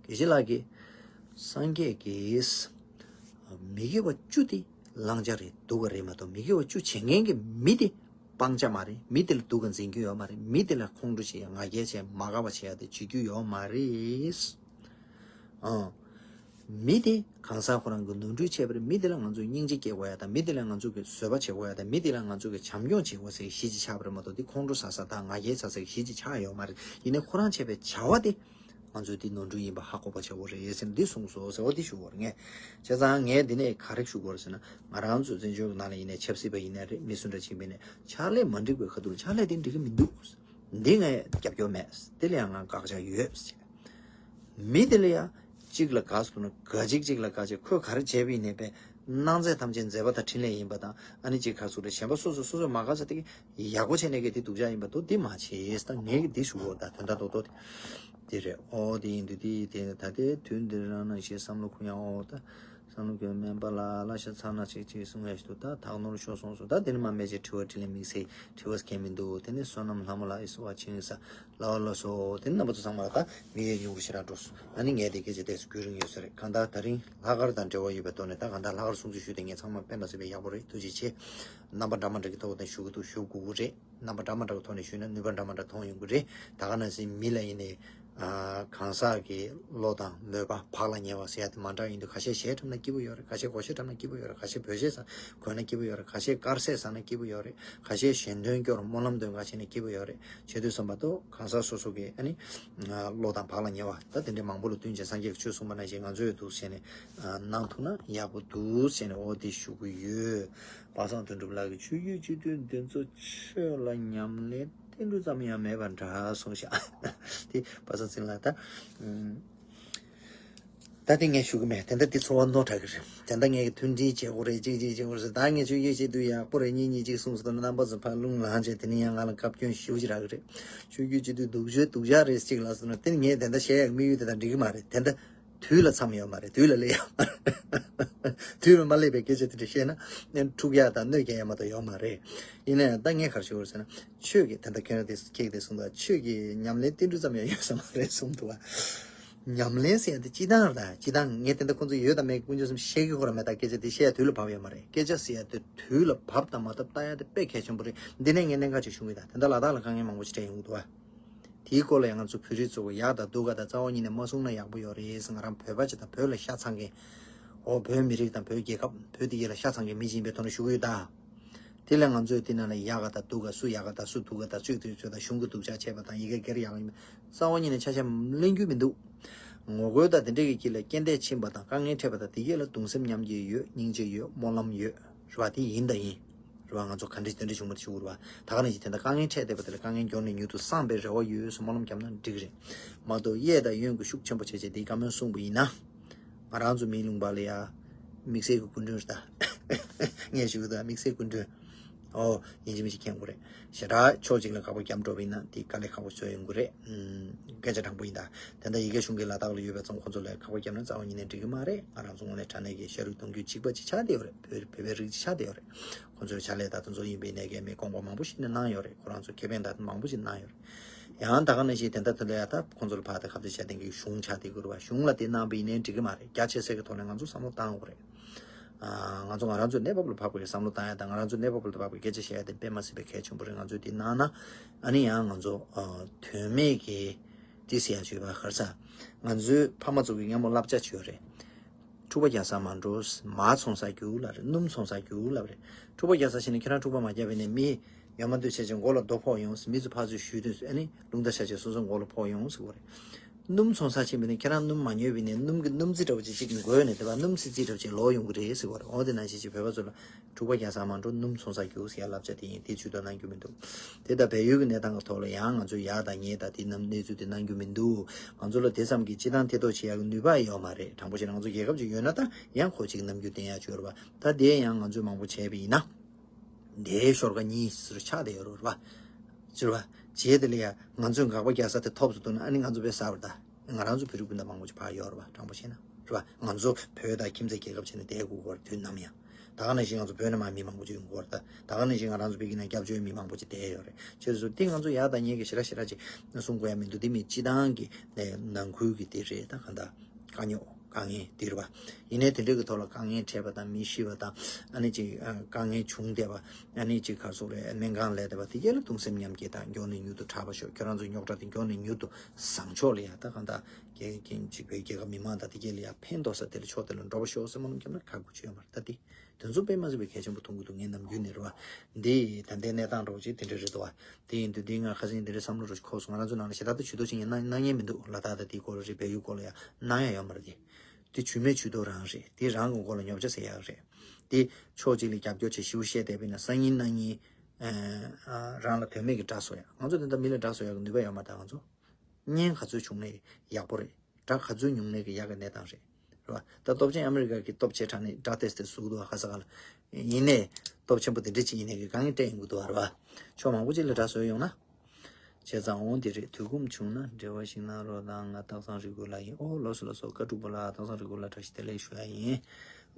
དགེ་བཤེས་ལགས་ཀྱིས། སངས་རྒྱས་ཀྱིས། མི་དགེ་བ་བཅུ་དེ་བླང་བྱ་རེད། སྡུག་ག་རེད་མ་གཏོགས་མི་དགེ་བ་བཅུ་བྱེད་མཁན་གྱི་མི་དེ་སྤང་བྱ་མ་རེད། མི་དེ་ལ་སྡུག་ག་འཛིན་རྒྱུ་ཡོད་མ་རེད། མི་དེ་ལ་ཁོང་ཁྲོ་བྱེད་ཡ། ང་རྒྱལ་བྱེད་ཡ། མ་དགའ་བ་བྱེད་ཡ་དེ་བྱེད་རྒྱུ་ཡོད་མ་རེད། ཨང་། མི་དེ་གང་ཟག་ཁོ་རང་གི་ནོར་འཁྲུལ་བྱས་པ་རེད། མི་དེ་ལ་ང་ཚོས་སྙིང་རྗེ་སྐྱེ་དགོས་ཡ་དང་། མི་དེ་ལ་ང་ཚོ་གིས་བཟོད་པ་བྱེད་དགོས་ཡ་དང་། མི་དེ་ལ་ང་ཚོ་གིས་བྱམས་སྐྱོང་བྱེད་དགོས་ཟེར་གྱི་གཞི་ཅིག་ཆགས་པ་རེད་མ་གཏོགས། དེ་ཁོང་ཁྲོ་ཟ་ས་དང་ང་རྒྱལ་ཟ་ས་གི་གཞི་ཅིག་ཆགས་ཡོད་མ་རེད། ཡིན་ནའི་ཁོ་རང་བྱས་པའི་བྱ་བ་དེ། ང་ཚོས་འདི་ནོར་འཁྲུལ་ཡིན་པ་ཧ་གོ་བ་བྱ་དགོས་རེད་ཟེར་ནས་འདི་གསུངས་སོང་ཟེར་བ་འདི་ཞུ་དགོས་རེད། ངས་བྱས་ཙང་ངས་འདི་ནས་ག་རེ་ཞུ་དགོས་རེད་ཟེར་ན། ང་རང་ཚོ་བཙན་བྱོལ་གྱི་ནང་ལ་ཡིན་ནའི་ཆབ་སྲིད་པ་ཡིན་ནའི་རེད། མི་སུ་འདྲ་ཞིག་ཡིན་ནའི་ཕྱག་ལས་མ་འགྲིག་པའི་ཁ་ཐུག་ལ་ཕྱག་ལས་འདི་འགྲིག་གི་མི་འདུག་འདི་ངས་རྒྱབ་སྐྱོར་མེད། འདི་ལ་ཡང་ང་དགག་བྱ་ཡོད་ཟེར། མི་དེ་ལ་ཡང་གཅིག་ལ་དགའ་སོང་ན་དགའ་གཅིག་གཅིག་ལ་དགའ་བྱས། ཁོས་ག་རེ་བྱས་པ་ཡིན་ནའི་པས་གནང་ཚད་ཐམས་ཅད་མཛད་པ་དང་འཕྲིན་ལས་ཡིན་པ་དང་། ཨ་ནི་གཅིག་ག་ཚོད་རེད། གཞན་པ་སོ་སོ་སོ་སོས་མ་དགའ་ས་དེ་གི་ཡག་པོ་བྱས་ནས་གི་དེ་སྡུག་ཅག་ཡིན་པ་འདུག་འདི་མ་བྱེད་ཟེར། ད་ངས་གི་འདི་ཞུ་དགོས། ད་དོན་དག་རྡོག་རྡོག་དེ། དེ་རེད། ཨོ་དེ་ཡིན་དུས་དེ་དེ་ད་ལྟའི་དུས་འདིར་རང་ནང་བཞིན་བསམ་བློ་ཁུར་ཡག་ཨོ་ད། བསམ་བློ་ཁུར་སྨན་པ་ལ་གླ་ཆ་ཚང་ན་ཅིག་ཅིག་གསུང་ཡག་ཞིག་འདུག་ད་དག་ནོར་ཤོར་སོང་སོང་། ད་དེ་ནི་མ་སྨྲས་ཅིག་དྲི་བ་དྲིས་ལན་དམིགས་བསལ་དྲི་བ་གང་མི་འདུག་དེ་ནི་བསོད་ནམས་ལྷ་མོ་ལགས་ཨི་སུ་བ་ཆིང་ས་ལ་བ་ལ་སོ། དེ་ནི་རྣམ་པ་ཚོ་ཚང་མ་ལ་ད་མི་ཡོད་ཉུང་རུ་ཞེ་དྲག་འགྲོ་སོང་། ཨ་ནི་ངས་དེ་སྐད་ཆ་དེ་ཚོ་རྒྱུན་རིང་ཡོད་ས་རེད། གང་ལྟར་ད་རིང་ལྷག་དཀར་དང་འབྲེལ་བ་ཡོད་པའི་ཐོག་ནས་ད་གང་ལྟར་ལྷག་དཀར་སྲུང་བརྩི་ཞུས་ཏེ་ངས་ཚང་མ་དཔེ་མ་སྲིད་པའི་ཡག་པོ་རེད། ཐུགས་རྗེ་ཆེ། རྣམ་པ་འདྲ་མ་འདྲ་གི་ཐོག་ནས་ཞུ་གི་འདུག་ཞུ་དགོས་ཀྱི་རེད། རྣམ་པ་འདྲ་མ་འདྲ་གི་ཐོག་ནས་ཞུས་ན་ནུས་པ་འདྲ་མ་འདྲ་མཐོང་ཡོང་གི་རེད། ད་ག་ནང་བཞིན་མི་ལ་ཡིན་ནའི་ཨ་གང་ཟག་གི་བློ་དང་མོས་པ་བག་ལ་ཉལ་བ་ཟེར་ཡ་དེ་མ་འདྲ་ཡིན་དུས། ཁ་ཤས་གཞས་འཁྲབ་ན་སྐྱིད་པོ་ཡོད་རེད། ཁ་ཤས་སྒོར་གཞས་འཁྲབ་ན་སྐྱིད་པོ་ཡོད་རེད། ཁ་ཤས་བོད་གཞས་ཟ་གོན་ན་སྐྱིད་པོ་ཡོད་རེད། ཁ་ཤས་དཀར་ཟས་ཟ་ན་སྐྱིད་པོ་ཡོད་རེད། ཁ་ཤས་གཞན་དོན་སྐྱོར་སྨོན་ལམ་འདོན་ག་བྱས་ན་སྐྱིད་པོ་ཡོད་རེད། བྱེད་དུས་ཙམ་པ་དུ་གང་ཟག་སོ་སོ་གི་ཨ་ནི་བློ་དང་བག་ལ་ཉལ་བ་ད་དེ་འདྲའི་མང་པོ་ལ་བསྟུན་བྱས་སངས་རྒྱས་ཀྱིས་ཆོས་གསུངས་པ་ནང་བཞིན་ང་ཚོས་འདུག་བྱས་ནས་གནང་ཐུབ་ན་ཡག་པོ་འདུག་བྱས་ནས་འོ་དེ་ཞུ་གི་ཡོད། པ་སངས་དོན་གྲུབ་ལགས་ཀྱིས་ཆོས་བརྒྱུད་སྤྱི་འཐུས་འདི་ཚོ་ཆོས་ལ་ཉམས་ལེན་ཏིལ་འབྲུ་ཙམ་ཡང་མེད་པ་འདྲ་གསུངས་ཤག་དེ་པ་སངས་ཚེ་རིང་ལགས་ད། ད་དེ་ངས་ཞུ་གི་མེད། དེ་འདྲ་དེ་ཚོར་བ་རྣོ་དྲགས་ཀྱི་རེད། དེ་འདྲ་ངས་མཐུན་སྒྲིལ་བྱེད་དགོས་རེད། ཅིག་ཅིག་བྱེད་དགོས་རེད་ཟེར། ད་ངས་ཆོས་བརྒྱུད་བྱེད་དུས་ཡག་པོ་རེད། གཉིས་གཉིས་གཅིག་གསུངས་སོང་། རྣམ་པ་ཚོ་ཕར་རླུང་ལངས་བྱས་དེ་ནས་ཡང་ང་ལ་བཀའ་བཀྱོན་ཞེ་པོ་ཅིག་རག་གི་རེད། ཆོས་བརྒྱུད་བྱེད་དུས་སྡུག་ཅག་སྡུག་ཅག་རེད་ཅིག་ལ་སོང་ན་དེ་ངས་དེ་འདྲ་བཤད་ཡག་དམིགས་ཡུལ་དེ་དང་འགྲིག་གི་མ་རེད། དེ་འདྲ་དུས་ལ་མཚམས་ཡོད་མ་རེད། དུས་ལ་སླེབས་ཡོད་མ་རེད། དུས་ལ་མ་སླེབས་པའི་སྐད་ཆ་དེ་འདྲ་བཤད་ན་འཁྲུག་ཡག་དང་གནོད་སྐྱེལ་ཡག་མ་གཏོགས་ཡོད་མ་རེད། ཡིན་ན་ཡང་ད་ངས་ག་རེ་ཞུ་དགོས་རེད་ཟེར་ན། ཆོས་ཀྱི་དེ་འདྲ་ཁྱོད་རང་དེ་ཁྱེད་ཀྱིས་དེ་གསུངས་དང་། ཆོས་ཀྱི་ཉམས་ལེན་ཏིལ་འབྲུ་ཙམ་ཡང་ཡོད་ས་མ་རེད་གསུངས་འདུག་བ། ཉམས་ལེན་ཟེར་ཡ་དེ་སྤྱི་བཏང་རེད། ད་སྤྱི་བཏང་ངས་དེ་འདྲ་ཁོང་ཚོ་ཡོད་དང་མེད་ཀུན་སྤྱོད་སེམས་བཤད་ཀྱི་ཁོ་རང་མེད། ད་སྐད་ཆ་དེ་བཤད་ཡ་དུས་ལ་བབ་ཡོད་མ་རེད། སྐད་ཆ་ཟེར་ཡ་དེ་དུས་ལ་བབ་དང་མ་བབ་ལྟ་ཡ་དེ་དཔེ་གལ་ཆེན་པོ་རེད། འདི་ནས་ངས་གནད་འགག་ཅིག་ཞུ་གི་ཡིན། ད་དེ་འདྲ་ལ་དྭགས་ལ་དཀའ་ངལ་མང་པོ་ཞིག་འཕྲད་ཡོང་གི་འདུག་བ། དེའི་སྐོར་ལ་ཡང་ང་ཚོ་བོད་རིགས་ཚོ་གི་ཡག་དང་སྡུག་ག་ད་རྩ་བ་ཉིད་ནས་མ་གསུངས་ན་ཡག་པོ་ཡོད་རེད་ཟེར། ང་རང་བོད་པ་ཅིག་དང་བོད་ལ་ཤ་ཚ་མཁན། འོ་བོད་མི་རིགས་དང་བོད་རྒྱལ་ཁབ་བོད་འདི་ཡི་ལ་ཤ་ཚ་མཁན་མི་ཅིག་ཡིན་པའི་ཐོག་ནས་ཞུ་གི་ཡོད་ད། དེ་ལས་ང་ཚོས་དེ་ནང་ལ་ཡག་ག་ད་སྡུག་ག་སུ་ཡག་ག་ད་སུ་སྡུག་ག་ད་ཚུད་དུས་ཚོད་ད་གཞུང་གི་སྡུག་ཅག་བྱས་པ་དང་ཡི་གེ་སྒེར་ཡག་ག་ཡིན་པ་རྩ་བ་ཉིད་ནས་ཆ་ཤས་ལེན་རྒྱུ་མི་འདུག་ངོ་རྒོལ་དང་དེ་འདྲས་ཀྱི་དཀྱིལ་ལ་རྐྱེན་འདས་ཕྱིན་པ་དང་དཀའ་ངལ་འཕྲད་པ་དང་དེ་གས་ལ་གདུང་སེམས་མཉམ་སྐྱེད་ཡོད། སྙིང་རྗེ་ཡོད། སྨོན་ལམ་ཡོད། རེད་བ། དེ་ཡིན་དང་ཡིན། རེད་བ། ང་ཚོ་ག་འདྲས་དོན་འདྲས་བྱུང་མ་ཐུབ་ཞུ་དགོས་རེད་བ། ད་ག་ནང་བཞིན་དེ་འདྲ་དཀའ་ངལ་འཕྲད་བསྡད་པ་དེ་ལ་དཀའ་ངལ་མགྱོགས་ནས་མྱུར་དུ་སངས་པའི་རེ་བ་ཡོད་ཟེར་སྨོན་ལམ་བརྒྱབ་ན་འགྲིག་གི་རེད། མ་གཏོགས་གཡས་དང་གཡོན་གྱི་ཤུགས་ཆེན་པོ་བྱས་བྱས་དེའི་བཀའ་མོལ་གསུངས་པ་ཡིན་ན། ང་རང་ཚོ་མིའི་ལུང་པ་ལ་ཡ། དམིགས་བསལ་གྱི་སྐུ་མགྲོན་རེད་ད། ངས་ཞུ་གི་འདུག་དམིགས་བསལ་སྐུ་མགྲོན། ཨོ། ཡིན་གཅིག་མིན་གཅིག་མཁྱེན་དགོས་རེད། ཞེ་དྲག་ཕྱོགས་གཅིག་ལ་དགག་པ་བརྒྱབ་འགྲོ་བ་ཡིན་ན་དེ་དཀའ་ལས་ཁག་པོ་བཟོ་ཡོང་གི་རེད། ཨུམ། སྐད་ཆ་དྲང་པོ་ཡིན་ད། དེ་འདྲ་ཡ་གིའི་གཞུང་གིས་ལ་དྭགས་ལ་ཡོད་པའི་ཚོང་ཁོ་ཚོ་ལ་དགག་པ་བརྒྱབ་ན་རྩ་བ་ཉིད་ནས་འགྲིག་གི་མ་རེད། ང་རང་ཚོ་ངོས་ནས་དྲང་གནས་ཀྱི་ཤ་རུས་གདུང་རྒྱུད་གཅིག་པ་ཅིག་ཆགས་བསྡད་ཡོད་རེད། བོད་བོད་པའི་རིགས་ཅིག་ཆགས་བསྡད་ཡོད་རེད། ཁོ་ཚོའི་ཕྱག་ལས་ད་དེ་ཚོ་ཡིན་པའི་གནད་འགལ་མེད། དགོངས་པ་མང་པོ་ཞིག་ནས་གནང་ཡོད་རེད། ཁོ་རང་ཚོ་ཁེ་ཕན་ད་མང་པོ་ཞིག་གནང་ཡོད་རེད། ཡང་ད་ག་ནང་བཞིན་དེ་འདྲ་དེ་འདྲ་ཡ་ད་ཁོ་ཚོ་ལ་ཕར་ད་ཁ་གཏད་བྱ་དེ་གི་གཞུང་ཆགས་བསྡད་ཀྱི་རེད་བ། གཞུང་ལ་དེ་གནང་བ་ཡིན་ནའི་འགྲིག་གི་མ་རེད། རྒྱ་ཆེ་ས་གི་ཐོག་ནས་ང་ཚོ་བསམ་བློ་བཏང་དགོས་རེད། ཨ། ང་ཚོ་ང་རང་ཚོའི་གནས་བབ་ལ་བབ་པའི་བསམ་བློ་བཏང་ཡ་དང་ང་རང་ཚོའི་གནས་བབ་ལ་བབ་པའི་སྐད་ཆ་བཤད་ཡ་དེ་དཔེ་མ་སྲིད་པའི་གལ་ཆེན་པོ་རེད། ང་ཚོས་དེ་གནང་ན་ཨ་ནི་ཡང་ང་ཚོ་ཨ། དོན་མེད་ཀྱི་དེ་ཟེར་ཡ་ཅིག་ཡོད་པ། ག་རེ་ཟ། ང་ཚོའི་ཕ་མ་ཚོ་གི་སྔ་མོ་བསླབ་བྱ་ཅིག་ཡོད་རེད། འཁྲུག་པ་རྒྱག་ས་མ་འགྲོ། མར་ཚོང་ས་རྒྱུགས་ལབ་རེད། སྣུམ་ཚོང་ས་རྒྱུགས་ལབ་རེད། འཁྲུག་པ་རྒྱག་ས་ཕྱིན་ནས་ཁྱེད་རང་འཁྲུག་པ་མ་རྒྱག་པ་ཡིན་ནའི་མི་ཡོང་མ་འདོད་བྱས་ཅིག་མགོ་ལ་རྡོ་ཕོག་ཡོང་། མི་ཚོ་ཕར་ཚུར་གཞུས་དུས་ཨ་ནི་རླུང་རྟ་ཆག་བྱས་སོ་སོ་མགོ་ལ་ཕོག་ཡོང་ཟེར་གོ་རེད། སྣུམ་ཚོང་ས་ཕྱིན་པ་ཡིན་ནའི་ཁྱེད་རང་སྣུམ་མ་ཉོས་པ་ཡིན་ནའི་སྣུམ་གྱི་སྣུམ་རྩི་འདྲ་བོ་ཅིག་ཅིག་འགོས་ནས་དེ་བ་སྣུམ་རྩི་རྩི་འདྲ་བོ་ཅིག་ལོག་ཡོང་གི་རེད་ཟེར་གོ་རེད། འོ་དེ་ནང་བཞིན་ཅིག་བོད་པ་ཚོ་ལ། འཁྲུག་པ་རྒྱག་ས་མ་འགྲོ། སྣུམ་ཚོང་ས་རྒྱུགས་ཟེར་ཡ་བསླབ་བྱ་དེ་ཡིན། དེ་ཇུས་གཏོགས་གནང་རྒྱུ་མི་འདུག་དེ་ལྟར་བལ་ཡུལ་གྱི་གནས་སྟངས་ཀྱི་ཐོག་ལ་ཡང་ང་ཚོས་ཡག་དང་ཉེས་དང་དེ་རྣམས་གནས་ཚུལ་དེ་གནང་རྒྱུ་མི་འདུག་ང་ཚོ་ལ་དེ་ཙམ་གྱི་སྤྱི་བཏང་ཐེ་གཏོགས་བྱེད་ཡག་གི་ནུས་པ་ཡོད་མ་རེད། དྲང་པོ་བཤད་ན་ང་ཚོ་རྒྱལ་ཁབ་ཅིག་ཡོད་ན་ད་ཡང་ཁོ་གཅིག་རྣམ་འགྱུར་བསྟན་ཡག་ཅིག་ཡོད་རེད་པ། ད་དེ་ཡང་ང་ཚོས་མང་པོ་བྱས་པ་ཡིན་ན། དེའི་ཤོར་ཁ་གཉིས་ཟེར་ཆགས་བསྡད་ཡོད་རེད་པ། ཟེར་བ། རྗེས་དེ་ལ་ཡང་ང་ཚོས་དགག་པ་རྒྱག་ས་དེ་ཐོབ་སོང་འདུག་ན་ཨ་ནི་ང་ཚོ་དཔེ་གསར་པ་རེད་ད། ང་རང་ཚོ་བོད་རིགས་སྤུན་ཟླ་མང་པོ་ཅིག་ཕར་ཡོད་རེད་པ། དྲང་པོ་བཤད་ན་རེད་པ། ང་ཚོ་བོད་དང་ཁྱིམ་མཚེས་རྒྱལ་ཁབ་བྱས་ནས་བསྡད་དགོས་ཀྱི་ཡོད་རེད། དུས་ནམ་ཡང་། ད་ག་ནང་བཞིན་ང་ཚོ་བོད་ནས་མར་མི་མང་པོ་ཅིག་ཡོང་གི་ཡོད་རེད་ད། ད་ག་ནང་བཞིན་ང་རང་ཚོ་བོད་ཀྱི་ནང་སྐྱབས་བཅོལ་མི་མང་པོ་ཅིག་བསྡད་ཡོད་རེད། བྱས་ཙང་དེ་ང་ཚོ་ཡག་དང་ཉེས་ཀྱི་ཞེ་དྲག་ཞེ་དྲག་ཅིག་གསུང་དགོས་ཡ་མི་འདུག་དེ་མི་སྤྱི་བཏང་གི་ནང་ཁུལ་གྱི་དེ་རེད་ད། གང་ལྟར་དཀའ་རྙོག་དཀའ་ངལ་དེ་རེད་པ། ཡིན་ནའི་དེ་འདྲ་གི་ཐོག་ལ་དཀའ་ངལ་འཕྲད་པ་དང་མི་ཤི་བ་དང་ཨ་ནི་ཅིག་དཀའ་ངལ་བྱུང་བསྡད་པ། ཨ་ནི་ཅིག་ག་རེ་ཟེར་དགོས་རེད། སྨན་ཁང་ལས་བསྡད་པ་དེ་གས་ལ་གདུང་སེམས་མཉམ་སྐྱེད་དང་མགྱོགས་ནས་མྱུར་དུ་དྲག་པ་ཤོག་ཁྱོད་རང་ཚོའི་རྙོག་དྲ་དེ་མགྱོགས་ནས་མྱུར་དུ་བཟང་ཕྱོགས་ལ་ཡ་ད་གང་ལྟར། རྒྱལ་ཁབ་ཅིག་བོད་རྒྱལ་ཁབ་མི་མང་དང་དེ་གས་ལ་ཡང་ཕན་ཐོགས་ས་དེ་ལ་ཕྱོགས་དེ་ལ་འགྲོ་བ་ཤོག་ཟེར་སྨོན་ལམ་བརྒྱབ་ན་ཁག་པོ་ཅིག་ཡོད་མ་རེད། ད་དེ་དོན་ཚོ་དཔེ་མ་སྲིད་པའི་གལ་ཆེན་པོ་མཐོང་གི་འདུག་ངས་ནམ་རྒྱུན་ནས་རེད་བ། འདི་ད་ལྟའི་གནས་སྟངས་འདྲ་བོ་ཅིག་དེ་འདྲ་རེད་འདུག་བ། དེ་ཡིན་དུས་འདི་ང་ཁ་སང་དེ་འདྲའི་བསམ་བློ་འདྲ་ཞིག་འཁོར་སོང་། ང་རང་ཚོ་ནང་ལ་ཞེ་དྲག་ཏུ་ཇུས་གཏོགས་བྱེད་མཁན་གནང་གནང་མཁན་མི་འདུག་ལ་དྭགས་དང་དེའི་སྐོར་རེད། བལ་ཡུལ་སྐོར་ལ་ཡང་གནང་ཡ་ཡོད་མ་རེད་དེ། དེ་ཇུས་མེད་ཇུས་གཏོགས་རང་རེད། དེ་རང་གི་མགོ་ལ་ཉོབ་ཆ་ཟེར་ཡག་རེད། དེ་ཕྱོགས་གཅིག་ལ་རྒྱབ་སྐྱོར་བྱེད་ཞེ་པོ་བཤད་བསྡད་པ་ཡིན་ན་སང་ཉིན་གནངས་ཉིན་ཨ་རང་ལ་དོན་མེད་ཀྱི་དགྲ་བཟོ་ཡ། ང་ཚོ་དེ་འདྲ་མི་ལ་དགྲ་བཟོ་ཡ་གི་ནུས་པ་ཡོད་མ་རེད། ད་ང་ཚོ། གཉེན་ག་ཚོད་བྱུང་ནའི་ཡག་པོ་རེད། དགྲ་ག་ཚོད་ཉུང་ནའི་གི་ཡག་གི་གནས་སྟངས་རེད། རེད་བ། ད་སྟོབས་ཆེན་ཨ་མི་རི་ཀ་གི་སྟོབས་ཆེ་དྲགས་ནས་དགྲ་ཏོག་ཙམ་བཟོ་གི་འདུག་བ། ག་ས་ག་ལ། ཡིན་ནའི་སྟོབས་ཆེན་པོ་དེ་འདྲ་ཅིག་ཡིན་ནའི་གི་དཀའ་ངལ་འཕྲད་ཡོང་གི་འདུག་བ། རེད་བ། ཕྱོགས་མང་པོ་ཅིག་ལ་དགྲ་བཟོས་ཡོང་ན། བྱས་ཙང་འོང་དེ་རེད། དུས་ཁོམ་བྱུང་ན་འབྲེལ་བ་ཞིག་གནང་རོགས་གནང་། ང་སྟག་ཚང་རི་ཁུལ་ལ་ཡིན། ཨོ་ལགས་སོ་ལགས་སོ། བཀའ་སྒྲུབ་པོ་ལགས། སྟག་ཚང་རི་ཁུལ་ལ་བཀྲ་ཤིས་བདེ་ལེགས་ཞུ་ཡ་ཡིན།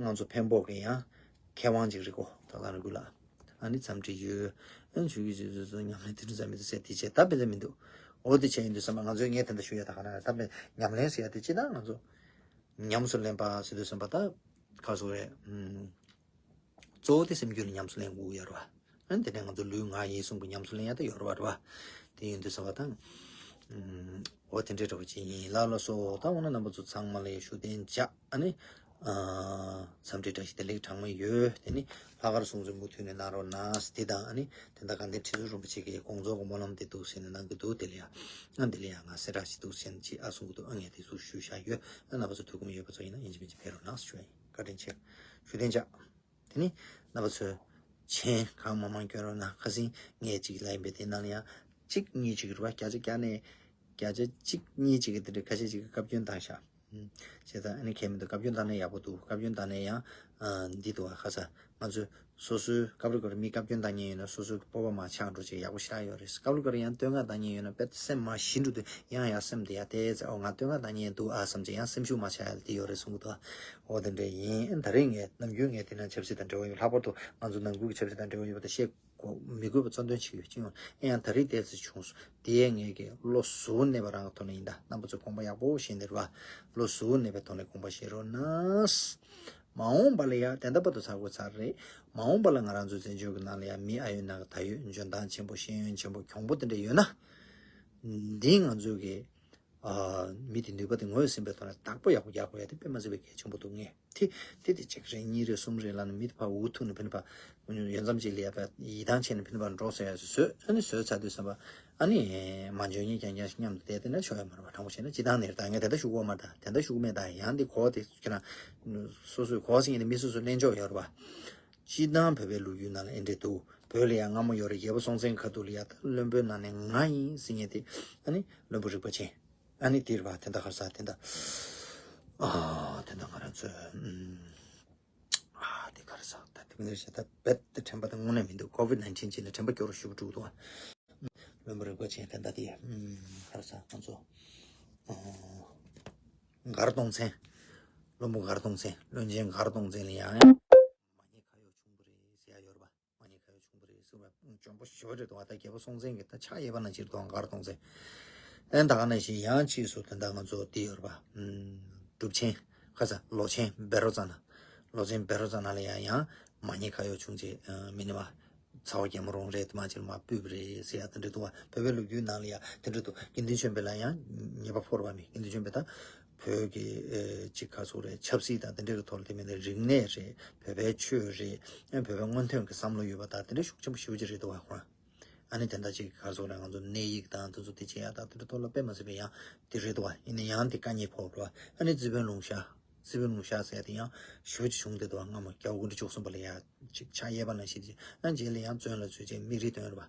ང་ཚོ་འཕན་པོ་གི་ཡང་མཁས་དབང་ཅིག་རེད་གོ། སྟག་ཚང་རི་ཁུལ་ལ། ཨ་ནི་འཚམས་འདྲི་ཡོད། ཨ་ནི་ཆུ་གི་ཆུ་ཚོད་ཚོད་ཉམས་ལེན་དེ་འདྲ་ཙམ་མི་འདུག་ཟེར། དེ་བྱས་ད་དཔེ་ཚད་མི་འདུག་ཨོ་དེ་བྱས་ཡིན་དུས་ཙམ་པ་ང་ཚོས་ངས་དེ་འདྲ་ཞུ་ཡ་ད་ག་ན་ད་དཔེ་ཉམས་ལེན་ཟེར་ཡ་དེ་ཅི་ད་ང་ཚོ་ཉམས་སུ་ལེན་པ་ཟེར་དུས་ཙམ་པ་ད་ག་སོ་རེད། ཨུམ། གཙོ་བོ་དེ་སེམས་རྒྱུད་ལ་ཉམས་སུ་ལེན་དགོས་ཡོད་རེད་བ། ཨ་ནི་དེ་ནས་ང་ཚོ་ལུས་ངག་ཡིད་གསུམ་གྱི་ཉམས་སུ་ལེན་ཡ་དེ་ཡོད་རེད་བ། རེད་བ། དེ་ཡིན་དུས་ཙམ་པ་དང་། ཨུམ། འོ་དེ་འདྲའི་འདྲ་བོ་ཅིག་ཡིན། ལགས་ལགས་སོ། ད་འོ་ན་རྣམ་པ་ཚོ་ཚང་མ་ལ་ཡང་བཞུགས་གདན་འཇགས། ཨ་ནི། ཨ། འཚམས་འདྲི་བཀྲ་ཤིས་བདེ་ལེགས་གྲངས་མེད་ཡོད། དེ་ནི་ལྷག་དཀར་གསུང་ཆེན་མུ་མཐུད་ནས་གནང་རོགས་གནང་། དེ་དང་ཨ་ནི་དེ་འདྲ་དགའ་ལྡན་ཁྲི་ཟུར་རིན་པོ་ཆེ་གིས་དགོངས་རྫོགས་ཀྱི་སྨོན་ལམ་དེ་འདུག་ཟེར་ནས་གནང་གི་འདུག་དེ་ལ་ཡང་ང་འདི་ལ་ཡང་ང་གསལ་བསྒྲགས་ཤིག་འདུག་ཟེར་ནས་ཅིག་ཨ་གསུང་གི་འདུག་ཨ་ངས་དེ་ཚོ་ཞུས་བཞག་ཡོད། ཨ་རྣམ་པ་ཚོ་དུས་ཁོམ་ཡོད་པ་ཚོ་ཡིན་ན་ཡིན་གཅིག་མིན་གཅིག་ཕེབས་རོགས་གནང་ཞུ་ཡ་ཡིན། བཀའ་དྲིན་ཆེ། བཞུགས་གདན་འཇགས། དེ་ནི་རྣམ་པ་ཚོས་མཆན་གང་མང་མང་སྐྱོན་རོགས་གནང་། ཁ་སང་ངས་གཅིག་ལབ་ཡིན་པས། དེ་ནང་ལ་ཡང་གཅིག་གཉིས་གཅིག་རེད་བ། བརྒྱ་ཆ་བརྒྱ་ནས་བརྒྱ་ཆ་གཅིག་གཉིས་གཅིག་གི་དེ་འདྲ་ཁ་ཤས་ཅིག་གིས་བཀའ་བཀྱོན་བཏང་ཤག་ཨུམ། བྱས་ཙང་ཨ་ནི་ཁྱད་མི་འདུག་བཀའ་བཀྱོན་བཏང་ན་ཡག་པོ་འདུག་བཀའ་བཀྱོན་བཏང་ན་ཡང་། ཨ། འདི་འདུག་བ། ཁ་ས་ང་ཚོས་སོ་སོའི་སྐབས་རེ་སྐབས་རེ་མི་བཀའ་བཀྱོན་བཏང་མཁན་ཡོད་ན་སོ་སོའི་སྤོབས་པ་མར་ཆག་འགྲོ་ཅིག་ཡག་པོ་ཞེ་དྲག་ཡོད་རེད། སྐབས་རེ་སྐབས་རེ་ཡང་བསྟོད་བསྔགས་བཏང་མཁན་ཡོད་ན་དཔེ་སེམས་མར་ཞི་འགྲོ་དུས་ཡང་ཡང་སེམས་དེ་ཡར་བལྟས་ཚེ། ཨོ་ང་བསྟོད་བསྔགས་བཏང་མཁན་འདུག་ཨ་བསམ་ཅིག་ཡང་སེམས་ཤུགས་མར་ཆག་ཡ་ལ་དེ་ཡོད་རེད་གསུང་གི་འདུག་ཨོ་དེ་འདྲ་ཡིན། ད་རེས་ངས་ནམ་རྒྱུན་ངས་དེ་ན་ཆབ་སྲིད་དང་འབྲེལ་བ་ཡོད། ལྷག་པར་དུ་ང་ཚོ་ནང་ཁུལ་གྱི་ཆབ་སྲིད་དང་འབྲེལ་བ་ཡོད་པ་དེ་བཤད་དགོས་མི་དགོས་པ་གཙོ་འདོན་བྱེད་ཀྱི་ཡོད། ཅི་ཡང་ད་རེས་ལྟས་ཚེ་བྱུང་སོང་། དེ་ཡས་ངས་ཀྱི་བློ་གཟུ་བོ་གནས་པ་རང་གི་ཐོག་ནས་ཡིན། ད་རྣམ་པ་ཚོས་དགོངས་པ་ཡག་པོ་བཞེས་ནས་རེད་བ། བློ་གཟུ་བོ་གནས་པའི་ཐོག་ནས་དགོངས་པ་བཞེས་རོགས་གནང་། མ་འོངས་པ་ལ་ཡ་དེ་འདྲ་པ་དུ་ཚར་དགོས་ཚར་རེད། མ་འོངས་པ་ལ་ང་རང་ཚོའི་བཙན་བྱོལ་གྱི་ནང་ལ་ཡ་མི་ཨ་ཡོད་ན་གི་ད་ཡོད་འཇོན་ཐང་ཆེན་པོ་ཤེས་ཡོན་ཆེན་པོ་གྱོང་པོ་དེ་འདྲ་ཡོད་ན། འདི་ང་ཚོས་ཀྱི། ཨ། མི་དེ་ནུས་པ་དེ་ངོས་ཟིན་པའི་ཐོག་ནས་བདག་པོ་ཡག་པོ་རྒྱག་དགོས་ཡ་དེ་དཔེ་མ་སྲིད་པའི་གལ་ཆེན་པོ་འདུག་ངས་དེ་དེ་དེ་གཅིག་རེ་གཉིས་རེ་གསུམ་རེ་ལབ་ནས་མི་དེ་ཕར་འུ་ཐུག་ནས་ཕན་པ་ཡོད་ཙམ་ཅིག་ལ་ཡ་ཕར་ཡིད་ཐང་ཆད་ནས་ཕན་པ་འགྲོ་ཟེར་ཡ་བཟོས། ཨ་ནི་བཟོས་ཚར་དུས་ཙམ་པ་ཨ་ནི་མ་འཇོན་ཉེས་རྐྱང་རྐྱང་ཞིག་མཉམ་དུ་བསྡད་དེ་ན་ཆོག་ཡ་མ་རེད་པ། དྲང་པོ་བཤད་ན་སྤྱི་བཏང་ནས་ད་ངས་དེ་འདྲ་ཞུ་གི་ཡོད་མ་རེད། ད་དེ་འདྲ་ཞུ་གི་མེད། ད་ཡང་འདི་གོ་བ་དེ་ཁྱེད་རང་སོ་སོས་གོ་བ་ཟིན་ཡིན་ན་མི་སོ་སོ་གླེང་ཕྱོགས་ཡོད་རེད་པ། སྤྱི་བཏང་བོད་པའི་ལོ་རྒྱུས་ནང་ལ་ཨེ་འདྲས་འདུག་བོད་ལ་ཡང་སྔ་མོ་ཡོད་རེད། རྒྱལ་པོ་སྲོང་བཙན་ཁ་ཐུག་ལ་ཡ་ད་བློན་པོའི་ནང་ནས་ང་ཡིན་ཟེར་མཁན་དེ་ཨ་ནི་བློན་པོ་རིག་པ་ཅན། ཨ་ནི་དེ་རེད་པ། དེ་འདྲ་ག་རེ་ཟ་དེ་འདྲ། ཨ་དེ་འདྲ་ང་རང་ཚོས་ཨུམ། ཨ་དེ་ག་རེ་ཟ་ད་དེ་མིན་ཟ་ད་རྦད་དེ་དྲན་པ་དེ་དངོས་གནས་མི་འདུག་ཀོ་ཝིད་ནའིན་ཊིན་ཅིག་ལ་དྲན་པ་སྐྱོ་རུ་ཞེ་པོ་འགྲོ་གི་འདུག་ཨ། བློན་པོ་རིག་པ་ཅན་དེ་འདྲ་དེ་ཨུམ་ག་རེ་ཟ་ང་ཚོ་ཨ་མགར་སྟོང་བཙན། བློན་པོ་མགར་སྟོང་བཙན། བློན་ཆེན་མགར་སྟོང་བཙན་ལ་ཡང་ཡང་མ་ཉེས་ཁ་གཡོག་བྱུང་བ་རེད་ཟེར་ཡ་ཡོད་རེད་པ། མ་ཉེས་ཁ་གཡོག་བྱུང་བ་རེད་ཟེར་བ་འཇོན་པོ་ཞེ་པོ་རེད་འདུག་བ། ད་རྒྱལ་པོ་སྲོང་བཙན་གྱི་ད་ཕྱག་གཡས་པ་ནང་བཞིན་རེད་འདུག་བ། མགར་སྟོང་བཙན། ཨེ་ད་ག་ནང་བཞིན་ཡང་ཕྱིས་སུ་དེ་འདྲ་ང་ཚོ་འདི་ཡོད་རེད་པ། ཨུམ། གྲུབ་ཆེན་ཁ་ས་ལོ་ཆེན་བཻ་རོ་ཙ་ན། ལོ་ཆེན་བཻ་རོ་ཙ་ན་ལ་ཡང་ཡང་མ་ཉེས་ཁ་གཡོག་བྱུང་རྗེས་ཨ་མི་ནི་བ། ཚ་བ་གད་མོ་རོང་རེད་དེ་མ་ཕྱིར་མར་སྤོས་པ་རེད་ཟེར་ཡ་དེ་འདྲ་འདུག་བ། བོད་པའི་ལོ་རྒྱུས་ནང་ལ་ཡ་དེ་འདྲ་འདུག་དགེ་འདུན་ཆོས་འཕེལ་ལ་ཡང་ཉེས་པ་ཕོག་རེད་པ། མི་དགེ་འདུན་ཆོས་འཕེལ་ད་བོད་ཀྱི་ཨེ་ཅིག་ག་ཚོད་རེད། ཆབ་སྲིད་དང་དེ་འདྲ་གི་ཐོག་ལ་དེ་མིན་ན་རིག་གནས་རེད། བོད་པའི་ཆོས་རེད། ཨེ་བོད་པའི་སྔོན་ཐོན་གྱི་བསམ་བློ་ཡོད་པ་དང་དེ་འདྲ་ཤུགས་ཆེན་པོ་ཞེ་པོ་ཅིག་རེད་འདུག་བ་ཁོ་རང་། ཨ་ནི་དེ་འདྲ་ཅིག་ག་ཚོད་རེད། ང་ཚོ་གནས་ཡིག་དང་དེ་ཚོ་དེ་བྱེད་ཡ་དང་དེ་འདྲ་ཐོག་ལ་དཔེ་མ་སྲིད་པའི་ཡང་དེ་རེད་འདུག་བ། ཡིན་ན་ཡང་དེ་དཀའ་ངལ་ཕོག་འགྲོ་བ། ཨ་ནི་རྩིས་དཔོན་ལུང་ཤར། རྩིས་དཔོན་ལུང་ཤར་ཟེར་ཡ་དེ་ཡང་ཞེ་པོ་ཅིག་བྱུང་བསྡད་འདུག་བ། སྔ་མོ་རྒྱལ་པོ་སྐུ་ཕྲེང་བཅུ་གསུམ་པ་ལ་ཡ་ཅིག་ཕྱག་གཡས་པ་ནང་བཞིན་ཅིག་ཨ་རྗེས་ལ་ཡང་བཙོན་ལ་ཚུད་རྗེས་མིག་རིལ་བཏོན་རེད་པ།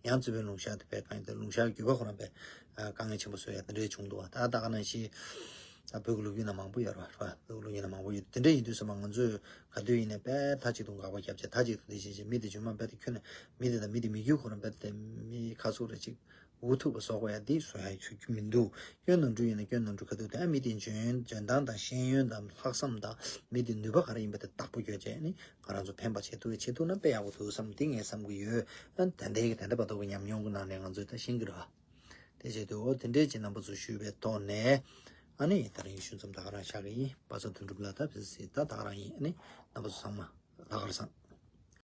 ཡང་རྩིས་དཔོན་ལུང་ཤར་དེ་བས་གང་ཡིན་ད་ལུང་ཤར་གྱི་རྒྱུད་པ་ཁོ་རང་པས་དཀའ་ངལ་ཆེན་པོ་བཟོ་ཡ་དེ་འདྲའི་བྱུང་འདུག་བ། ད་ད་ག་ནང་བཞིན་ད་བོད་ཀྱི་ལོ་རྒྱུས་ནང་མང་པོ་ཡོད་རེད་པ། བོད་ཀྱི་ལོ་རྒྱུས་ནང་མང་པོ་ཡོད། དེ་འདྲ་ཡིན་དུས་ཙམ་པ་ང་ཚོས་ག་དུས་ཡིན་ནའི་དཔེ་མཐའ་གཅིག་ཏུ་དགག་པ་བརྒྱབ་བྱས་མཐའ་གཅིག་ཏུ་དེ་བྱས་བྱས་མི་དེ་རྗེས་མ་རྦད་དེ་ཁྱོན་ནས་མི་དེ་དང་མི་དེ་མི་རྒྱུད་ཁོ་རང་རྦད་དེ་མི་ཁ་ཚུགས་རེ་ཅིག་འུ་ཐུག་པ་བཟོ་དགོས་ཡ་འདི་བཟོ་ཡ་ཆོད་རྒྱུ་མི་འདུག་སྐྱོན་ནོར་འཁྲུལ་ཡིན་ན་སྐྱོན་ནོར་འཁྲུལ་ག་དུས་དང་མི་དེ་འཇོན་འཇོན་ཐང་དང་ཤེས་ཡོན་དང་ལྷག་བསམ་དང་མི་དེ་ནུས་པ་ག་རེ་ཡིན་པ་དེ་བདག་པོ་རྒྱག་བྱས་ནི་ང་རང་ཚོ་ཕན་པ་བྱེད་ཐུབ་བྱེད་ཐུབ་ན་དཔེ་ཡག་པོ་འདུག་བསམ་འདི་ངས་བསམ་གྱི་ཡོད། ཨ་ད་ལྟའི་གི་ད་ལྟ་བར་དུ་གི་ཉམས་མྱོང་གི་ནང་ནས་ང་ཚོས་ད་ཤེས་ཀྱི་རེད་བ། དེ་བྱས་དུས་འོ་དེ་འདྲས་ཀྱི་རྣམ་པ་ཚོ་ཞུས་པའི་ཐོག་ནས་ཨ་ནི་ད་རིང་ཞུ་མཚམས་ད་ག་རང་བཞག་གི་ཡིན། པ་ཚོ་དོན་གྲུབ་ལགས་ད་བེ་སི་ད་ད་ག་རང་ཡིན། ཨ་ནི་རྣམ་པ་ཚོ་ཚང་མ་ལྷག་དཀར་བཟང་།